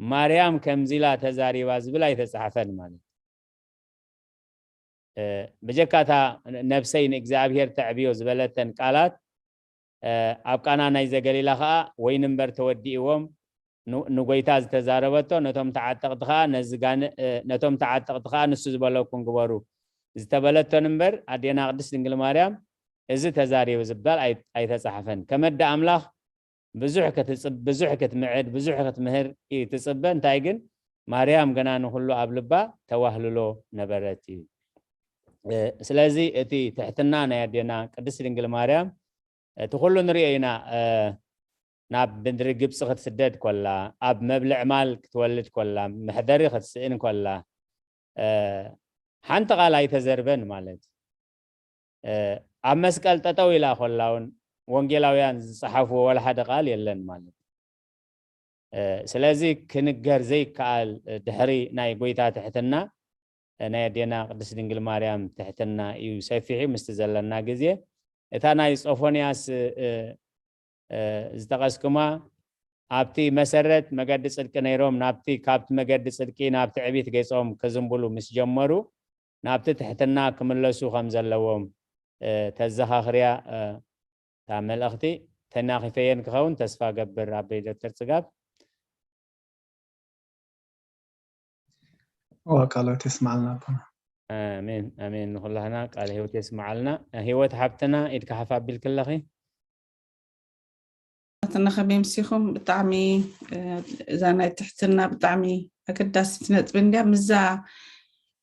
ማርያም ከምዚ ኢላ ተዛሪባ ዝብል ኣይተጻሕፈን ማለት እዩ። እ፣ በጀካታ ነብሰይ ንእግዚኣብሔር ተዕብዮ ዝበለተን ቃላት፣ እ፣ ኣብ ቃና ናይ ዘገሊላ ኸኣ ወይኒ እምበር ተወዲእዎም ን-፣ ንጎይታ ዝተዛረበቶ፣ ነቶም ተዓጠቕቲ ኸኣ ነዚ ጋን-፣ እ፣ ነቶም ተዓጠቕቲ ኸኣ ንሱ ዝበለኩም ግበሩ ዝተበለቶን እምበር ኣዴና ቅድስት ድንግል ማርያም እዚ ተዛሪቡ ዝበል ኣይ-፣ ኣይተጻሕፈን። ከመደ ኣምላኽ ብዙሕ ክትጽብ-፣ ብዙሕ ክትምዕድ፣ ብዙሕ ክትምህር እዩ ትጽበ። እንታይ ግን ማርያም ገና ንኹሉ ኣብ ልባ ተዋህልሎ ነበረት እዩ። እ፣ ስለዚ እቲ ትሕትና ናይ ኣዴና ቅድስት ድንግል ማርያም እቲ ኩሉ ንሪኦ ኢና። እ፣ ናብ ምድሪ ግብፂ ክትስደድ ኮላ፣ ኣብ መብልዕ ማል ክትወልድ ኮላ፣ መሕደሪ ክትስእን ኮላ፣ እ፣ ሓንቲ ቃል ኣይተዘርበን ማለት እዩ። እ፣ ኣብ መስቀል ጠጠው ኢላ ኮላ እውን ወንጌላውያን ዝጸሓፍዎ ወላ ሓደ ቃል የለን ማለት እዩ። እ፣ ስለዚ ክንገር ዘይከኣል፣ እ፣ ድሕሪ ናይ ጎይታ ትሕትና፣ እ፣ ናይ ኣዴና ቅድስት ድንግል ማርያም ትሕትና እዩ ሰፊሑ ምስቲ ዘለና ግዜ። እታ ናይ ጾፎንያስ፣ እ፣ እ፣ ዝጠቐስኩማ፣ ኣብቲ መሰረት መገዲ ጽድቂ ነይሮም፣ ናብቲ፣ ካብቲ መገዲ ጽድቂ ናብ ትዕቢት ገጾም ክዝንብሉ ምስ ጀመሩ፣ ናብቲ ትሕትና ክምለሱ ከም ዘለዎም፣ እ፣ ተዘኻኽርያ፣ እ፣ እታ መልእኽቲ። ተናኺፈየን ክኸውን ተስፋ ገብር፣ ኣበይ ዶክተር ጽጋብ። እዋ፣ ቃለ ሕይወት የስምዓልና ኣቦና። ኣሜን፣ ኣሜን። ንኹላህና ቃለ ሕይወት የስምዓልና። ሕይወት ሓብትና፣ ኢድካ ሓፍ ኣቢልኪ ኣለኺ። ኣትና ከመይ ምሲኹም? ብጣዕሚ፣ እ፣ እዛ ናይ ትሕትና ብጣዕሚ ኣገዳሲት ነጥቢ እንድያ። ምዛ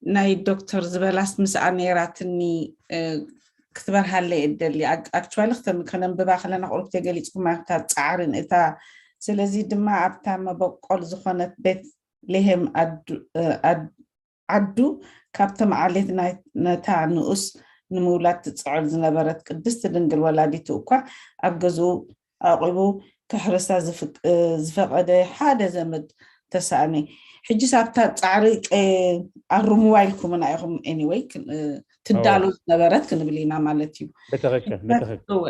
ናይ ዶክተር ዝበላስ ምስኣ ነይራትኒ፣ እ፣ ክትበርሃለይ እደሊ። ኣክ-፣ ኣክቹዋሊ ክተን-፣ ከነንብባ ከለና ቁሩብ ተገሊጽኩማ እታ ጻዕርን እታ፣ ስለዚ ድማ ኣብታ መበቆል ዝኾነት ቤት ሌሄም ኣዱ-፣ እ፣ ኣድ-፣ ዓዱ ካብቶም ዓሌት ናይ፣ ነታ ንኡስ ንምውላድ ትጽዕር ዝነበረት ቅድስቲ ድንግል ወላዲቱ እኳ ኣብ ገዝኡ ኣዕቂቡ ከሕርሳ ዝፍቅ-፣ እ፣ ዝፈቐደ ሓደ ዘመድ ተሳእነ። ሕጂስ ኣብታ ጻዕሪ ቀ-፣ ኣርምዋ ኢልኩምና ኢኹም። ኤኒወይ፣ ክን-፣ እ፣ ትዳሎ እወ። ዝነበረት ክንብል ኢና ማለት እዩ። ብትኽክል፣ ብትኽክል። እወ።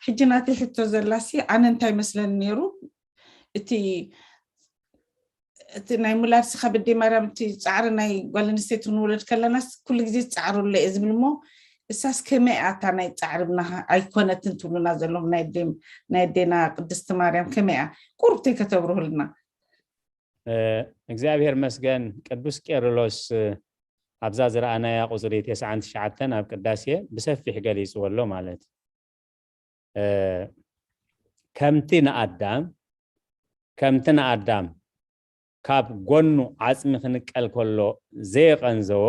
ሕጂ ናተይ ሕቶ ዘላሲ፣ ኣነ እንታይ መስለኒ ነይሩ፣ እቲ፣ እቲ ናይ ሙላድ ስኻ ብዴ ማርያም፣ እቲ ጻዕሪ ናይ ጓል ኣንስተይቲ ክንውለድ ከለናስ ኩሉ ግዜ ዝጻዕሩሉ እየ ዝብል እሞ፣ እሳስ ከመይ እያ እታ ናይ ጻዕርብና ኣይኮነትን ትብሉና ዘለኹም ናይ ኣዴ-፣ ናይ ኣዴና ቅድስቲ ማርያም ከመይ እያ? ቁሩብ ተይ ከተብርሁልና። እግዚኣብሔር መስገን ቅዱስ ቄርሎስ ኣብዛ ዝረኣናያ ቁፅሪ ተስዓን ትሽዓተን ኣብ ቅዳሴ ብሰፊሕ ገሊፅዎ ኣሎ ማለት ከምቲ ንኣዳም ከምቲ ንኣዳም ካብ ጎኑ ዓፅሚ ክንቀል ከሎ ዘየቐንዘዎ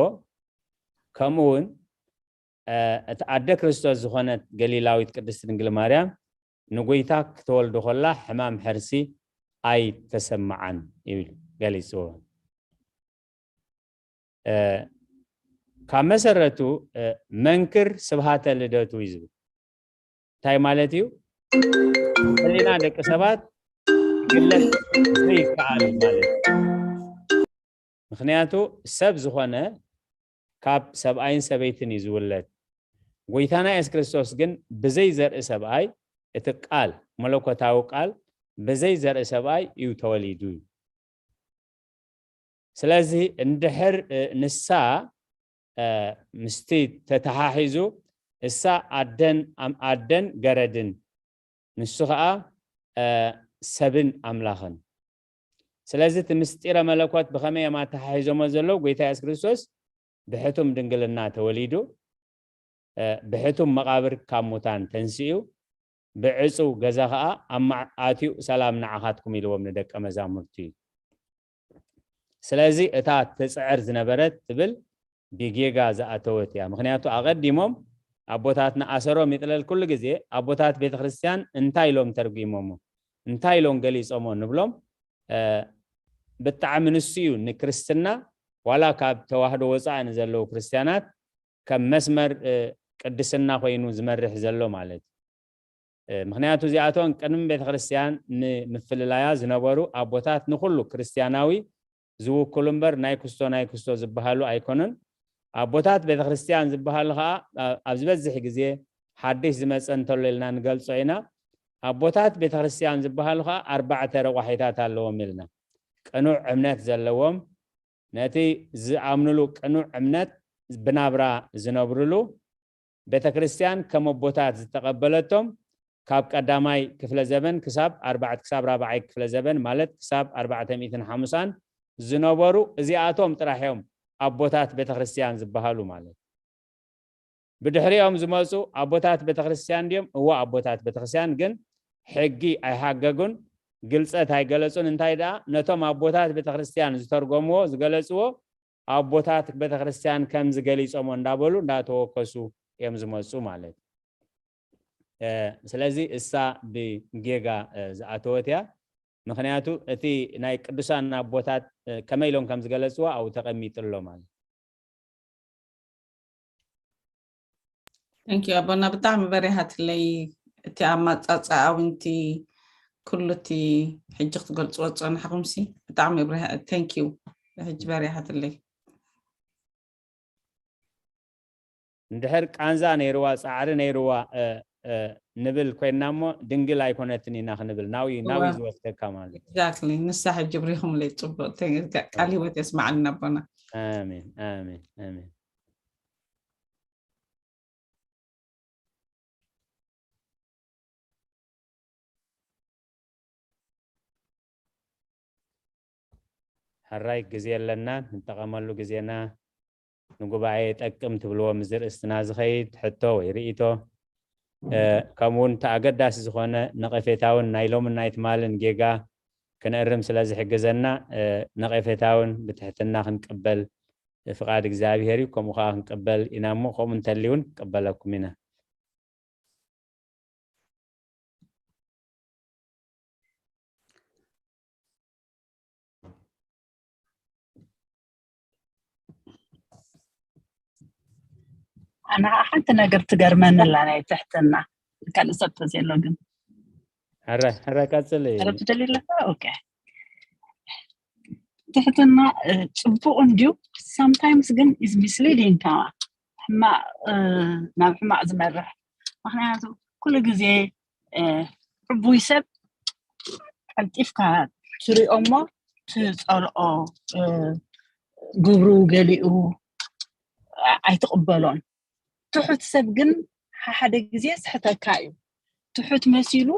ከምኡ እውን እቲ ኣደ ክርስቶስ ዝኾነት ገሊላዊት ቅድስቲ ድንግል ማርያም ንጎይታ ክትወልዶ ከላ ሕማም ሕርሲ ኣይተሰማዓን ይብል ገሊፅዎ። ካብ መሰረቱ መንክር ስብሃተ ልደቱ እዩ ዝብል እንታይ ማለት እዩ? ሕሊና ደቂ ሰባት ክግለፅ ዘይከኣል ማለት እዩ። ምክንያቱ ሰብ ዝኾነ ካብ ሰብኣይን ሰበይትን እዩ ዝውለድ። ጎይታና የሱስ ክርስቶስ ግን ብዘይ ዘርኢ ሰብኣይ እቲ ቃል መለኮታዊ ቃል ብዘይ ዘርኢ ሰብኣይ እዩ ተወሊዱ እዩ። ስለዚ እንድሕር ንሳ ምስቲ ተተሓሒዙ እሳ ኣደን ኣደን ገረድን ንሱ ከዓ ሰብን ኣምላኽን። ስለዚ እቲ ምስጢረ መለኮት ብኸመይ እዮም ኣተሓሒዞሞ ዘለዉ? ጎይታ የሱስ ክርስቶስ ብሕቱም ድንግልና ተወሊዱ፣ ብሕቱም መቓብር ካብ ሙታን ተንሲኡ፣ ብዕፁው ገዛ ከዓ ኣብ ማዕ-፣ ኣትዩ ሰላም ንዓኻትኩም ኢልዎም ንደቀ መዛሙርቱ እዩ። ስለዚ እታ ትፅዕር ዝነበረት ትብል ብጌጋ ዝኣተወት እያ። ምክንያቱ ኣቐዲሞም ኣቦታትና ኣሰሮም ይጥለል ኩሉ ግዜ ኣቦታት ቤተክርስትያን እንታይ ኢሎም ተርጉሞሞ እንታይ ኢሎም ገሊፆሞ ንብሎም ብጣዕሚ ንሱ እዩ ንክርስትና ዋላ ካብ ተዋህዶ ወፃኢ ንዘለዉ ክርስትያናት ከም መስመር ቅድስና ኮይኑ ዝመርሕ ዘሎ ማለት እዩ። ምክንያቱ እዚኣቶም ቅድሚ ቤተክርስትያን ንምፍልላያ ዝነበሩ ኣቦታት ንኩሉ ክርስትያናዊ ዝውክሉ እምበር ናይ ክስቶ ናይ ክስቶ ዝበሃሉ ኣይኮኑን። ኣቦታት ቤተክርስትያን ዝበሃሉ ከዓ ኣብ ዝበዝሕ ግዜ ሓድሽ ዝመፀ እንተሎ ኢልና ንገልፆ ኢና። ኣቦታት ቤተክርስትያን ዝበሃሉ ከዓ ኣርባዕተ ረቋሒታት ኣለዎም ኢልና። ቅኑዕ እምነት ዘለዎም፣ ነቲ ዝኣምኑሉ ቅኑዕ እምነት ብናብራ ዝነብሩሉ፣ ቤተክርስትያን ከም ኣቦታት ዝተቐበለቶም ካብ ቀዳማይ ክፍለ ዘበን ክሳብ ኣርባዕተ ክሳብ ራብዓይ ክፍለ ዘበን ማለት ክሳብ ኣርባዕተ ሚእትን ሓሙሳን ዝነበሩ እዚኣቶም ጥራሕ እዮም ኣቦታት ቤተክርስትያን ዝበሃሉ ማለት። ብድሕሪኦም ዝመፁ ኣቦታት ቤተክርስትያን ድዮም? እዎ ኣቦታት ቤተክርስትያን ግን ሕጊ ኣይሓገጉን፣ ግልፀት ኣይገለፁን። እንታይ ደኣ ነቶም ኣቦታት ቤተክርስትያን ዝተርጎምዎ ዝገለፅዎ ኣቦታት ቤተክርስትያን ከምዚ ገሊፆሞ እንዳበሉ እንዳተወከሱ እዮም ዝመፁ ማለት እዩ። ስለዚ እሳ ብጌጋ ዝኣተወት እያ። ምክንያቱ እቲ ናይ ቅዱሳን ኣቦታት ከመይ ኢሎም ከም ዝገለፅዋ ኣብኡ ተቐሚጡ ኣሎ ማለት እዩ። Thank you ኣቦና ብጣዕሚ በሪሃትለይ እቲ ኣማፃፅኣ እውን እቲ ኩሉ እቲ ሕጂ ክትገልፅዎ ዝፀናሕኹምሲ ብጣዕሚ በሪሃ thank you ሕጂ በሪሃትለይ። እንድሕር ቃንዛ ነይርዋ ፃዕሪ ነይርዋ ንብል ኮይንና እሞ ድንግል ኣይኮነትን ኢና ክንብል ናብኡ እዩ ናብኡ እዩ ዝወስደካ ማለት እዩ። Exactly ንሳ ሕጂ ብሪኹምለይ ፅቡቅ ቃል ሂወት የስማዓልና ኣቦና። ኣሜን ኣሜን ኣሜን። ሕራይ ግዜ ኣለና ንጠቐመሉ ግዜና ንጉባኤ ይጠቅም ትብልዎ ምስ ዝርእስትና ዝኸይድ ሕቶ ወይ ርእቶ ከምኡ እውን እቲ ኣገዳሲ ዝኾነ ነቐፌታውን ናይ ሎምን ናይ ትማልን ጌጋ ክነእርም ስለ ዝሕግዘና ነቐፌታውን ብትሕትና ክንቅበል ፍቓድ እግዚኣብሄር እዩ። ከምኡ ከዓ ክንቅበል ኢና እሞ ከምኡ እንተልዩ እውን ክንቅበለኩም ኢና። ኣነ ከዓ ሓንቲ ነገር ትገርመኒ ኣላ ናይ ትሕትና ካልእ ሰብ ተዘየሎ ግን ሕረ ሕረ ቀፅል እዩ። ሕረ ትደሊ ኣለካ ኦኬ ትሕትና እ፣ ፅቡቅ እንድዩ sometimes ግን is misleading ከማ ሕማቅ እ፣ ናብ ሕማቅ ዝመርሕ ምክንያቱ ኩሉ ግዜ እ፣ ዕቡይ ሰብ ቀልጢፍካ ትሪኦ እሞ ትፀልኦ እ፣ ግብሩ ገሊኡ ኣ- ኣይትቕበሎን ትሑት ሰብ ግን ሓደ ግዜ ስሕተካ እዩ። ትሑት መሲሉ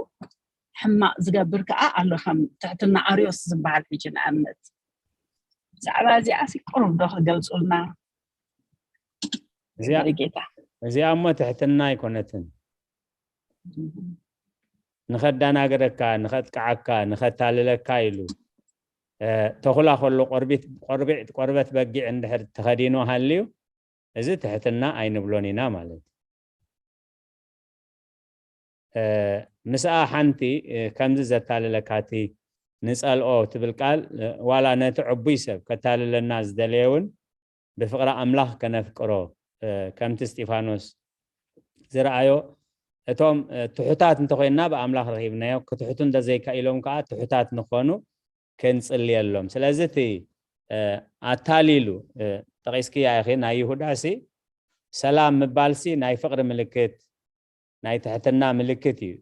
ሕማቕ ዝገብር ከዓ ኣሎ፣ ከም ትሕትና ኣርዮስ ዝበሃል። ሕጂ ንኣብነት ብዛዕባ እዚኣ ሲ ቁሩብ ዶ ክገልፁልና? እዚኣ ጌታ እዚኣ እሞ ትሕትና ኣይኮነትን። ንኸዳናግረካ፣ ንኸጥቅዓካ፣ ንኸታልለካ ኢሉ ተኹላ ከሎ ቆርቢት ቆርቢዕ ቆርበት በጊዕ እንድሕር ተኸዲኑ ሃልዩ፣ እዚ ትሕትና ኣይንብሎን ኢና ማለት። ምስኣ ሓንቲ ከምዚ ዘታልለካቲ ንጸልኦ ትብል ቃል፣ ዋላ ነቲ ዕቡይ ሰብ ከታልለና ዝደለየ እውን ብፍቕሪ ኣምላኽ ከነፍቅሮ፣ ከምቲ እስጢፋኖስ ዝረኣዮ፣ እቶም ትሑታት እንተኾይንና ብኣምላኽ ረኺብናዮ፣ ክትሕቱ እንተዘይካ ኢሎም ከዓ ትሑታት ንኾኑ ክንጽልየሎም። ስለዚ እቲ ኣታሊሉ፣ ጠቒስክያ ኢኺ፣ ናይ ይሁዳሲ ሰላም ምባልሲ ናይ ፍቕሪ ምልክት፣ ናይ ትሕትና ምልክት እዩ።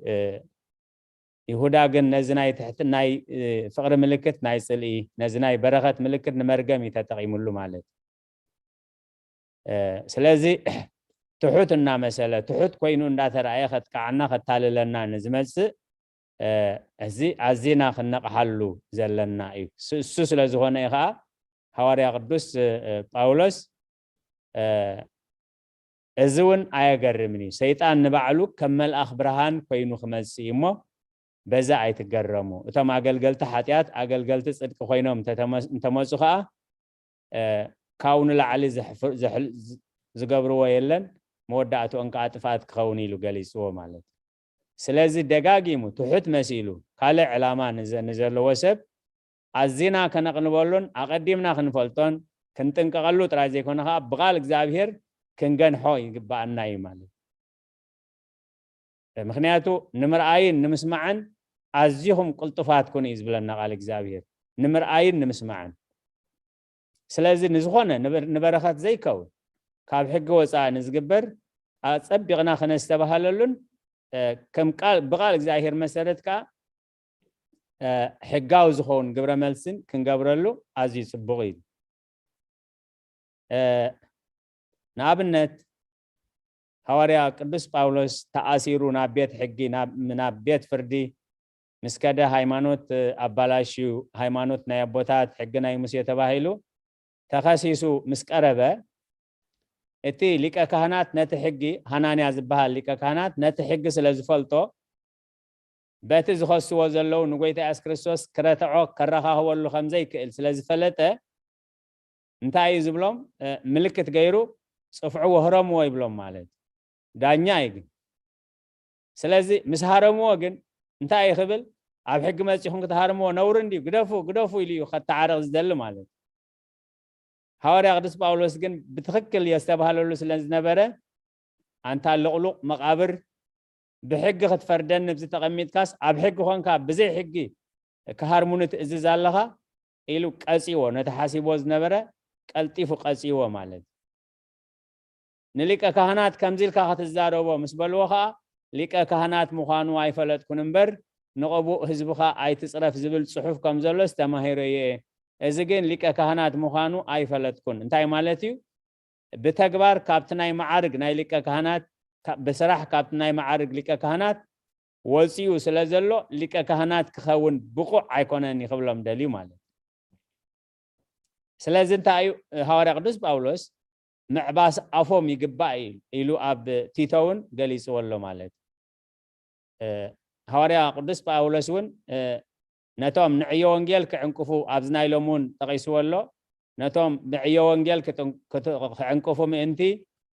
ይሁዳ ግን ነዚ ናይ ትሕት ናይ ፍቕሪ ምልክት ናይ ጽልኢ፣ ነዚ ናይ በረኸት ምልክት ንመርገም እዩ ተጠቒምሉ ማለት። ስለዚ ትሑት እናመሰለ፣ ትሑት ኮይኑ እንዳተረኣየ ከጥቃዓና ከታልለና ንዝመጽእ፣ እዚ ኣዚና ክነቕሓሉ ዘለና እዩ። እሱ ስለ ዝኾነ እዩ ከዓ ሃዋርያ ቅዱስ ጳውሎስ፣ እዚ እውን ኣየገርምን እዩ፣ ሰይጣን ንባዕሉ ከም መልኣኽ ብርሃን ኮይኑ ክመጽእ እዩ እሞ በዛ ኣይትገረሙ። እቶም ኣገልገልቲ ሓጢኣት ኣገልገልቲ ጽድቂ ኮይኖም እንተመፁ ከዓ ካብኡ ንላዕሊ ዝገብርዎ የለን፣ መወዳእትኦም ከዓ ጥፍኣት ክኸውን ኢሉ ገሊፅዎ ማለት እዩ። ስለዚ ደጋጊሙ ትሑት መሲሉ ካልእ ዕላማ ንዘለዎ ሰብ ኣዚና ከነቕንበሉን ኣቐዲምና ክንፈልጦን ክንጥንቀቐሉ ጥራይ ዘይኮነ ከዓ ብቓል እግዚኣብሔር ክንገንሖ ይግባኣና እዩ ማለት። ምክንያቱ ንምርኣይን ንምስማዕን ኣዚኹም ቅልጡፋት ኩኑ እዩ ዝብለና ቃል እግዚኣብሔር፣ ንምርኣይን ንምስማዕን። ስለዚ ንዝኾነ ንበረኸት ዘይከውን ካብ ሕጊ ወፃኢ ንዝግበር ኣፀቢቕና ከነስተባሃለሉን ከም ቃል ብቃል እግዚኣብሔር መሰረት ከዓ ሕጋዊ ዝኸውን ግብረ መልስን ክንገብረሉ ኣዝዩ ፅቡቕ እዩ። ንኣብነት ሃዋርያ ቅዱስ ጳውሎስ ተኣሲሩ ናብ ቤት ሕጊ ናብ ቤት ፍርዲ ምስ ከደ ሃይማኖት ኣባላሽዩ፣ ሃይማኖት ናይ ኣቦታት ሕጊ ናይ ሙሴ ተባሂሉ ተኸሲሱ ምስ ቀረበ፣ እቲ ሊቀ ካህናት ነቲ ሕጊ፣ ሃናንያ ዝበሃል ሊቀ ካህናት ነቲ ሕጊ ስለ ዝፈልጦ፣ በቲ ዝኸስዎ ዘለዉ ንጎይታ የሱስ ክርስቶስ ክረትዖ ከረኻኽበሉ ከም ዘይክእል ስለ ዝፈለጠ፣ እንታይ እዩ ዝብሎም? ምልክት ገይሩ ጽፍዕዎ፣ ህረምዎ ይብሎም ማለት እዩ። ዳኛ እዩ ግን። ስለዚ ምስ ሃረምዎ ግን እንታይ እዩ ክብል? ኣብ ሕጊ መጺኹም ክትሃርምዎ ነውሪ እንድዩ፣ ግደፉ፣ ግደፉ ኢሉ እዩ ከተዓርቕ ዝደሊ ማለት እዩ። ሃዋርያ ቅዱስ ጳውሎስ ግን ብትኽክል የስተባህለሉ ስለ ዝነበረ፣ ኣንታ ልቕሉቕ መቓብር፣ ብሕጊ ክትፈርደኒ ኣብዚ ተቐሚጥካስ ኣብ ሕጊ ኾንካ ብዘይ ሕጊ ክሃርሙኒ ትእዝዝ ኣለኻ ኢሉ ቀጺዎ፣ ነቲ ሓሲቦ ዝነበረ ቀልጢፉ ቀጺዎ ማለት እዩ። ንሊቀ ካህናት ከምዚ ኢልካ ክትዛረቦ ምስ በልዎ ኸዓ ሊቀ ካህናት ምዃኑ ኣይፈለጥኩን እምበር ንቕቡእ ህዝብኻ ኣይትጽረፍ ዝብል ጽሑፍ ከም ዘሎስ ተማሂረዮ እየ። እዚ ግን ሊቀ ካህናት ምዃኑ ኣይፈለጥኩን። እንታይ ማለት እዩ? ብተግባር ካብቲ ናይ መዓርግ ናይ ሊቀ ካህናት፣ ብስራሕ ካብቲ ናይ መዓርግ ሊቀ ካህናት ወፂኡ ስለ ዘሎ ሊቀ ካህናት ክኸውን ብቑዕ ኣይኮነን እዩ ክብሎም ደልዩ ማለት እዩ። ስለዚ እንታይ እዩ ሃዋርያ ቅዱስ ጳውሎስ ምዕባስ ኣፎም ይግባእ እዩ ኢሉ ኣብ ቲቶ እውን ገሊፅዎ ኣሎ ማለት እዩ። ሃዋርያ ቅዱስ ጳውሎስ እውን ነቶም ንዕዮ ወንጌል ክዕንቅፉ ኣብዚ ናይ ሎም እውን ጠቒስዎ ኣሎ። ነቶም ንዕዮ ወንጌል ክዕንቅፉ ምእንቲ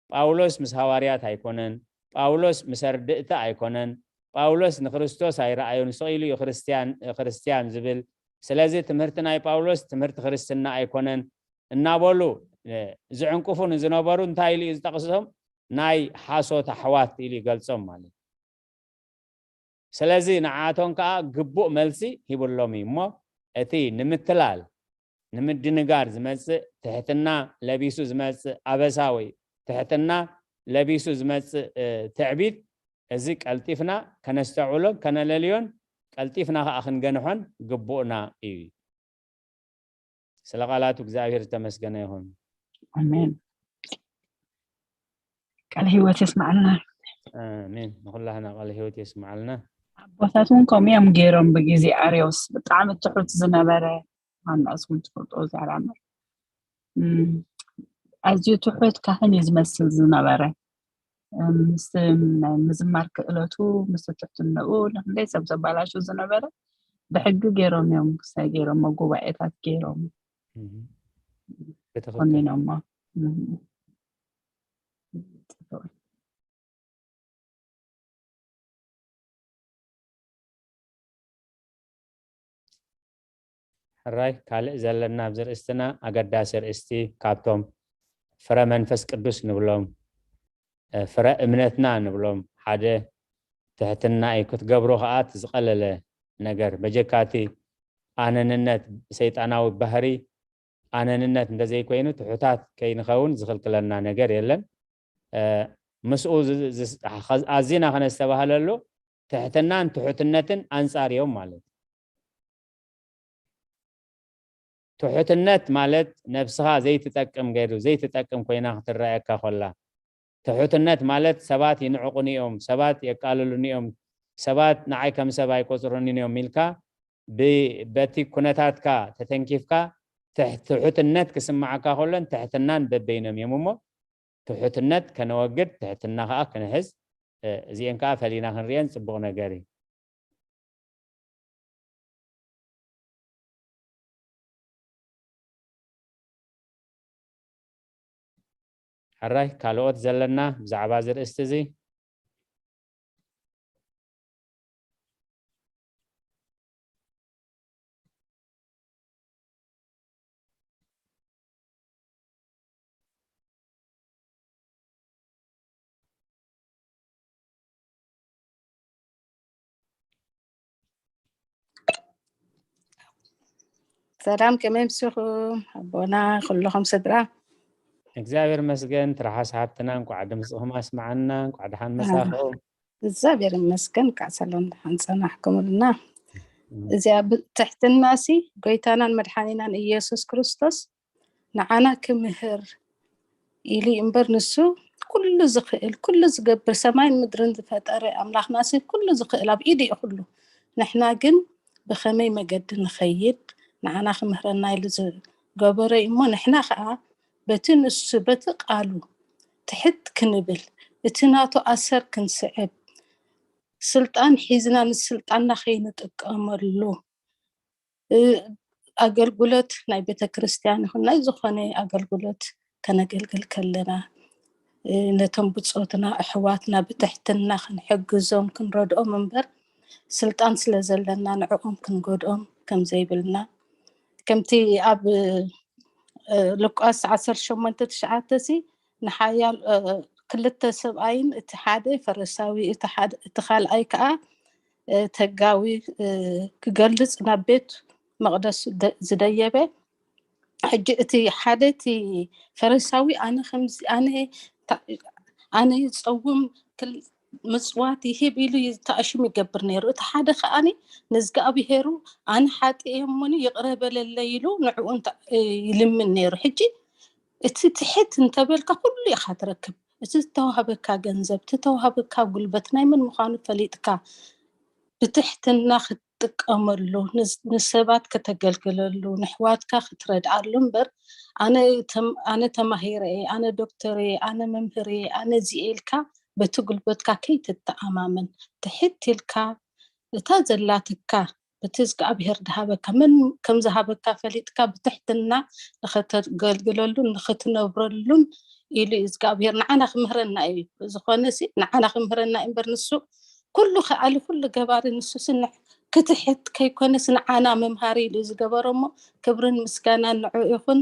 ጳውሎስ ምስ ሃዋርያት ኣይኮነን፣ ጳውሎስ ምስ ኣርድእቲ ኣይኮነን፣ ጳውሎስ ንክርስቶስ ኣይረኣዮን፣ ስቕ ኢሉ እዩ ክርስትያን ዝብል። ስለዚ ትምህርቲ ናይ ጳውሎስ ትምህርቲ ክርስትና ኣይኮነን እናበሉ ዝዕንቅፉ ንዝነበሩ እንታይ ኢሉ እዩ ዝጠቕሶም? ናይ ሓሶት ኣሕዋት ኢሉ ይገልጾም ማለት እዩ። ስለዚ ንዓቶም ከዓ ግቡእ መልሲ ሂብሎም እዩ እሞ እቲ ንምትላል ንምድንጋር ዝመፅእ ትሕትና ለቢሱ ዝመፅእ ኣበሳ ወይ ትሕትና ለቢሱ ዝመፅእ ትዕቢት እዚ ቀልጢፍና ከነስተውዕሎን ከነለልዮን ቀልጢፍና ከዓ ክንገንሖን ግቡእና እዩ። ስለ ቃላቱ እግዚኣብሔር ዝተመስገነ ይኹን። ኣሜን። ቃል ህይወት የስማዕልና። ኣሜን። ንኩላህና ቃል ህይወት የስማዕልና። ኣቦታት እውን ከምኡ እዮም ገይሮም። ብግዜ ኣርዮስ ብጣዕሚ ትሑት ዝነበረ፣ ኣና እስኩም ትፈልጦ ዛራመ ኣዝዩ ትሑት ካህን እዩ ዝመስል ዝነበረ። ምስ ናይ ምዝማር ክእለቱ፣ ምስ ትሕትነኡ ንክንደይ ሰብ ዘባላሹ ዝነበረ፣ ብሕጊ ገይሮም እዮም ክሳይ ገይሮሞ፣ ጉባኤታት ገይሮም ኮኒኖሞ። ሕራይ ካልእ ዘለና ኣብዚ ርእስትና ኣገዳሲ ርእስቲ፣ ካብቶም ፍረ መንፈስ ቅዱስ ንብሎም፣ ፍረ እምነትና ንብሎም ሓደ ትሕትና እዩ። ክትገብሮ ከኣ እቲ ዝቐለለ ነገር፣ በጀካቲ ኣነንነት፣ ሰይጣናዊ ባህሪ ኣነንነት እንተዘይኮይኑ ትሑታት ከይንኸውን ዝኽልክለና ነገር የለን። ምስኡ ኣዚና ከነስተባህለሉ ትሕትናን ትሑትነትን ኣንጻር እዮም ማለት እዩ። ትሑትነት ማለት ነብስኻ ዘይትጠቅም ገይሩ ዘይትጠቅም ኮይና ክትረኣየካ ኮላ። ትሑትነት ማለት ሰባት ይንዕቑኒ እዮም፣ ሰባት የቃልሉኒ እዮም፣ ሰባት ንዓይ ከም ሰብ ኣይቆጽሩኒን እዮም ኢልካ በቲ ኩነታትካ ተተንኪፍካ ትሑትነት ክስምዓካ ከሎን ትሕትናን በበይኖም እዮም እሞ ትሑትነት ከነወግድ ትሕትና ከዓ ክንሕዝ እዚአን ከዓ ፈሊና ክንሪአን ፅቡቕ ነገር እዩ። ሕራይ ካልኦት ዘለና ብዛዕባ እዚ ርእስቲ እዚ? ሰላም፣ ከመይ ምሲኹም ኣቦና ኩልኹም ስድራ? እግዚኣብሔር መስገን። ትርሓስ ሓብትና እንቋዕ ድምፅኹም ኣስማዓና፣ እንቋዕ ደሓን መጻኹም። እግዚኣብሔር ይመስገን፣ እንቋዕ ሰላም ደሓን ጸናሕኩምልና። እዚኣ ትሕትናሲ ጎይታናን መድሓኒናን ኢየሱስ ክርስቶስ ንዓና ክምህር ኢሉ እምበር ንሱ ኩሉ ዝኽእል ኩሉ ዝገብር ሰማይን ምድርን ዝፈጠረ ኣምላኽናሲ ኩሉ ዝኽእል ኣብ ኢዱ እዩ ኩሉ። ንሕና ግን ብኸመይ መገዲ ንኸይድ ንዓና ክምህረና ኢሉ ዝገበሮ እዩ እሞ ንሕና ከዓ በቲ ንሱ በቲ ቃሉ ትሕት ክንብል እቲ ናቱ ኣሰር ክንስዕብ ስልጣን ሒዝና ንስልጣንና ከይንጥቀመሉ ኣገልግሎት ናይ ቤተ ክርስቲያን ይኹን ናይ ዝኾነ ኣገልግሎት ከነገልግል ከለና ነቶም ብፆትና ኣሕዋትና ብትሕትና ክንሕግዞም ክንረድኦም እምበር ስልጣን ስለ ዘለና ንዕኦም ክንጎድኦም ከም ዘይብልና ከምቲ ኣብ ሉቃስ ዓሰርተ ሸሞንተ ትሽዓተ ሲ ንሓያል ክልተ ሰብኣይን እቲ ሓደ ፈረሳዊ እቲ ካልኣይ ከዓ ተጋዊ ክገልጽ ናብ ቤት መቕደስ ዝደየበ ሕጂ እቲ ሓደ እቲ ፈሪሳዊ ኣነ ከምዚ ኣነ ኣነ ይጸውም ምጽዋት ይህብ ኢሉ ተኣሽሙ ይገብር ነይሩ። እቲ ሓደ ከኣኒ ንእዝጋኣብሄሩ ኣነ ሓጢኤ እሞኒ ይቕረ በለለይ ኢሉ ንዕኡ ይልምን ነይሩ። ሕጂ እቲ ትሕት እንተበልካ ኩሉ ኢኻ ትረክብ። እቲ ዝተዋህበካ ገንዘብ፣ እቲ ዝተዋህበካ ጉልበት ናይ መን ምዃኑ ፈሊጥካ ብትሕትና ክትጥቀመሉ፣ ንሰባት ከተገልግለሉ፣ ንሕዋትካ ክትረድኣሉ እምበር ኣነ ተማሂረ እየ፣ ኣነ ዶክተር እየ፣ ኣነ መምህር እየ፣ ኣነ እዚ እየ ኢልካ በቲ ጉልበትካ ከይትተኣማመን ትሕት ኢልካ እታ ዘላትካ በቲ እግዚኣብሔር ድሃበካ መን ከም ዝሃበካ ፈሊጥካ ብትሕትና ንኸተገልግለሉን ንኽትነብረሉን ኢሉ እዩ እግዚኣብሔር ንዓና ክምህረና እዩ። ዝኾነ ሲ ንዓና ክምህረና እዩ እምበር ንሱ ኩሉ ከኣሊ ኩሉ ገባሪ ንሱ ስንሕ ክትሕት ከይኮነስ ንዓና መምሃሪ ኢሉ ዝገበሮ እሞ ክብርን ምስጋናን ንዑ ይኹን።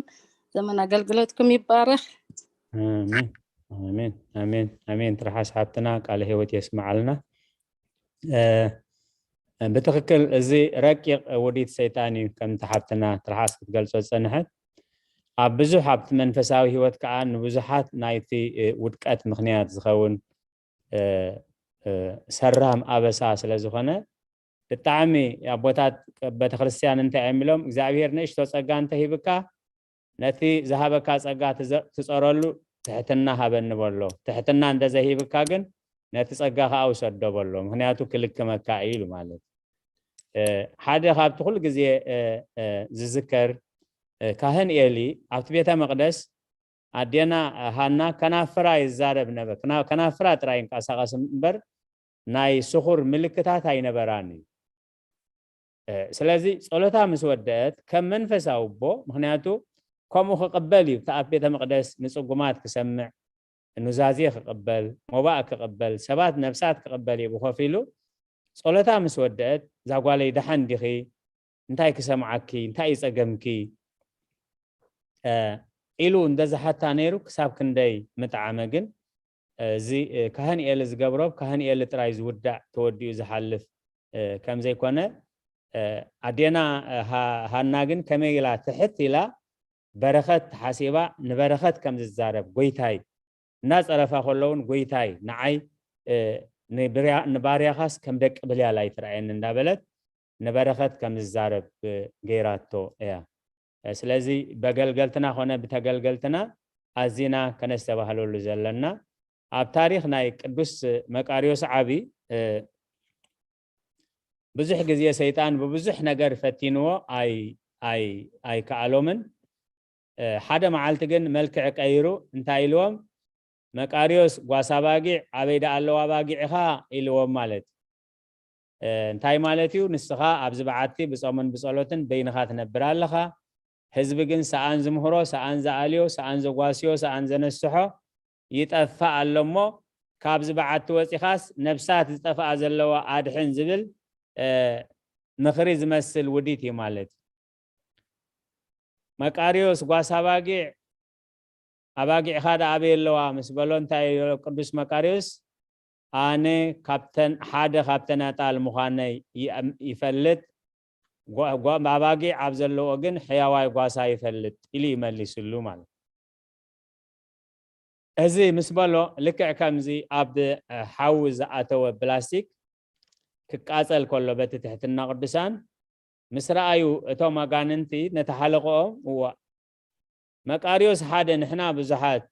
ዘመን ኣገልግሎትኩም ይባረኽ። ኣሜን ኣሜን ኣሜን ኣሜን። ትርሓስ ሓብትና ቃለ ህይወት የስምዓልና። ብትኽክል እዚ ረቂቕ ውዲት ሰይጣን እዩ። ከምቲ ሓብትና ትርሓስ ክትገልጾ ዝጸንሐት ኣብ ብዙሕ ኣብቲ መንፈሳዊ ህይወት ከዓ ንብዙሓት ናይቲ ውድቀት ምኽንያት ዝኸውን ሰራም ኣበሳ ስለ ዝኾነ ብጣዕሚ ኣቦታት ቤተክርስትያን እንታይ እዮም ኢሎም እግዚኣብሔር ንእሽቶ ጸጋ እንተሂብካ ነቲ ዝሃበካ ጸጋ ትጸረሉ ትሕትና ሃበኒ በሎ። ትሕትና እንተዘይሂብካ ግን ነቲ ጸጋ ከኣ ውሰዶ በሎ፣ ምኽንያቱ ክልክመካ እዩ ኢሉ ማለት። እ፣ ሓደ ካብቲ ኩሉ ግዜ፣ እ፣ እ፣ ዝዝከር፣ እ፣ ካህን ኤሊ ኣብቲ ቤተ መቕደስ ኣዴና ሃና ከናፍራ ይዛረብ ነበር። ከና-፣ ከናፍራ ጥራይ ይንቀሳቐስ እምበር ናይ ስኹር ምልክታት ኣይነበራን እዩ። እ፣ ስለዚ ጸሎታ ምስ ወደአት ከም መንፈሳዊ ኣቦ፣ ምኽንያቱ ከምኡ ክቕበል እዩ፣ እቲ ኣብ ቤተ መቕደስ ንጽጉማት ክሰምዕ፣ ኑዛዜ ክቕበል፣ ሞባእ ክቕበል፣ ሰባት ነብሳት ክቕበል እዩ ብኸፊሉ። ጸሎታ ምስ ወደአት፣ "እዛ ጓለይ ደሓን ዲኺ? እንታይ ክሰምዓኪ? እንታይ እዩ ጸገምኪ?" እ፣ ኢሉ እንደ ዝሓታ ነይሩ፣ ክሳብ ክንደይ ምጠዓመ ግን፣ እ፣ እዚ፣ እ፣ ካህን ኤሊ ዝገብሮ፣ ካህን ኤሊ ጥራይ ዝውዳእ ተወዲኡ ዝሓልፍ፣ እ፣ ከም ዘይኮነ፣ እ፣ ኣዴና፣ እ፣ ሃ-፣ ሃና ግን ከመይ ኢላ ትሕት ኢላ በረኸት ሓሲባ ንበረኸት ከም ዝዛረብ፣ "ጎይታይ" እናጸረፋ ከለውን፣ "ጎይታይ ንዓይ፣ እ፣ ንብርያ-፣ ንባርያኻስ ከም ደቂ ብልያል ኣይትርኣየኒ" እንዳበለት ንበረኸት ከም ዝዛረብ፣ እ፣ ገይራቶ እያ። እ፣ ስለዚ በገልገልትና ኮነ ብተገልገልትና ኣዚና ከነስተባህለሉ ዘለና ኣብ ታሪኽ ናይ ቅዱስ መቃርዮስ ዓቢ፣ እ፣ ብዙሕ ግዜ ሰይጣን ብብዙሕ ነገር ፈቲንዎ ኣይ-፣ ኣይ-፣ ኣይከኣሎምን። እ፣ ሓደ መዓልቲ ግን መልክዕ ቀይሩ እንታይ ኢልዎም? "መቃርዮስ ጓሳ ባጊዕ ኣበይ ደኣ ኣለዋ ባጊዕኻ?" ኢልዎም ማለት። እ፣ እንታይ ማለት እዩ? "ንስኻ ኣብዚ በዓቲ ብጾምን ብጸሎትን በይንኻ ትነብር ኣለኻ። ህዝቢ ግን ሰኣን ዝምህሮ፣ ሰኣን ዝኣልዮ፣ ሰኣን ዘጓስዮ፣ ሰኣን ዘነስሖ ይጠፍእ ኣሎ እሞ፣ ካብዚ በዓቲ ወጺኻስ ነብሳት ዝጠፍኣ ዘለዋ ኣድሕን" ዝብል፣ እ፣ ምኽሪ ዝመስል ውዲት እዩ ማለት እዩ። መቃርዮስ ጓሳ ኣባጊዕ፣ "ኣባጊዕኻ ደኣ ኣበይ ኣለዋ?" ምስ በሎ እንታይ ኢሉ ቅዱስ መቃርዮስ? "ኣነ ካብተን፣ ሓደ ካብተን ኣጣል ምዃነይ ይኣም-፣ ይፈልጥ፣ ጓ-፣ ጓ-፣ ኣባጊዕ ኣብ ዘለዎ ግን ሕያዋይ ጓሳ ይፈልጥ" ኢሉ ይመሊስሉ ማለት። እዚ ምስ በሎ፣ ልክዕ ከምዚ ኣብ፣ እ፣ ሓዊ ዝኣተወ ብላስቲክ ክቃጸል ከሎ በቲ ትሕትና ቅዱሳን ምስ ረኣዩ፣ እቶም ኣጋንንቲ ነቲ ሓለቕኦም፣ "እዋእ፣ መቃርዮስ ሓደ፣ ንሕና ብዙሓት፣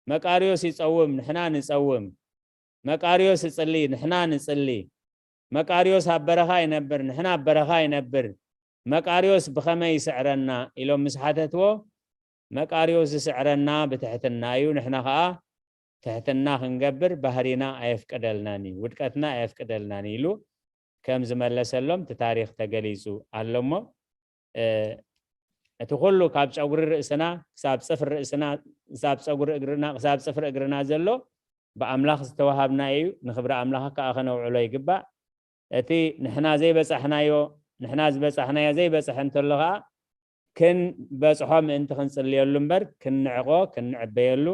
መቃርዮስ ይጸውም፣ ንሕና ንጸውም፣ መቃርዮስ ይጽሊ፣ ንሕና ንጽሊ፣ መቃርዮስ ኣብ በረኻ ይነብር፣ ንሕና ኣብ በረኻ ይነብር፣ መቃርዮስ ብኸመይ ይስዕረና?" ኢሎም ምስ ሓተትዎ፣ "መቃርዮስ ዝስዕረና ብትሕትና እዩ፣ ንሕና ኸኣ ትሕትና ክንገብር ባህሪና ኣየፍቅደልናን እዩ፣ ውድቀትና ኣየፍቅደልናን እዩ" ኢሉ ከም ዝመለሰሎም እቲ ታሪኽ ተገሊጹ ኣሎ እሞ፣ እ፣ እቲ ኩሉ ካብ ጨጉሪ ርእስና ክሳብ ጽፍሪ ርእስና፣ ክሳብ ጸጉሪ እግርና፣ ክሳብ ጽፍሪ እግርና ዘሎ ብኣምላኽ ዝተዋሃብና እዩ። ንኽብሪ ኣምላኽ ከኣ ከነውዕሎ ይግባእ። እቲ ንሕና ዘይበጻሕናዮ፣ ንሕና ዝበጻሕናዮ ዘይበጽሐ እንተሎ ኸኣ፣ ክንበጽሖ ምእንቲ ክንጽልየሉ እምበር፣ ክንንዕቆ፣ ክንዕበየሉ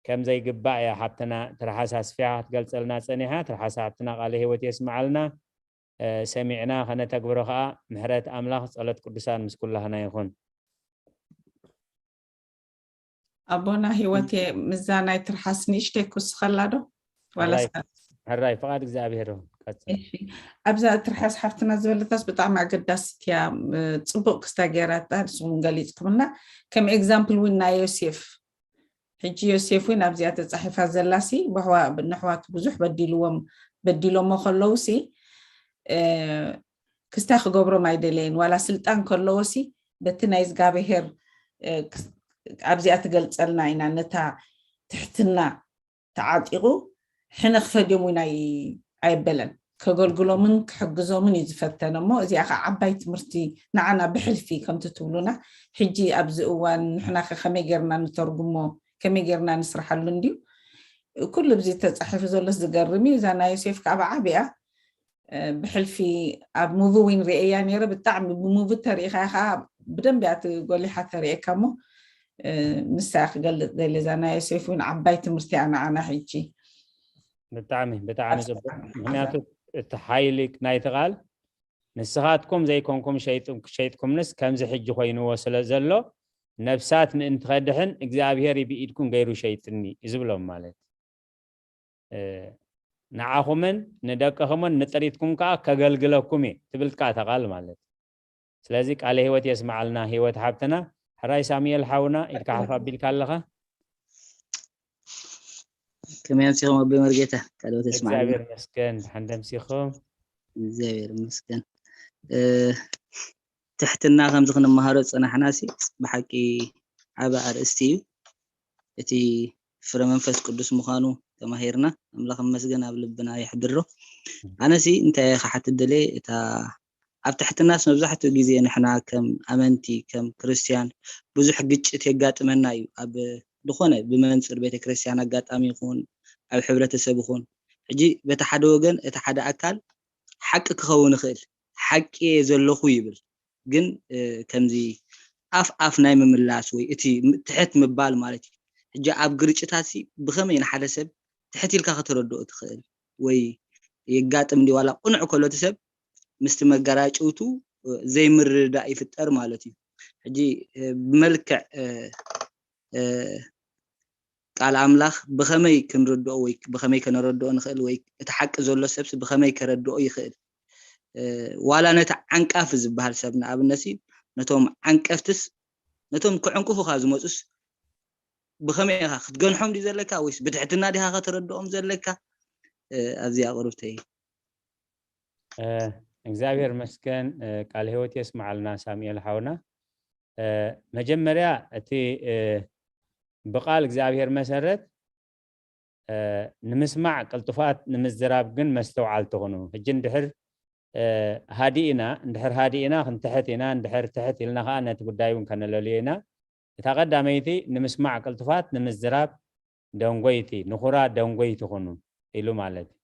ከም ዘይግባእ እያ ሓብትና ትርሓስ ኣስፊሓ ክትገልጸልና ጸኒሓ። ትርሓስ ሓብትና ቃለ ህይወት የስምዓልና። እ፣ ሰሚዕና ከነተግብሮ ኸኣ ምሕረት ኣምላኽ፣ ጸሎት ቅዱሳን ምስ ኩላህና ይኹን። ኣቦና ህይወት፣ ምዛ ናይ ትርሓስ ንእሽተይ ክውስኸላ ዶ? ዋላ ሕራይ፣ ስካ-? ሕራይ፣ ፍቓድ እግዚኣብሔር ይኹን። ቀጽል። እሺ። ኣብዛ ትርሓስ ሓፍትና ዝበለታስ ብጣዕሚ ኣገዳሲት እያ። እ፣ ጽቡቕ ክስታ ገይራታ፣ ንስኹም ገሊጽኩምና። ከም ኤግዛምፕል እውን ናይ ዮሴፍ። ሕጂ ዮሴፍ እውን ኣብዚኣ ተጻሒፋ ዘላሲ፣ ብሕዋ-፣ ንሕዋቱ ብዙሕ በዲልዎም፣ በዲሎሞ ከለውሲ፣ እ፣ ክስታይ ክገብሮም ኣይደለየን። ዋላ ስልጣን ከለዎሲ፣ በቲ ናይ እግዚኣብሄር፣ እ፣ ክስ-፣ ኣብዚኣ ትገልጸልና ኢና፣ ነታ ትሕትና ተዓጢቑ ሕነ ክፈድዮም እውን ኣይ-፣ ኣየበለን። ከገልግሎምን ክሕግዞምን እዩ ዝፈተነ እሞ፣ እዚኣ ኸዓ ዓባይ ትምህርቲ ንዓና ብሕልፊ ከምቲ ትብሉና፣ ሕጂ ኣብዚ እዋን ንሕና ኸ ከመይ ጌርና ንተርጉሞ፣ ከመይ ጌርና ንስርሓሉ እንድዩ? ኩሉ ኣብዚ ተጻሒፉ ዘሎስ ዝገርም እዩ። እዛ ናይ ዮሴፍ ከዓ ብዓቢኣ፣ እ፣ ብሕልፊ ኣብ ሙቪ እውን ርእየያ ነይረ። ብጣዕሚ ብሙቪ ተሪኢኻ ከዓ ብደንብ እያ እቲ ጎሊሓ ተርእየካ እሞ፣ እ፣ ንሳ እያ ክገልጽ ደልየ። እዛ ናይ ዮሴፍ እውን ዓባይ ትምህርቲ እያ ንዓና ሕጂ። ብጣዕሚ፣ ብጣዕሚ ኣብ ጽቡቕ። ስራሕ፣ ምኽንያቱ እቲ ሓይሊ ናይቲ ቃል፣ "ንስኻትኩም ዘይኮንኩም ሸይጥም-፣ ሸይጥኩምንስ ከምዚ ሕጂ ኮይንዎ ስለ ዘሎ፣ ነፍሳት ምእንቲ ከድሕን እግዚኣብሄር ብኢድኩም ገይሩ ሸይጥኒ" እዩ ዝብሎም ማለት። እ፣ "ንዓኹምን ንደቅኹምን ንጥሪትኩም ከኣ ከገልግለኩም እየ" ትብል ከኣ እታ ቃል ማለት። ስለዚ ቃለ ህይወት የስምዓልና ህይወት ሓብትና። ሕራይ ሳሙኤል ሓውና፣ ኢድካ ሓፍ ኣቢልካ ኣለኻ። ከመይ ኣምሲኹም ኣቦይ መርጌታ? ቃለ ሕይወት የስማዓልና። እግዚኣብሔር ይመስገን። ደሓን ደምሲኹም? እግዚኣብሔር ይመስገን። እ፣ ትሕትና ከምዚ ክንመሃሮ ዝጸናሕና ሲ ብሓቂ ዓቢ ኣርእስቲ እዩ። እቲ ፍረ መንፈስ ቅዱስ ምዃኑ ተማሂርና፣ ኣምላኽ ይመስገን ኣብ ልብና የሕድሮ። ኣነሲ እንታይ ክሓትት ደልየ፣ እታ ኣብ ትሕትናስ መብዛሕትኡ ግዜ ንሕና ከም ኣመንቲ ከም ክርስትያን ብዙሕ ግጭት የጋጥመና እዩ። ኣብ ዝኾነ ብመንፅር ቤተክርስትያን ኣጋጣሚ ይኹን ኣብ ሕብረተሰብ ይኹን፣ ሕጂ በቲ ሓደ ወገን እቲ ሓደ ኣካል ሓቂ ክኸውን ይኽእል፣ ሓቂ እየ ዘለኹ ይብል፣ ግን ከምዚ ኣፍ ኣፍ ናይ ምምላስ ወይ እቲ ትሕት ምባል ማለት እዩ። ሕጂ ኣብ ግርጭታት ሲ ብኸመይ ንሓደ ሰብ ትሕት ኢልካ ከተረድኦ ትኽእል ወይ የጋጥም እንዲ ዋላ ቅኑዕ ከሎ እቲ ሰብ ምስቲ መጋራጭውቱ ዘይምርዳእ ይፍጠር ማለት እዩ። ሕጂ ብመልክዕ ቃል ኣምላኽ ብኸመይ ክንርድኦ ወይ ብኸመይ ከነረድኦ ንኽእል ወይ እቲ ሓቂ ዘሎ ሰብስ ብኸመይ ከረድኦ ይኽእል? ዋላ ነቲ ዓንቃፊ ዝበሃል ሰብ ንኣብነት ነቶም ዓንቀፍትስ ነቶም ክዕንቅፉኻ ዝመፁስ ብኸመይ ኢኻ ክትገንሖም ድዩ ዘለካ ወይስ ብትሕትና ዲኻ ከተረድኦም ዘለካ? ኣብዚ ኣቕርብተይ እግዚኣብሔር መስገን ቃል ህይወት የስማዓልና ሳሙኤል ሓውና። መጀመርያ እቲ ብቃል እግዚኣብሔር መሰረት ንምስማዕ ቅልጡፋት ንምዝራብ ግን መስተውዓል ትኹኑ። ሕጂ እንድሕር ሃዲእና እንድሕር ሃዲእና ክንትሕት ኢና፣ እንድሕር ትሕት ኢልና ከዓ ነቲ ጉዳይ እውን ከነለልዮ ኢና። እታ ቀዳመይቲ ንምስማዕ ቅልጡፋት ንምዝራብ ደንጎይቲ ንኹራ ደንጎይቲ ኩኑ ኢሉ ማለት እዩ።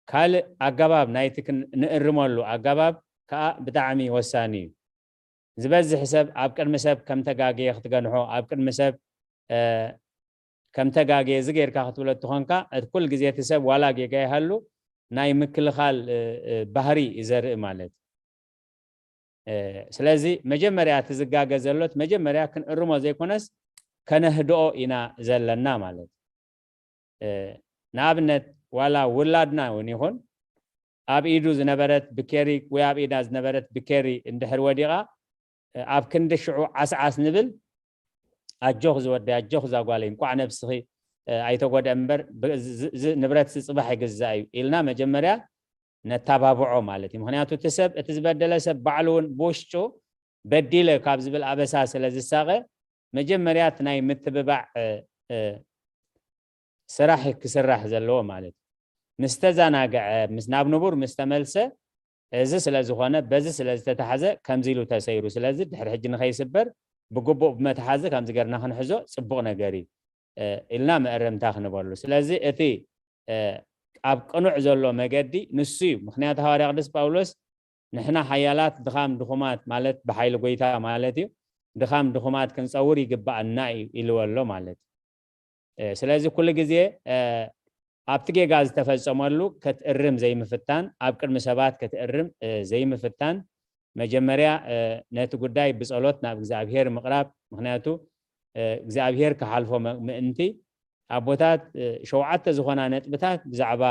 ካልእ ኣገባብ ናይቲ ንእርመሉ ኣገባብ ከዓ ብጣዕሚ ወሳኒ እዩ። ዝበዝሕ ሰብ ኣብ ቅድሚ ሰብ ከም ተጋገየ ክትገንሖ፣ ኣብ ቅድሚ ሰብ ከም ተጋገየ እዚ ጌርካ ክትብሎ እትኾንካ፣ እቲ ኩል ግዜ እቲ ሰብ ዋላ ጌጋ ይሃሉ ናይ ምክልኻል ባህሪ እዩ ዘርኢ ማለት። ስለዚ መጀመርያ እቲ ዝጋገ ዘሎት መጀመርያ ክንእርሞ ዘይኮነስ ከነህድኦ ኢና ዘለና ማለት። ንኣብነት ዋላ ውላድና እውን ይኹን ኣብ ኢዱ ዝነበረት ብኬሪ ወይ ኣብ ኢዳ ዝነበረት ብኬሪ እንድሕር ወዲቓ ኣብ ክንዲ ሽዑ ዓስዓስ ንብል፣ ኣጆኽ ዝወደይ ኣጆኽ እዛ ጓለይ እንቋዕ ነብስኺ ኣይተጎድአ እምበር ንብረት ጽባሕ ይግዛእ እዩ ኢልና መጀመርያ ነታባብዖ ማለት እዩ። ምክንያቱ እቲ ሰብ እቲ ዝበደለ ሰብ ባዕሉ እውን ብውሽጡ በዲለ ካብ ዝብል ኣበሳ ስለ ዝሳቐ መጀመርያ እቲ ናይ ምትብባዕ ስራሕ ክስራሕ ዘለዎ ማለት እዩ። ምስ ተዘናግዐ ምስ ናብ ንቡር ምስ ተመልሰ እዚ ስለ ዝኾነ በዚ ስለ ዝተታሕዘ ከምዚ ኢሉ ተሰይሩ፣ ስለዚ ድሕሪ ሕጂ ንኸይስበር ብግቡእ ብመትሓዚ ከምዚ ገርና ክንሕዞ ጽቡቕ ነገር እዩ ኢልና መእረምታ ክንበሉ። ስለዚ እቲ ኣብ ቅኑዕ ዘሎ መገዲ ንሱ እዩ። ምክንያቱ ሃዋርያ ቅዱስ ጳውሎስ ንሕና ሓያላት ድኻም ድኹማት ማለት ብሓይሊ ጎይታ ማለት እዩ፣ ድኻም ድኹማት ክንጸውር ይግባኣና እዩ ኢልዎ ኣሎ ማለት እዩ። ስለዚ ኩሉ ግዜ ኣብቲ ጌጋ ዝተፈጸመሉ ክትእርም ዘይምፍታን፣ ኣብ ቅድሚ ሰባት ክትእርም ዘይምፍታን፣ መጀመርያ ነቲ ጉዳይ ብጸሎት ናብ እግዚኣብሄር ምቕራብ። ምክንያቱ እግዚኣብሄር ክሓልፎ ምእንቲ ኣቦታት ሸውዓተ ዝኾና ነጥብታት ብዛዕባ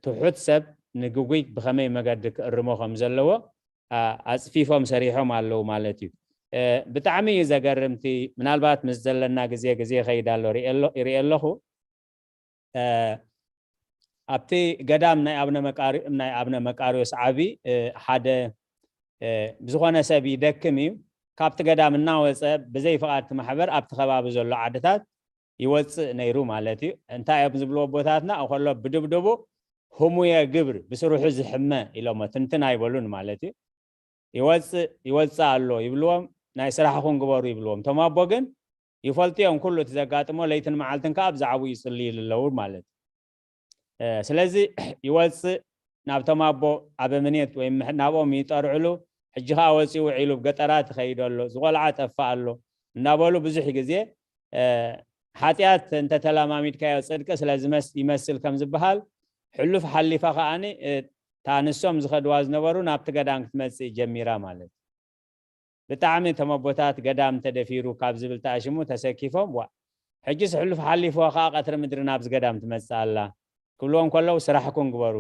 ትሑት ሰብ ንግጉይ ብኸመይ መገዲ ክእርሞ ከም ዘለዎ ኣፅፊፎም ሰሪሖም ኣለዉ ማለት እዩ። ብጣዕሚ እዩ ዘገርምቲ። ምናልባት ምስ ዘለና ግዜ ግዜ ይኸይድ ኣሎ ይርኢ ኣለኹ። ኣብቲ ገዳም ናይ ኣብነ መቃሪ ናይ ኣብነ መቃሪዎስ ዓቢ ሓደ ብዝኾነ ሰብ ይደክም እዩ። ካብቲ ገዳም እናወፀ ብዘይ ፍቓድ እቲ ማሕበር ኣብቲ ከባቢ ዘሎ ዓድታት ይወፅእ ነይሩ ማለት እዩ። እንታይ እዮም ዝብልዎ ኣቦታትና? እከሎ ብድብድቡ ህሙየ ግብር ብስርሑ ዝሕመ ኢሎሞ ትንትን ኣይበሉን ማለት እዩ። ይወፅእ ይወፅእ ኣሎ ይብልዎም፣ ናይ ስራሕኹም ግበሩ ይብልዎም። እቶም ኣቦ ግን ይፈልጡ እዮም ኩሉ እቲ ዘጋጥሞ፣ ለይትን መዓልትን ከዓ ብዛዕባኡ ይፅልይሉ ኣለዉ ማለት እዩ። ስለዚ ይወፅእ ናብቶም ኣቦ ኣበምኔት ወይ ናብኦም ይጠርዕሉ። ሕጂ ከዓ ወፂኡ ውዒሉ ገጠራት ይኸይድ ኣሎ፣ ዝቆልዓ ጠፍእ ኣሎ እናበሉ ብዙሕ ግዜ ሓጢኣት እንተተለማሚድካዮ ፅድቂ ስለ ይመስል ከም ዝበሃል ሕሉፍ ሓሊፋ ከዓኒ እታ ንሶም ዝኸድዋ ዝነበሩ ናብቲ ገዳም ክትመፅእ ጀሚራ ማለት። ብጣዕሚ እቶም ኣቦታት ገዳም ተደፊሩ ካብ ዝብል ተኣሽሙ ተሰኪፎም ዋ ሕጂስ ሕሉፍ ሓሊፍዋ ከዓ ቀትሪ ምድሪ ናብዚ ገዳም ትመፅእ ኣላ ክብልዎም ከለዉ ስራሕኩም ግበሩ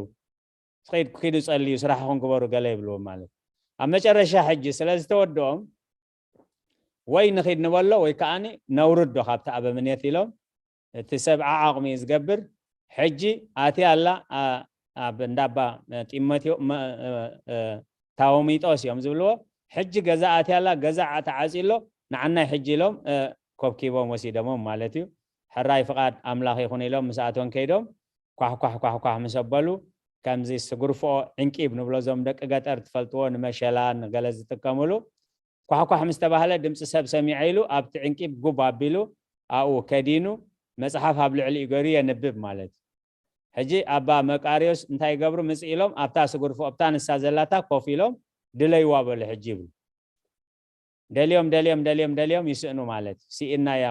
ኪዱ ጸልዩ ስራሕኹም ግበሩ ገለ ይብልዎም ማለት ኣብ መጨረሻ ሕጂ ስለ ዝተወድኦም ወይ ንኺድ ንበሎ ወይ ከዓኒ ነውርዶ ካብቲ ኣበምኔት ኢሎም እቲ ሰብ ዓዓቕሚ እዩ ዝገብር። ሕጂ ኣትያ ኣላ ኣብ እንዳባ ጢሞቴዎ ታወሚጦስ እዮም ዝብልዎ። ሕጂ ገዛ ኣትያ ኣላ፣ ገዛ ተዓፅዩ ኣሎ፣ ንዓናይ ሕጂ ኢሎም ኮብኪቦም ወሲዶሞም ማለት እዩ። ሕራይ ፍቓድ ኣምላኽ ይኹን ኢሎም ምስኣቶም ከይዶም ኳሕኳሕ ኳሕኳሕ ምስ ኣበሉ፣ ከምዚ ስጉርፍኦ ዕንቂብ ንብሎ፣ እዞም ደቂ ገጠር ትፈልጥዎ፣ ንመሸላ ንገለ ዝጥቀምሉ፣ ኳሕኳሕ ምስ ተባህለ ድምፂ ሰብ ሰሚዐ ኢሉ ኣብቲ ዕንቂብ ጉብ ኣቢሉ ኣብኡ ከዲኑ መፅሓፍ ኣብ ልዕሊኡ ገይሩ የንብብ ማለት እዩ። ሕጂ ኣባ መቃርዮስ እንታይ ይገብሩ? ምፅ ኢሎም ኣብታ ስጉርፍኦ ኣብታ ንሳ ዘላታ ኮፍ ኢሎም ድለይዋ በሉ ሕጂ ይብሉ። ደልዮም ደልዮም ደልዮም ደልዮም ይስእኑ ማለት እዩ። ስኢናያ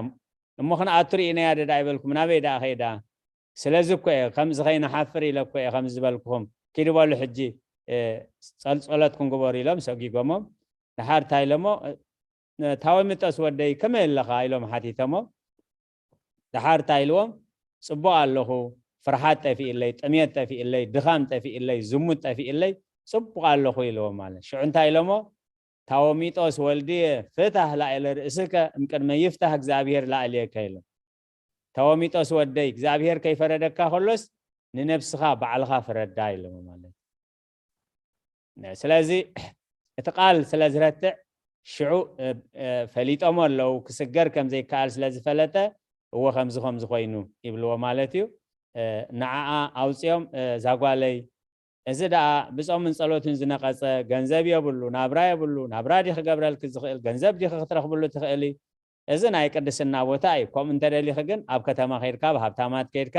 እሞ ክንኣቱ ርኢናያ ደዳ ይበልኩም፣ ናበይ ደኣ ከይዳ? ስለዚ እኮ እየ ከምዚ ከይንሓፍር ኢለ እኮ እየ ከምዚ ዝበልኩኹም። ኪዱ በሉ ሕጂ ጸልጸሎትኩም ግበሩ ኢሎም ሰጊጎሞም። ድሓር እንታይ ኢሎሞ? ታወሚጦስ ወደይ ከመይ ኣለኻ ኢሎም ሓቲቶሞ። ድሓር እንታይ ኢልዎም? ጽቡቕ ኣለኹ፣ ፍርሓት ጠፊእለይ፣ ጥሜት ጠፊእለይ፣ ድኻም ጠፊእለይ፣ ዝሙት ጠፊእለይ፣ ጽቡቕ ኣለኹ ኢልዎም ማለት። ሽዑ እንታይ ኢሎሞ? ታወሚጦስ ወልድየ ፍታህ ላዕለ ርእስከ እምቅድመ ይፍታህ እግዚኣብሔር ላዕሌከ ኢሎም። ታወሚጦስ ወደይ እግዚኣብሔር ከይፈረደካ ከሎስ ንነብስኻ ባዕልኻ ፍረዳ ኢሎሞ ማለት። ስለዚ እቲ ቃል ስለ ዝረትዕ ሽዑ ፈሊጦሞ ኣለዉ፣ ክስገር ከም ዘይከኣል ስለ ዝፈለጠ እወ ከምዚ ከምዚ ኮይኑ ይብልዎ ማለት እዩ። ንዓኣ ኣውፅኦም፣ እዛ ጓለይ እዚ ደኣ ብጾምን ጸሎትን ዝነቐጸ፣ ገንዘብ የብሉ፣ ናብራ የብሉ፣ ናብራ ድዩ ክገብረልኪ ዝኽእል? ገንዘብ ዲኺ ክትረኽብሉ ትኽእሊ? እዚ ናይ ቅድስና ቦታ እዩ። ከምኡ እንተደሊኺ ግን ኣብ ከተማ ከይድካ፣ ኣብ ሃብታማት ከይድካ፣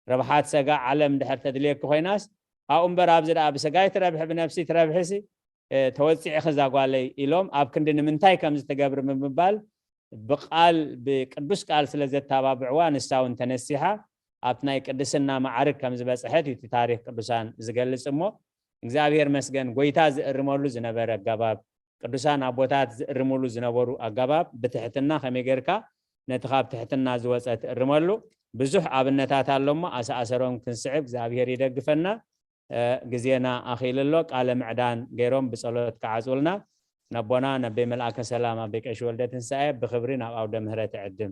ረብሓት ሰጋ ዓለም ድሕር ተድልየኪ ኮይናስ፣ ኣብኡ እምበር ኣብዚ ደኣ ብሰጋይ ትረብሒ ብነፍሲ ትረብሒሲ፣ ተወጺዕኺ እዛ ጓለይ ኢሎም ኣብ ክንዲ ንምንታይ ከም ዝትገብሪ ብምባል ብቃል ብቅዱስ ቃል ስለ ዘተባብዕዋ ንሳ እውን ተነሲሓ ኣብቲ ናይ ቅድስና ማዕርግ ከም ዝበጽሐት እዩ እቲ ታሪክ ቅዱሳን ዝገልጽ። እሞ እግዚኣብሔር መስገን ጎይታ ዝእርመሉ ዝነበረ ኣገባብ፣ ቅዱሳን ኣቦታት ዝእርምሉ ዝነበሩ ኣገባብ ብትሕትና ከመይ ጌርካ ነቲ ካብ ትሕትና ዝወጸ ትእርመሉ ብዙሕ ኣብነታት ኣሎ። እሞ ኣሰኣሰሮም ክንስዕብ እግዚኣብሔር ይደግፈና። ግዜና ኣኺሉ ኣሎ። ቃለ ምዕዳን ገይሮም ብጸሎት ክዓጽውልና ነቦና ነቤ መልኣከ ሰላም ኣቤ ቀሺ ወልደ ትንሳኤ ብኽብሪ ናብ ኣውደ ምህረት እዕድም።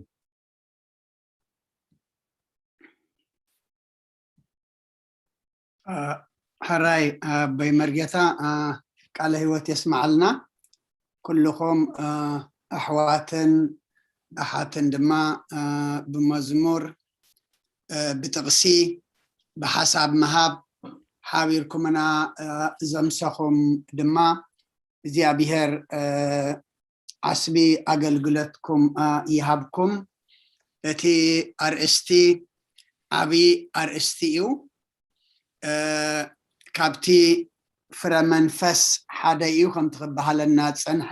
ሕራይ ኣቦይ መርጌታ ቃለ ህይወት የስማዓልና። ኩልኹም ኣሕዋትን ኣሓትን ድማ ብመዝሙር ብጥቕሲ ብሓሳብ ምሃብ ሓቢርኩምና ዘምሰኹም ድማ እግዚኣብሔር ዓስቢ ኣገልግሎትኩም ይሃብኩም። እቲ ኣርእስቲ ዓብዪ ኣርእስቲ እዩ። ካብቲ ፍረ መንፈስ ሓደ እዩ ከምቲ ክበሃለና ዝፀንሐ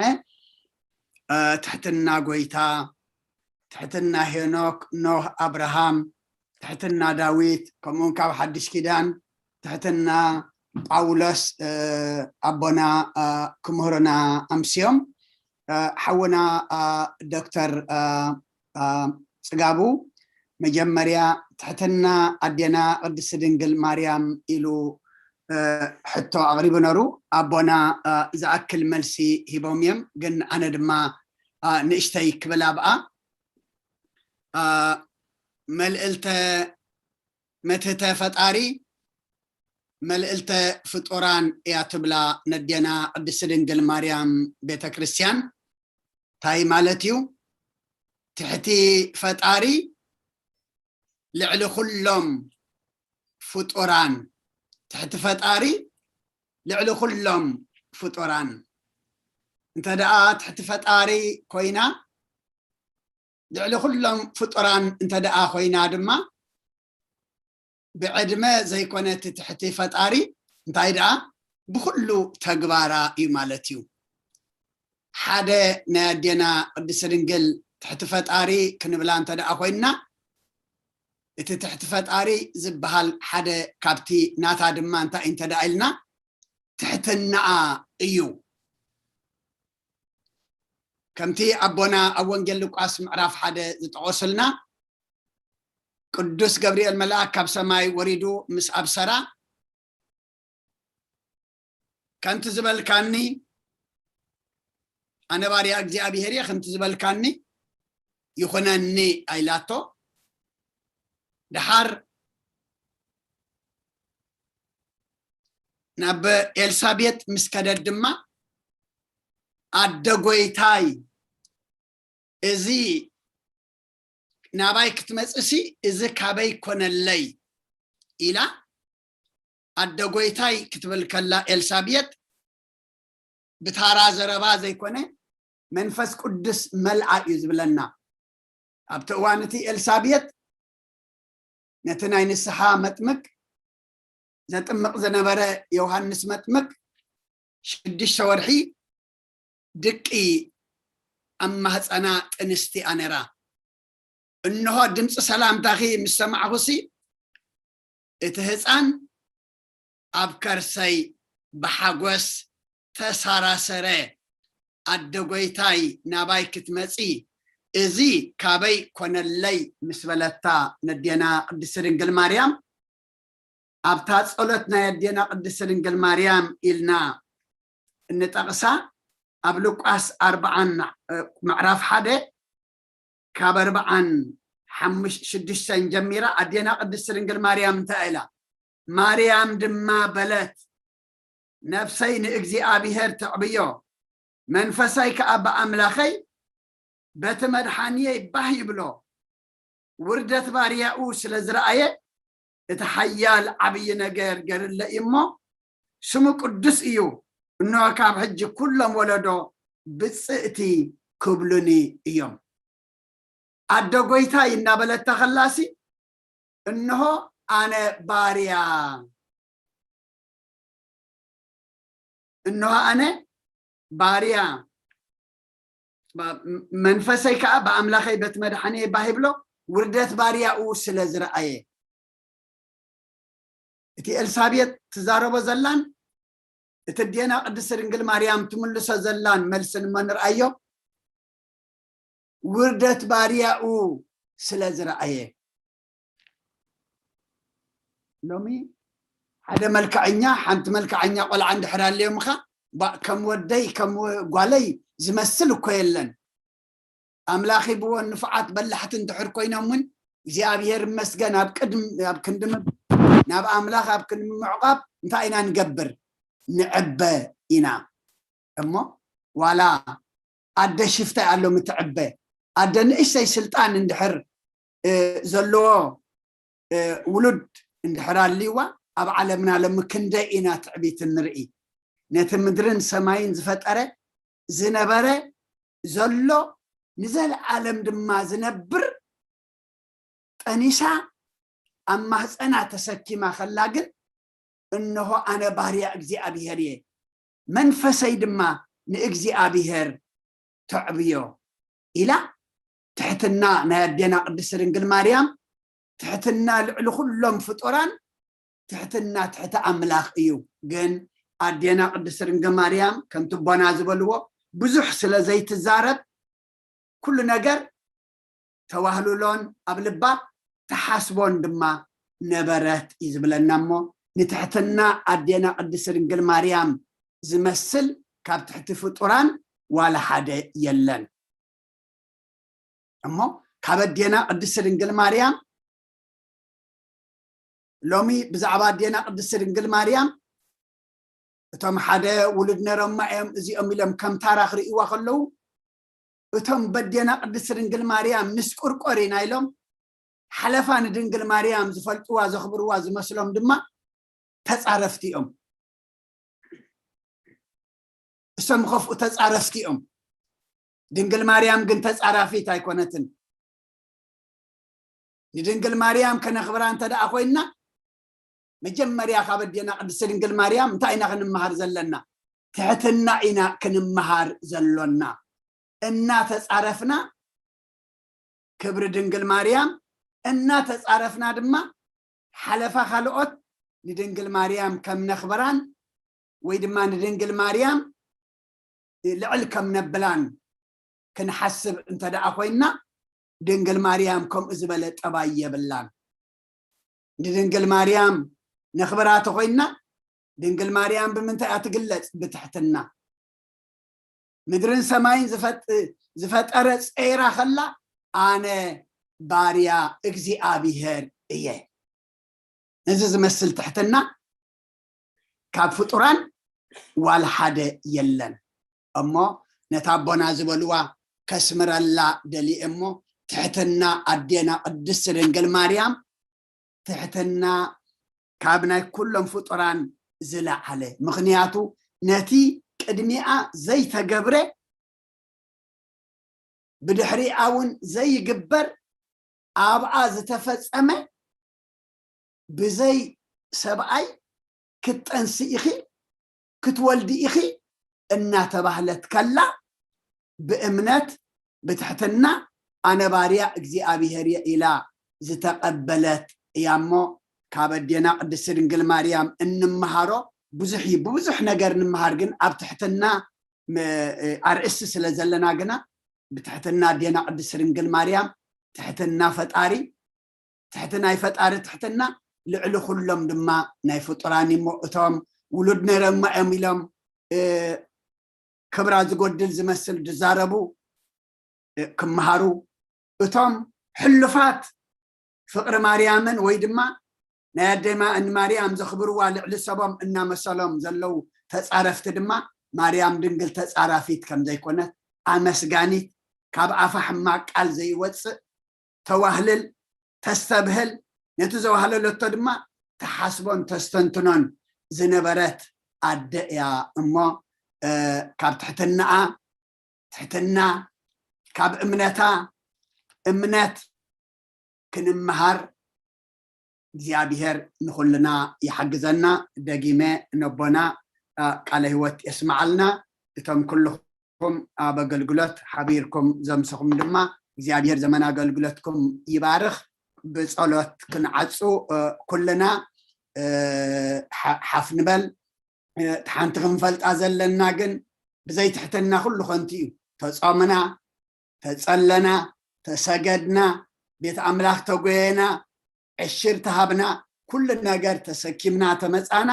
ትሕትና ጎይታ፣ ትሕትና ሄኖክ፣ ኖህ፣ ኣብርሃም፣ ትሕትና ዳዊት፣ ከምኡውን ካብ ሓድሽ ኪዳን ትሕትና ጳውሎስ ኣቦና ክምህሩና ኣምስዮም። ሓውና ዶክተር ፅጋቡ መጀመርያ ትሕትና ኣዴና ቅድስቲ ድንግል ማርያም ኢሉ ሕቶ ኣቕሪቡ ነሩ። ኣቦና ዝኣክል መልሲ ሂቦም እዮም፣ ግን ኣነ ድማ ንእሽተይ ክብል ኣብኣ። መልእልተ መትህተ ፈጣሪ መልእልተ ፍጡራን እያ ትብላ ነዴና ቅድስቲ ድንግል ማርያም ቤተ ክርስቲያን። እንታይ ማለት እዩ? ትሕቲ ፈጣሪ ልዕሊ ኩሎም ፍጡራን፣ ትሕቲ ፈጣሪ ልዕሊ ኩሎም ፍጡራን። እንተ ደኣ ትሕቲ ፈጣሪ ኮይና፣ ልዕሊ ኩሎም ፍጡራን እንተ ደኣ ኮይና ድማ፣ ብዕድመ ዘይኮነ እቲ ትሕቲ ፈጣሪ እንታይ ደኣ ብኩሉ ተግባራ እዩ ማለት እዩ። ሓደ ናይ ኣዴና ቅድስቲ ድንግል ትሕቲ ፈጣሪ ክንብላ እንተ ደኣ ኮይንና፣ እቲ ትሕቲ ፈጣሪ ዝበሃል ሓደ ካብቲ ናታ ድማ እንታይ እዩ እንተ ደኣ ኢልና፣ ትሕትናኣ እዩ። ከምቲ ኣቦና ኣብ ወንጌል ሉቃስ ምዕራፍ ሓደ ዝጠቐሱልና፣ ቅዱስ ገብርኤል መልኣክ ካብ ሰማይ ወሪዱ ምስ ኣብሰራ፣ ከምቲ ዝበልካኒ ኣነ ባርያ እግዚኣብሔር እየ፣ ከምቲ ዝበልካኒ ይኹነኒ ኣይላቶ። ደሓር ናብ ኤልሳቤጥ ምስ ከደት ድማ፣ ኣደ ጎይታይ፣ እዚ ናባይ ክትመጽሲ፣ እዚ ካበይ ኮነለይ? ኢላ ኣደ ጎይታይ ክትብል ከላ፣ ኤልሳቤጥ ብታራ ዘረባ ዘይኮነ፣ መንፈስ ቅዱስ መልኣ እዩ ዝብለና። ኣብቲ እዋን እቲ ኤልሳቤጥ ነቲ ናይ ንስሓ መጥምቅ ዘጥምቕ ዝነበረ ዮሃንስ መጥምቅ ሽዱሽተ ወርሒ ድቂ ኣብ ማህፀና ጥንስቲ ኣነራ። እንሆ ድምፂ ሰላምታኺ ምስ ሰማዕኹሲ፣ እቲ ህፃን ኣብ ከርሰይ ብሓጎስ ተሳራሰረ። ኣደ ጎይታይ ናባይ ክትመጺ፣ እዚ ካበይ ኮነለይ? ምስ በለታ፣ ነዴና ቅድስቲ ድንግል ማርያም፣ ኣብታ ጸሎት ናይ ኣዴና ቅድስቲ ድንግል ማርያም ኢልና እንጠቕሳ፣ ኣብ ሉቃስ ኣርብዓን፣ ምዕራፍ ሓደ፣ ካብ ኣርብዓን ሓሙሽ-፣ ሽዱሽተን ጀሚራ፣ ኣዴና ቅድስቲ ድንግል ማርያም እንታይ ኢላ? ማርያም ድማ በለት፣ ነፍሰይ ንእግዚኣብሔር ተዕብዮ፣ መንፈሰይ ከኣ ብኣምላኸይ፣ በቲ መድሓንየይ ባህ ይብሎ። ውርደት ባርያኡ ስለ ዝረኣየ፣ እቲ ሓያል ዓብዪ ነገር ገርለ እዩ እሞ፣ ስሙ ቅዱስ እዩ። እንሆ፣ ካብ ሕጂ ኩሎም ወለዶ ብፅእቲ ክብሉኒ እዮም። ኣደ ጎይታይ እናበለታ ከላሲ፣ እንሆ፣ ኣነ ባርያ፣ እንሆ፣ ኣነ ባርያ፣ ባ-፣ መንፈሰይ ከኣ ብኣምላኸይ በቲ መድሓንየይ ባህ ይብሎ፣ ውርደት ባርያኡ ስለ ዝረኣየ። እቲ ኤልሳቤጥ ትዛረቦ ዘላን እቲ ኣዴና ቅድስቲ ድንግል ማርያም ትምልሶ ዘላን መልሲ ንመ ንርኣዮ? ውርደት ባርያኡ ስለ ዝረኣየ። ሎሚ ሓደ መልክዐኛ፣ ሓንቲ መልክዐኛ ቆልዓ እንድሕር ኣልዮምኻ፣ ባ-፣ ከም ወደይ፣ ከም ወ-፣ ጓለይ ዝመስል እኮ የለን። ኣምላኽ ሂብዎ ንፉዓት በላሕቲ እንድሕር ኮይኖም እውን፣ እግዚኣብሔር ይመስገን፣ ኣብ ቅድም-፣ ኣብ ክንዲ ምብ-፣ ናብ ኣምላኽ ኣብ ክንዲ ምዕቋብ እንታይ ኢና ንገብር? ንዕበ ኢና። እሞ ዋላ ኣደ ሽፍታ ኣሎ ምትዕበ፣ ኣደ ንእሽተይ ስልጣን እንድሕር፣ እ፣ ዘለዎ፣ እ፣ ውሉድ እንድሕር ኣልይዋ፣ ኣብ ዓለምና ሎሚ ክንደይ ኢና ትዕቢት እንርኢ። ነቲ ምድርን ሰማይን ዝፈጠረ፣ ዝነበረ፣ ዘሎ፣ ንዘለዓለም ድማ ዝነብር ጠኒሳ ኣብ ማህፀና ተሰኪማ ከላ ግን፣ እንሆ ኣነ ባርያ እግዚኣብሔር እየ፣ መንፈሰይ ድማ ንእግዚኣብሔር ተዕብዮ ኢላ። ትሕትና ናይ ኣዴና ቅድስቲ ድንግል ማርያም፣ ትሕትና ልዕሊ ኩሎም ፍጡራን፣ ትሕትና ትሕቲ ኣምላኽ እዩ። ግን ኣዴና ቅድስቲ ድንግል ማርያም ከምቲ ኣቦና ዝበልዎ ብዙሕ ስለ ዘይትዛረብ፣ ኩሉ ነገር ተዋህልሎን ኣብ ልባ ትሓስቦን ድማ ነበረት እዩ ዝብለና። እሞ ንትሕትና ኣዴና ቅድስቲ ድንግል ማርያም ዝመስል ካብ ትሕቲ ፍጡራን ዋላ ሓደ የለን። እሞ ካብ ኣዴና ቅድስቲ ድንግል ማርያም፣ ሎሚ ብዛዕባ ኣዴና ቅድስቲ ድንግል ማርያም፣ እቶም ሓደ ውሉድ ነሮማ እዮም እዚኦም ኢሎም ከም ታራ ክርእይዋ ከለዉ፣ እቶም በዴና ቅድስቲ ድንግል ማርያም ንስቁርቆር ኢና ኢሎም፣ ሓለፋ ንድንግል ማርያም ዝፈልጥዋ፣ ዘኽብርዋ ዝመስሎም ድማ ተጻረፍቲ እዮም። እሶም ከፍኡ ተጻረፍቲ እዮም። ድንግል ማርያም ግን ተጻራፊት ኣይኮነትን። ንድንግል ማርያም ከነኽብራ እንተ ደኣ ኮይንና፣ መጀመርያ ካብ ኣዴና ቅድስቲ ድንግል ማርያም እንታይ ኢና ክንመሃር ዘለና? ትሕትና ኢና ክንመሃር ዘሎና። እናተጻረፍና ክብሪ ድንግል ማርያም፣ እናተጻረፍና ድማ ሓለፋ ካልኦት ንድንግል ማርያም ከም ነኽብራን ወይ ድማ ንድንግል ማርያም ልዕል ከም ነብላን ክንሓስብ እንተ ደኣ ኮይንና፣ ድንግል ማርያም ከምኡ ዝበለ ጠባይ የብላን። ንድንግል ማርያም ነኽብራ ተኾይንና፣ ድንግል ማርያም ብምንታይ እያ ትግለጽ? ብትሕትና። ምድርን ሰማይን ዝፈጥ-፣ ዝፈጠረ ጸይራ ከላ፣ ኣነ ባርያ እግዚኣብሔር እየ። ነዚ ዝመስል ትሕትና ካብ ፍጡራን ዋላ ሓደ የለን። እሞ ነታ ኣቦና ዝበልዋ ከስምረላ ደልየ እሞ፣ ትሕትና ኣዴና ቅድስት ድንግል ማርያም፣ ትሕትና ካብ ናይ ኩሎም ፍጡራን ዝለዓለ። ምኽንያቱ ነቲ ቅድሚኣ ዘይተገብረ፣ ብድሕሪኣ እውን ዘይግበር፣ ኣብኣ ዝተፈጸመ፣ ብዘይ ሰብኣይ ክትጠንሲ ኢኺ፣ ክትወልዲ ኢኺ እናተባህለት ከላ፣ ብእምነት ብትሕትና ኣነ ባርያ እግዚኣብሔር እየ ኢላ ዝተቐበለት እያ። እሞ ካብ ኣዴና ቅድስት ድንግል ማርያም እንመሃሮ ብዙሕ እዩ። ብብዙሕ ነገር ንምሃር፣ ግን ኣብ ትሕትና ም-፣ ኣርእስቲ ስለ ዘለና ግና፣ ብትሕትና ኣዴና ቅድስት ድንግል ማርያም፣ ትሕትና ፈጣሪ፣ ትሕቲ ናይ ፈጣሪ ትሕትና፣ ልዕሊ ኩሎም ድማ ናይ ፍጡራን እሞ፣ እቶም ውሉድ ነይሮማ እዮም ኢሎም፣ እ፣ ክብራ ዝጎድል ዝመስል ዝዛረቡ፣ እ፣ ክመሃሩ፣ እቶም ሕሉፋት ፍቕሪ ማርያምን ወይ ድማ ናይ ኣዴና ማርያም ዘኽብርዋ ልዕሊ ሰቦም እናመሰሎም ዘለዉ ተጻረፍቲ ድማ፣ ማርያም ድንግል ተጻራፊት ከም ዘይኮነት፣ ኣመስጋኒት፣ ካብ ኣፋ ሕማቕ ቃል ዘይወጽእ፣ ተዋህልል፣ ተስተብህል፣ ነቲ ዘዋህለለቶ ድማ ትሓስቦን ተስተንትኖን ዝነበረት ኣደ እያ። እሞ፣ እ፣ ካብ ትሕትናኣ፣ ትሕትና ካብ እምነታ፣ እምነት ክንመሃር እግዚኣብሔር ንኹልና ይሓግዘና። ደጊመ ነቦና፣ እ፣ ቃለ ህይወት የስምዓልና። እቶም ኩልኹም ኣብ ኣገልግሎት ሓቢርኩም ዘምሰኹም ድማ እግዚኣብሔር ዘመን ኣገልግሎትኩም ይባርኽ። ብጸሎት ክንዓጹ፣ እ፣ ኩልና፣ እ፣ ሓ-፣ ሓፍ ንበል። እ፣ እቲ ሓንቲ ክንፈልጣ ዘለና ግን፣ ብዘይ ትሕትና ኩሉ ከንቱ እዩ። ተጾምና፣ ተጸለና፣ ተሰገድና፣ ቤት ኣምላኽ ተጎየና፣ ዕሽር ተሃብና፣ ኩሉ ነገር ተሰኪምና ተመጻና፣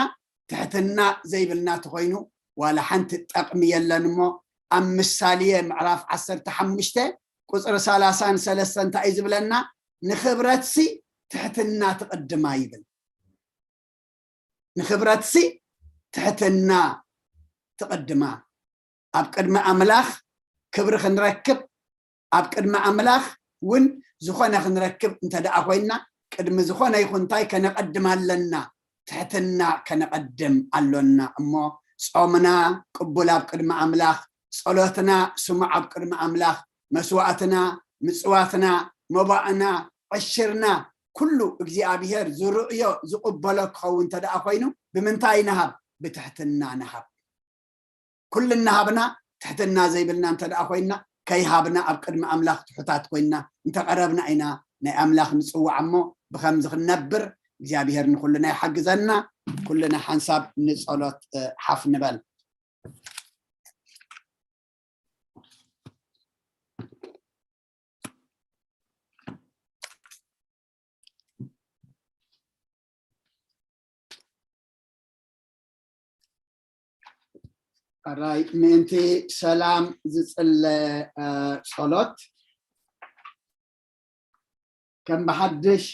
ትሕትና ዘይብልና ተኾይኑ ዋላ ሓንቲ ጠቕሚ የለን። እሞ ኣብ ምሳሌ ምዕራፍ ዓሰርተ ሓሙሽተ ቁጽሪ ሰላሳን ሰለስተን እንታይ እዩ ዝብለና? ንኽብረትሲ ትሕትና ትቕድማ ይብል። ንኽብረትሲ ትሕትና ትቕድማ። ኣብ ቅድሚ ኣምላኽ ክብሪ ክንረክብ፣ ኣብ ቅድሚ ኣምላኽ እውን ዝኾነ ክንረክብ እንተ ደኣ ኮይንና፣ ቅድሚ ዝኾነ ይኹን እንታይ ከነቐድም ኣለና? ትሕትና ከነቐድም ኣሎና። እሞ ጾምና ቅቡል ኣብ ቅድሚ ኣምላኽ፣ ጸሎትና ስሙዕ ኣብ ቅድሚ ኣምላኽ፣ መስዋእትና፣ ምጽዋትና፣ መባእና፣ ዕሽርና፣ ኩሉ እግዚኣብሔር ዝርእዮ ዝቕበሎ ክኸውን እንተ ደኣ ኮይኑ፣ ብምንታይ ንሃብ? ብትሕትና ንሃብ። ኩሉ እናሃብና ትሕትና ዘይብልና እንተ ደኣ ኮይንና፣ ከይሃብና ኣብ ቅድሚ ኣምላኽ ትሑታት ኮይንና እንተቐረብና ኢና ናይ ኣምላኽ ንጽዋዕ። እሞ ብኸምዚ ክንነብር እግዚኣብሔር ንኹልና ይሓግዘና። ኩልና ሓንሳብ ንጸሎት፣ እ፣ ሓፍ ንበል። ኣራይ፣ ምእንቲ ሰላም ዝጽለ፣ እ፣ ጸሎት። ከም ብሓድሽ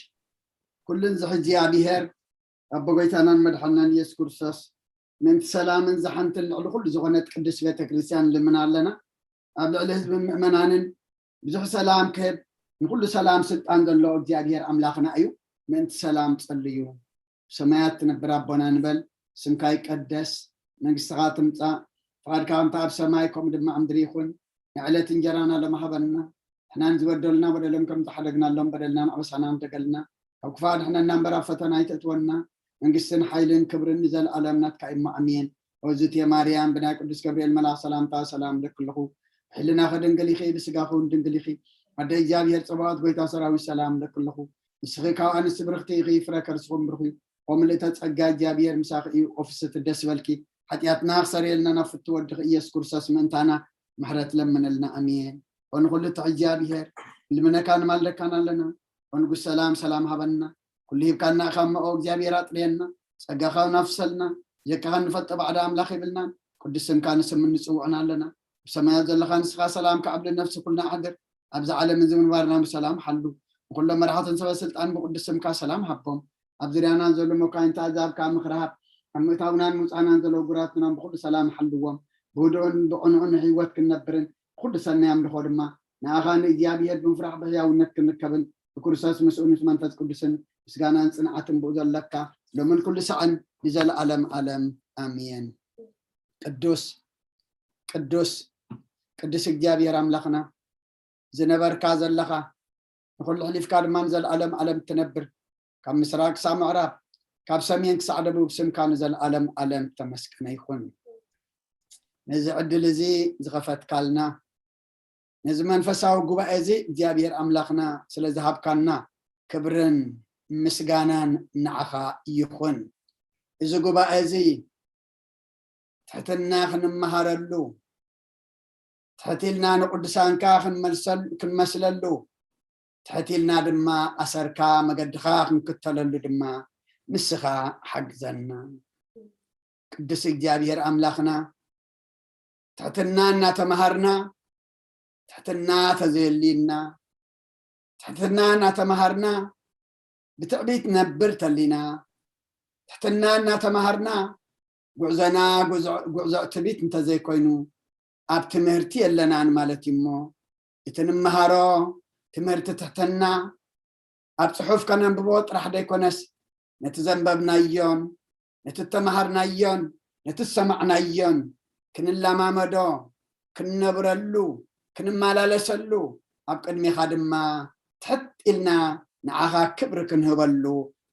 ኩሉን ዝሕዚ እግዚኣብሔር፣ ኣቦ ጎይታናን መድሓናን ኢየሱስ ክርስቶስ፣ ምእንቲ ሰላምን ዝሓንትን ልዕሊ ኩሉ ዝኾነት ቅድስት ቤተ ክርስቲያን ንልምን ኣለና። ኣብ ልዕሊ ህዝቢ ምእመናንን ብዙሕ ሰላም ክህብ፣ ንኩሉ ሰላም ስልጣን ዘለዎ እግዚኣብሔር ኣምላኽና እዩ። ምእንቲ ሰላም ጸልዩ። ብሰማያት ትነብር ኣቦና ንበል፣ ስምካ ይቀደስ፣ መንግስትኻ ትምጻእ፣ ፍቓድካ ከምታ ኣብ ሰማይ ከምኡ ድማ ኣብ ምድሪ ይኹን። ንዕለት እንጀራና ሎሚ ሃበና፣ ንሕናን ዝበደሉና በደሎም ከም ዝሓደግናሎም በደልናን ኣበሳናን ደገልና፣ ካብ ክፉእ ኣድሕነና እምበር ኣብ ፈተና ኣይተእትወና፣ መንግስትን ሓይልን ክብርን ንዘለኣለም ናትካ እዩ እሞ ኣሜን። ኦዝቴ ማርያም ብናይ ቅዱስ ገብርኤል መልኣኽ ሰላምታ ሰላም እለኪ ኣለኹ፣ ብሕልናኺ ድንግል ኢኺ፣ ብስጋኺ እውን ድንግል ኢኺ። ኣደ እግዚኣብሔር ጸባኦት ጎይታ ሰራዊት ሰላም እለኪ ኣለኹ። ንስኺ ካብ ኣንስቲ ብርኽቲ ኢኺ፣ ፍረ ከርስኹም ብሩኽ እዩ። ኦ ምልእተ ጸጋ እግዚኣብሔር ምሳኺ እዩ፣ ኦ ፍስሕቲ ደስ በልኪ። ሓጢኣትና ክሰርየልና ናብ ፍቱ ወድኺ ኢየሱስ ክርስቶስ ምእንታና ምሕረት ለምንልና። ኣሜን። ኦ ንኹሉ ትሕት እግዚኣብሔር፣ ንልምነካን ንማልደካን ኣለና። ኦ ንጉስ ሰላም፣ ሰላም ሃበና። ኩሉ ሂብካና ኢኻ እሞ ኦ እግዚኣብሔር ኣጥርየና። ጸጋኻ እውን ኣፍሰልና። ጀካኻ ንፈልጦ ባዕዳ ኣምላኽ የብልናን። ቅዱስ ስምካ ንስምን ንጽውዕን ኣለና። ብሰማያት ዘለኻ ንስኻ ሰላም ከዕብልን ነፍሲ ኩልና ኣሕድር። ኣብዚ ዓለም እዚ ምንባርና ብሰላም ሓሉ። ንኩሎም መራሕትን ሰበ ስልጣን ብቅዱስ ስምካ ሰላም ሃቦም። ኣብ ዙርያና ዘሎ መኳይንቲ ኣዛብካ ምክርሃብ ኣብ ምእታውናን ምውፃእናን ዘለዉ ጉራትናን ብኩሉ ሰላም ሓልዎም። ብህዱእን ብቅኑዕን ህይወት ክንነብርን ብኩሉ ሰናይ ኣምልኾ ድማ ንኣኻ ንእግዚኣብሔር ብምፍራሕ ብሕያውነት ክንርከብን ብክርስቶስ ምስኡ ምስ መንፈስ ቅዱስን ምስጋናን ጽንዓትን ብኡ ዘለካ ሎምን ኩሉ ሰዓን ንዘለኣለም ኣለም ኣሜን። ቅዱስ ቅዱስ ቅዱስ እግዚኣብሔር ኣምላኽና ዝነበርካ ዘለኻ ንኹሉ ሕሊፍካ ድማ ንዘለኣለም ኣለም ትነብር ካብ ምስራቅ ክሳብ ምዕራብ ካብ ሰሜን ክሳዕ ደቡብ ስምካ ንዘለኣለም ኣለም ተመስገነ ይኹን። ነዚ ዕድል እዚ ዝኸፈትካልና ነዚ መንፈሳዊ ጉባኤ እዚ እግዚኣብሔር ኣምላኽና ስለ ዝሃብካና ክብርን ምስጋናን ንዓኻ ይኹን። እዚ ጉባኤ እዚ ትሕትና ክንመሃረሉ ትሕት ኢልና ንቅዱሳንካ ክንመልሰል- ክንመስለሉ ትሕት ኢልና ድማ ኣሰርካ መገድኻ ክንክተለሉ ድማ ንስኻ ሓግዘና። ቅዱስ እግዚኣብሔር ኣምላኽና ትሕትና እናተምሃርና ትሕትና ተዘየልዩና ትሕትና እናተምሃርና ብትዕቢት ነብር ተሊና ትሕትና እናተምሃርና ጉዕዞና ጉዕዞ ትዕቢት እንተዘይኮይኑ ኣብ ትምህርቲ የለናን ማለት እዩ እሞ እቲ ንምሃሮ ትምህርቲ ትሕትና ኣብ ጽሑፍ ከነንብቦ ጥራሕ ዘይኮነስ ነቲ ዘንበብናዮን ነቲ እተምሃርናዮን ነቲ ዝሰማዕናዮን ክንለማመዶ ክንነብረሉ ክንመላለሰሉ ኣብ ቅድሜኻ ድማ ትሕት ኢልና ንዓኻ ክብሪ ክንህበሉ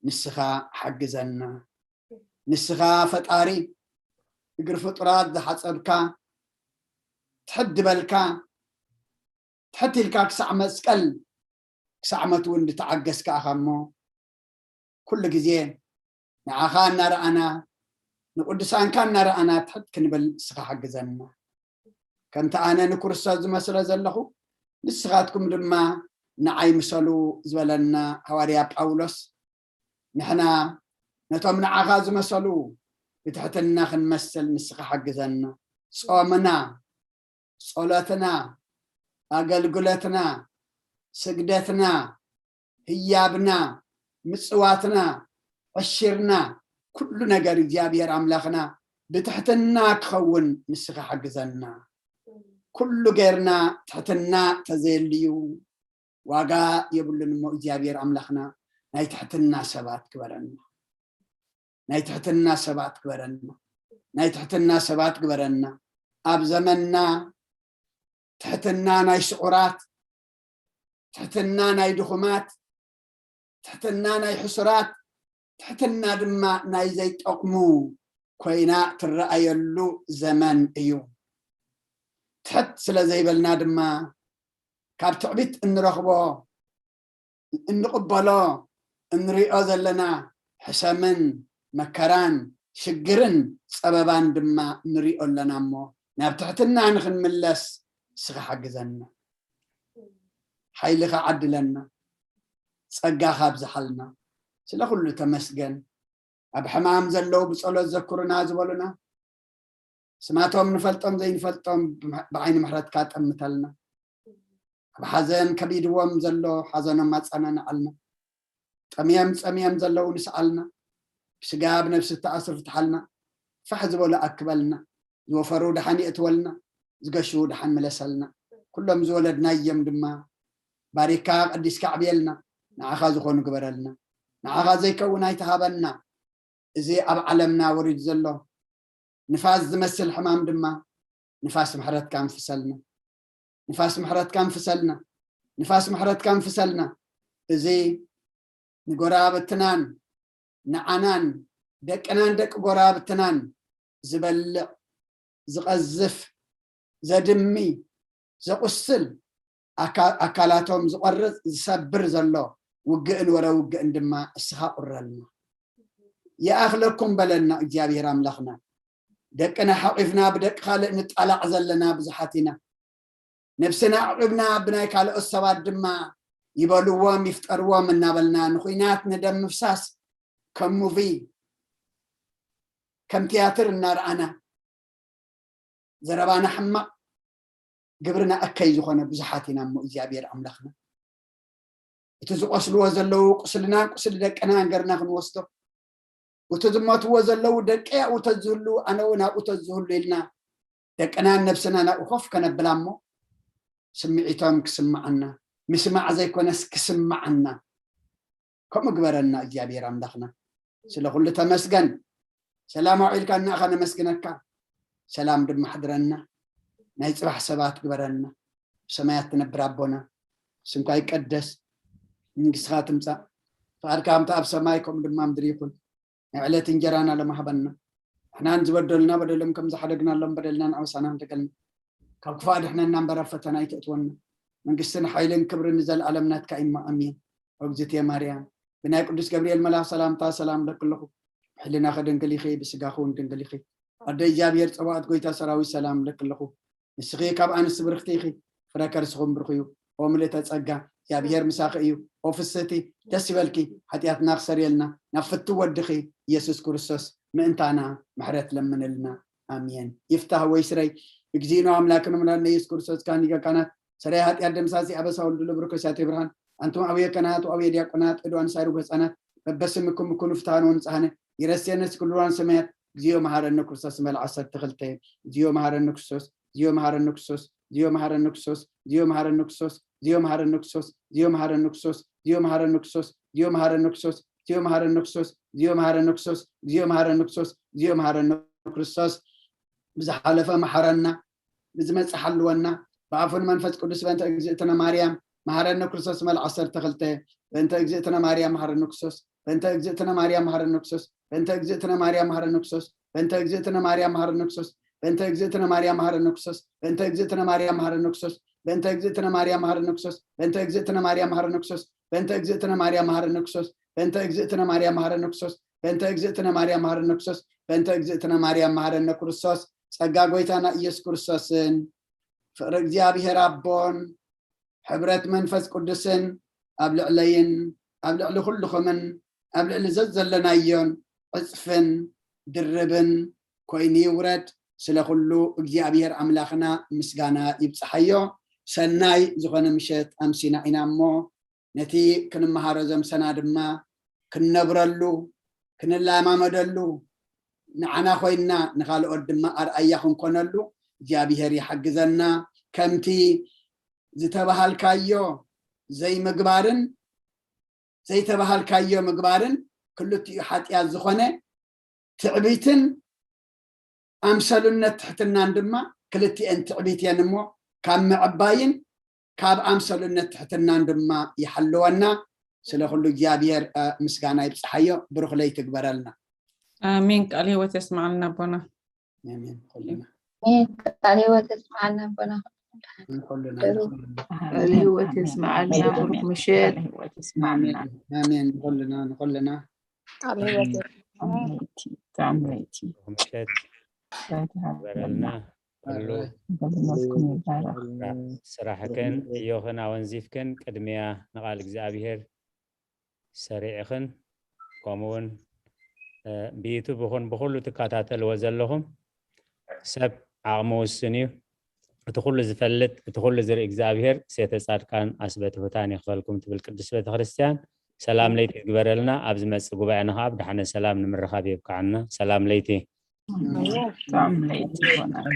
ንስኻ ሓግዘና። ንስኻ ፈጣሪ እግሪ ፍጡራት ዝሓጸብካ ትሕት ዝበልካ ትሕት ኢልካ ክሳዕ መስቀል ክሳዕ መት እውን ዝተዓገስካ ኢኻ እሞ ኩሉ ግዜ ንዓኻ እናረኣና ንቅዱሳንካ እናረኣና ትሕት ክንብል ንስኻ ሓግዘና። ከምቲ ኣነ ንክርስቶስ ዝመስሎ ዘለኹ ንስኻትኩም ድማ ንዓይ ምሰሉ ዝበለና ሃዋርያ ጳውሎስ ንሕና ነቶም ንዓኻ ዝመሰሉ ብትሕትና ክንመስል ንስኻ ሓግዘና። ጾምና፣ ጸሎትና፣ ኣገልግሎትና፣ ስግደትና፣ ህያብና፣ ምጽዋትና፣ ዕሽርና፣ ኩሉ ነገር እግዚኣብሔር ኣምላኽና ብትሕትና ክኸውን ንስኻ ሓግዘና። ኩሉ ጌርና ትሕትና ተዘየልዩ ዋጋ የብሉን እሞ እግዚኣብሔር ኣምላኽና ናይ ትሕትና ሰባት ግበረና። ናይ ትሕትና ሰባት ግበረና። ናይ ትሕትና ሰባት ግበረና። ኣብ ዘመንና ትሕትና ናይ ስዑራት ትሕትና ናይ ድኹማት ትሕትና ናይ ሕሱራት ትሕትና ድማ ናይ ዘይጠቕሙ ኮይና ትረኣየሉ ዘመን እዩ። ትሕት ስለ ዘይበልና ድማ ካብ ትዕቢት እንረኽቦ እንቕበሎ እንሪኦ ዘለና ሕሰምን መከራን ሽግርን ፀበባን ድማ ንሪኦ ኣለና እሞ ናብ ትሕትና ንክንምለስ ንስኻ ሓግዘና። ሓይልኻ ዓድለና፣ ጸጋኻ ኣብዝሓልና። ስለ ኩሉ ተመስገን። ኣብ ሕማም ዘለዉ ብጸሎት ዘክሩና ዝበሉና ስማቶም ንፈልጦም ዘይንፈልጦም ብዓይኒ ምሕረትካ ጠምተልና። ኣብ ሓዘን ከቢድዎም ዘሎ ሓዘኖም ኣጸናንዓልና። ጠምዮም ጸምዮም ዘለዉ ንስዓልና። ብስጋ ብነብሲ ተኣስሩ ፍትሓልና። ፋሕ ዝበሉ ኣክበልና። ዝወፈሩ ደሓን የእትወልና። ዝገሹ ደሓን ምለሰልና። ኩሎም ዝወለድናዮም ድማ ባሪካ ቀዲስካ ዕብየልና። ንዓኻ ዝኾኑ ግበረልና። ንዓኻ ዘይከውን ኣይትሃበና። እዚ ኣብ ዓለምና ወሪዱ ዘሎ ንፋስ ዝመስል ሕማም ድማ ንፋስ ምሕረትካ ንፍሰልና። ንፋስ ምሕረትካ ንፍሰልና። ንፋስ ምሕረትካ ንፍሰልና። እዚ ንጎራብትናን ንዓናን ደቅናን ደቂ ጎራብትናን ዝበልዕ ዝቐዝፍ ዘድሚ ዘቑስል ኣካላቶም ዝቆርፅ ዝሰብር ዘሎ ውግእን ወረ ውግእን ድማ እስኻ ቁረልና። ይኣኽለኩም በለና እግዚኣብሔር ኣምላኽና። ደቅና ሓቂፍና ብደቂ ካልእ ንጣላዕ ዘለና ብዙሓት ኢና። ነብስና ኣዕቂብና ብናይ ካልኦት ሰባት ድማ ይበልዎም ይፍጠርዎም እናበልና ንኹናት ንደም ምፍሳስ ከም ሙቪ ከም ትያትር እናረኣና ዘረባና ሕማቕ ግብርና እከይ ዝኾነ ብዙሓት ኢና እሞ እግዚኣብሔር ኣምላኽና እቲ ዝቆስልዎ ዘለዉ ቁስልና ቁስሊ ደቅና ገርና ክንወስዶ፣ እቲ ዝሞትዎ ዘለዉ ደቀይ ኣብኡ ተዝህሉ ኣነ እውን ኣብኡ ተዝህሉ ኢልና ደቅናን ነብስናን ኣብኡ ኮፍ ከነብላ እሞ ስምዒቶም ክስምዓና፣ ምስማዕ ዘይኮነስ ክስምዓና። ከምኡ ግበረና እግዚኣብሔር ኣምላኽና። ስለ ኩሉ ተመስገን። ሰላም ኣውዒልካ እናኻ ነመስግነካ። ሰላም ድማ ሕድረና። ናይ ጽባሕ ሰባት ግበረና። ብሰማያት ትነብር ኣቦና፣ ስምካ ይቀደስ፣ መንግስትኻ ትምጻእ፣ ፍቓድካ ከምቲ ኣብ ሰማይ ከምኡ ድማ ምድሪ ይኹን። ናይ ዕለት እንጀራና ለማህበና። ንሕናን ዝበደሉና በደሎም ከም ዝሓደግናሎም በደልናን ኣበሳናን ተገልና። ካብ ክፉእ ኣድሕነና እምበር ኣብ ፈተና ኣይተእትወና። መንግስትን ሓይልን ክብርን ንዘለኣለም ናትካ እዩ እሞ ኣሜን። ኦግዝእትየ ማርያም፣ ብናይ ቅዱስ ገብርኤል መልኣኽ ሰላምታ ሰላም እብለኪ ኣለኹ። ብሕልናኺ ድንግል ኢኺ፣ ብስጋኺ እውን ድንግል ኢኺ። ኣደ እግዚኣብሔር ጸባኦት ጎይታ ሰራዊት ሰላም እብለኪ ኣለኹ። ንስኺ ካብ ኣንስቲ ብርኽቲ ኢኺ፣ ፍረ ከርስኹም ብሩኽ እዩ። ኦ ምልእተ ጸጋ፣ እግዚኣብሔር ምሳኺ እዩ። ኦ ፍስህቲ፣ ደስ ይበልኪ፣ ሓጢኣትና ክሰርየልና ናብ ፍትው ወድኺ ኢየሱስ ክርስቶስ ምእንታና ምሕረት ለምንልና። ኣሜን። ይፍታህ ወይ ስረይ እግዚእነ አምላክነ መድኃኒነ ኢየሱስ ክርስቶስ ካህን ሊቀ ካህናት ሰራይ ኃጢአት ደምሳሲ አበሳ ወልዱ ለብሩክ ከሳቴ ብርሃን አንቱም አብየ ካህናት ወአብየ ዲያቆናት እዶ አንሳይ ርጉህ ህፃናት በበስምኩም ኩኑ ፍትሐነ ወንጽሐነ ይረስየነ ስኩልዋን ሰማያት እግዚኦ መሐረነ ክርስቶስ መል ዓሰርተ ክልተ። እግዚኦ መሐረነ ክርስቶስ፣ እግዚኦ መሐረነ ክርስቶስ፣ እግዚኦ መሐረነ ክርስቶስ፣ እግዚኦ መሐረነ ክርስቶስ፣ እግዚኦ መሐረነ ክርስቶስ፣ እግዚኦ መሐረነ ክርስቶስ፣ እግዚኦ መሐረነ ክርስቶስ፣ እግዚኦ መሐረነ ክርስቶስ፣ እግዚኦ መሐረነ ክርስቶስ፣ እግዚኦ መሐረነ ክርስቶስ፣ እግዚኦ መሐረነ ክርስቶስ፣ እግዚኦ መሐረነ ክርስቶስ፣ ብዝሓለፈ መሐረና፣ ብዝመጽእ ሓልወና፣ ብኣፉን መንፈስ ቅዱስ በእንተ እግዝእትነ ማርያም መሐረነ ክርስቶስ መል ዓሰርተ ክልተ። በእንተ እግዝእትነ ማርያም መሐረነ ክርስቶስ፣ በእንተ እግዝእትነ ማርያም መሐረነ ክርስቶስ፣ በእንተ እግዝእትነ ማርያም መሐረነ ክርስቶስ፣ በእንተ እግዝእትነ ማርያም መሐረነ ክርስቶስ፣ በእንተ እግዝእትነ ማርያም መሐረነ ክርስቶስ፣ በእንተ እግዝእትነ ማርያም መሐረነ ክርስቶስ፣ በእንተ እግዝእትነ ማርያም መሐረነ ክርስቶስ፣ በእንተ እግዝእትነ ማርያም መሐረነ ክርስቶስ፣ በእንተ እግዝእትነ ማርያም መሐረነ ክርስቶስ፣ በእንተ እግዝእትነ ማርያም መሐረነ ክርስቶስ፣ በእንተ እግዝእትነ ማርያም መሐረነ ክርስቶስ፣ በእንተ እግዝእትነ ማርያም መሐረነ ክርስቶስ፣ ጸጋ ጎይታና ኢየሱስ ክርስቶስን ፍቕሪ እግዚኣብሔር ኣቦን ሕብረት መንፈስ ቅዱስን ኣብ ልዕለይን ኣብ ልዕሊ ኩልኹምን ኣብ ልዕሊ ዘዘለናዮን ዕጽፍን ድርብን ኮይኑ ይውረድ። ስለ ኩሉ እግዚኣብሔር ኣምላኽና ምስጋና ይብጽሓዮ። ሰናይ ዝኾነ ምሸት ኣምሲና ኢና እሞ ነቲ ክንመሃሮ ዘምሰና ድማ ክንነብረሉ፣ ክንለማመደሉ፣ ንዓና ኮይንና ንኻልኦት ድማ ኣርኣያ ክንኮነሉ እግዚኣብሔር ይሓግዘና። ከምቲ ዝተባሃልካዮ ዘይምግባርን ዘይተባሃልካዮ ምግባርን ክልቲኡ ሓጢኣት ዝኾነ ትዕቢትን ኣምሰሉነት ትሕትናን ድማ ክልቲኤን ትዕቢት እየን እሞ ካብ ምዕባይን ካብ ኣምሰሉነት ትሕትናን ድማ ይሓልወና። ስለ ኩሉ እግዚኣብሔር ምስጋና ይብፅሓዮ። ብሩክ ለይቲ ግበረልና። ኣሜን። ቃል ህይወት የስምዓልና ኣቦና። ኣሜን። ኩልና ኣሜን። ቃል ህይወት የስምዓልና ኣቦና። ንኩልና ቃል ህይወት የስምዓልና። ብሩክ ምሸት። ኣሜን። ኣሜን። ንኩልና ንኩልና ቃል ህይወት የስምዓልና። ጥዑም ለይቲ። ምሸት ይበረልና። ኩሉ ስራሕክን ዕዮኽን ኣወንዚፍክን ቅድሚያ ንቓል እግዚኣብሔር ሰሪዕኽን ከምኡውን ብዩቱብ ይኹን ብኩሉ ትከታተልዎ ዘለኹም ሰብ ዓቕሚ ውስን እዩ። እቲ ኩሉ ዝፈልጥ እቲ ኩሉ ዝርኢ እግዚኣብሔር ሴተ ጻድቃን ኣስበ ትሑታን ይኽፈልኩም ትብል ቅድስት ቤተክርስትያን። ሰላም ለይቲ ይግበረልና። ኣብ ዝመጽእ ጉባኤና ከዓ ብደሓነ ሰላም ንምርኻብ የብቅዓና። ሰላም ለይቲ። ሰላም ለይቲ ይኾነልና።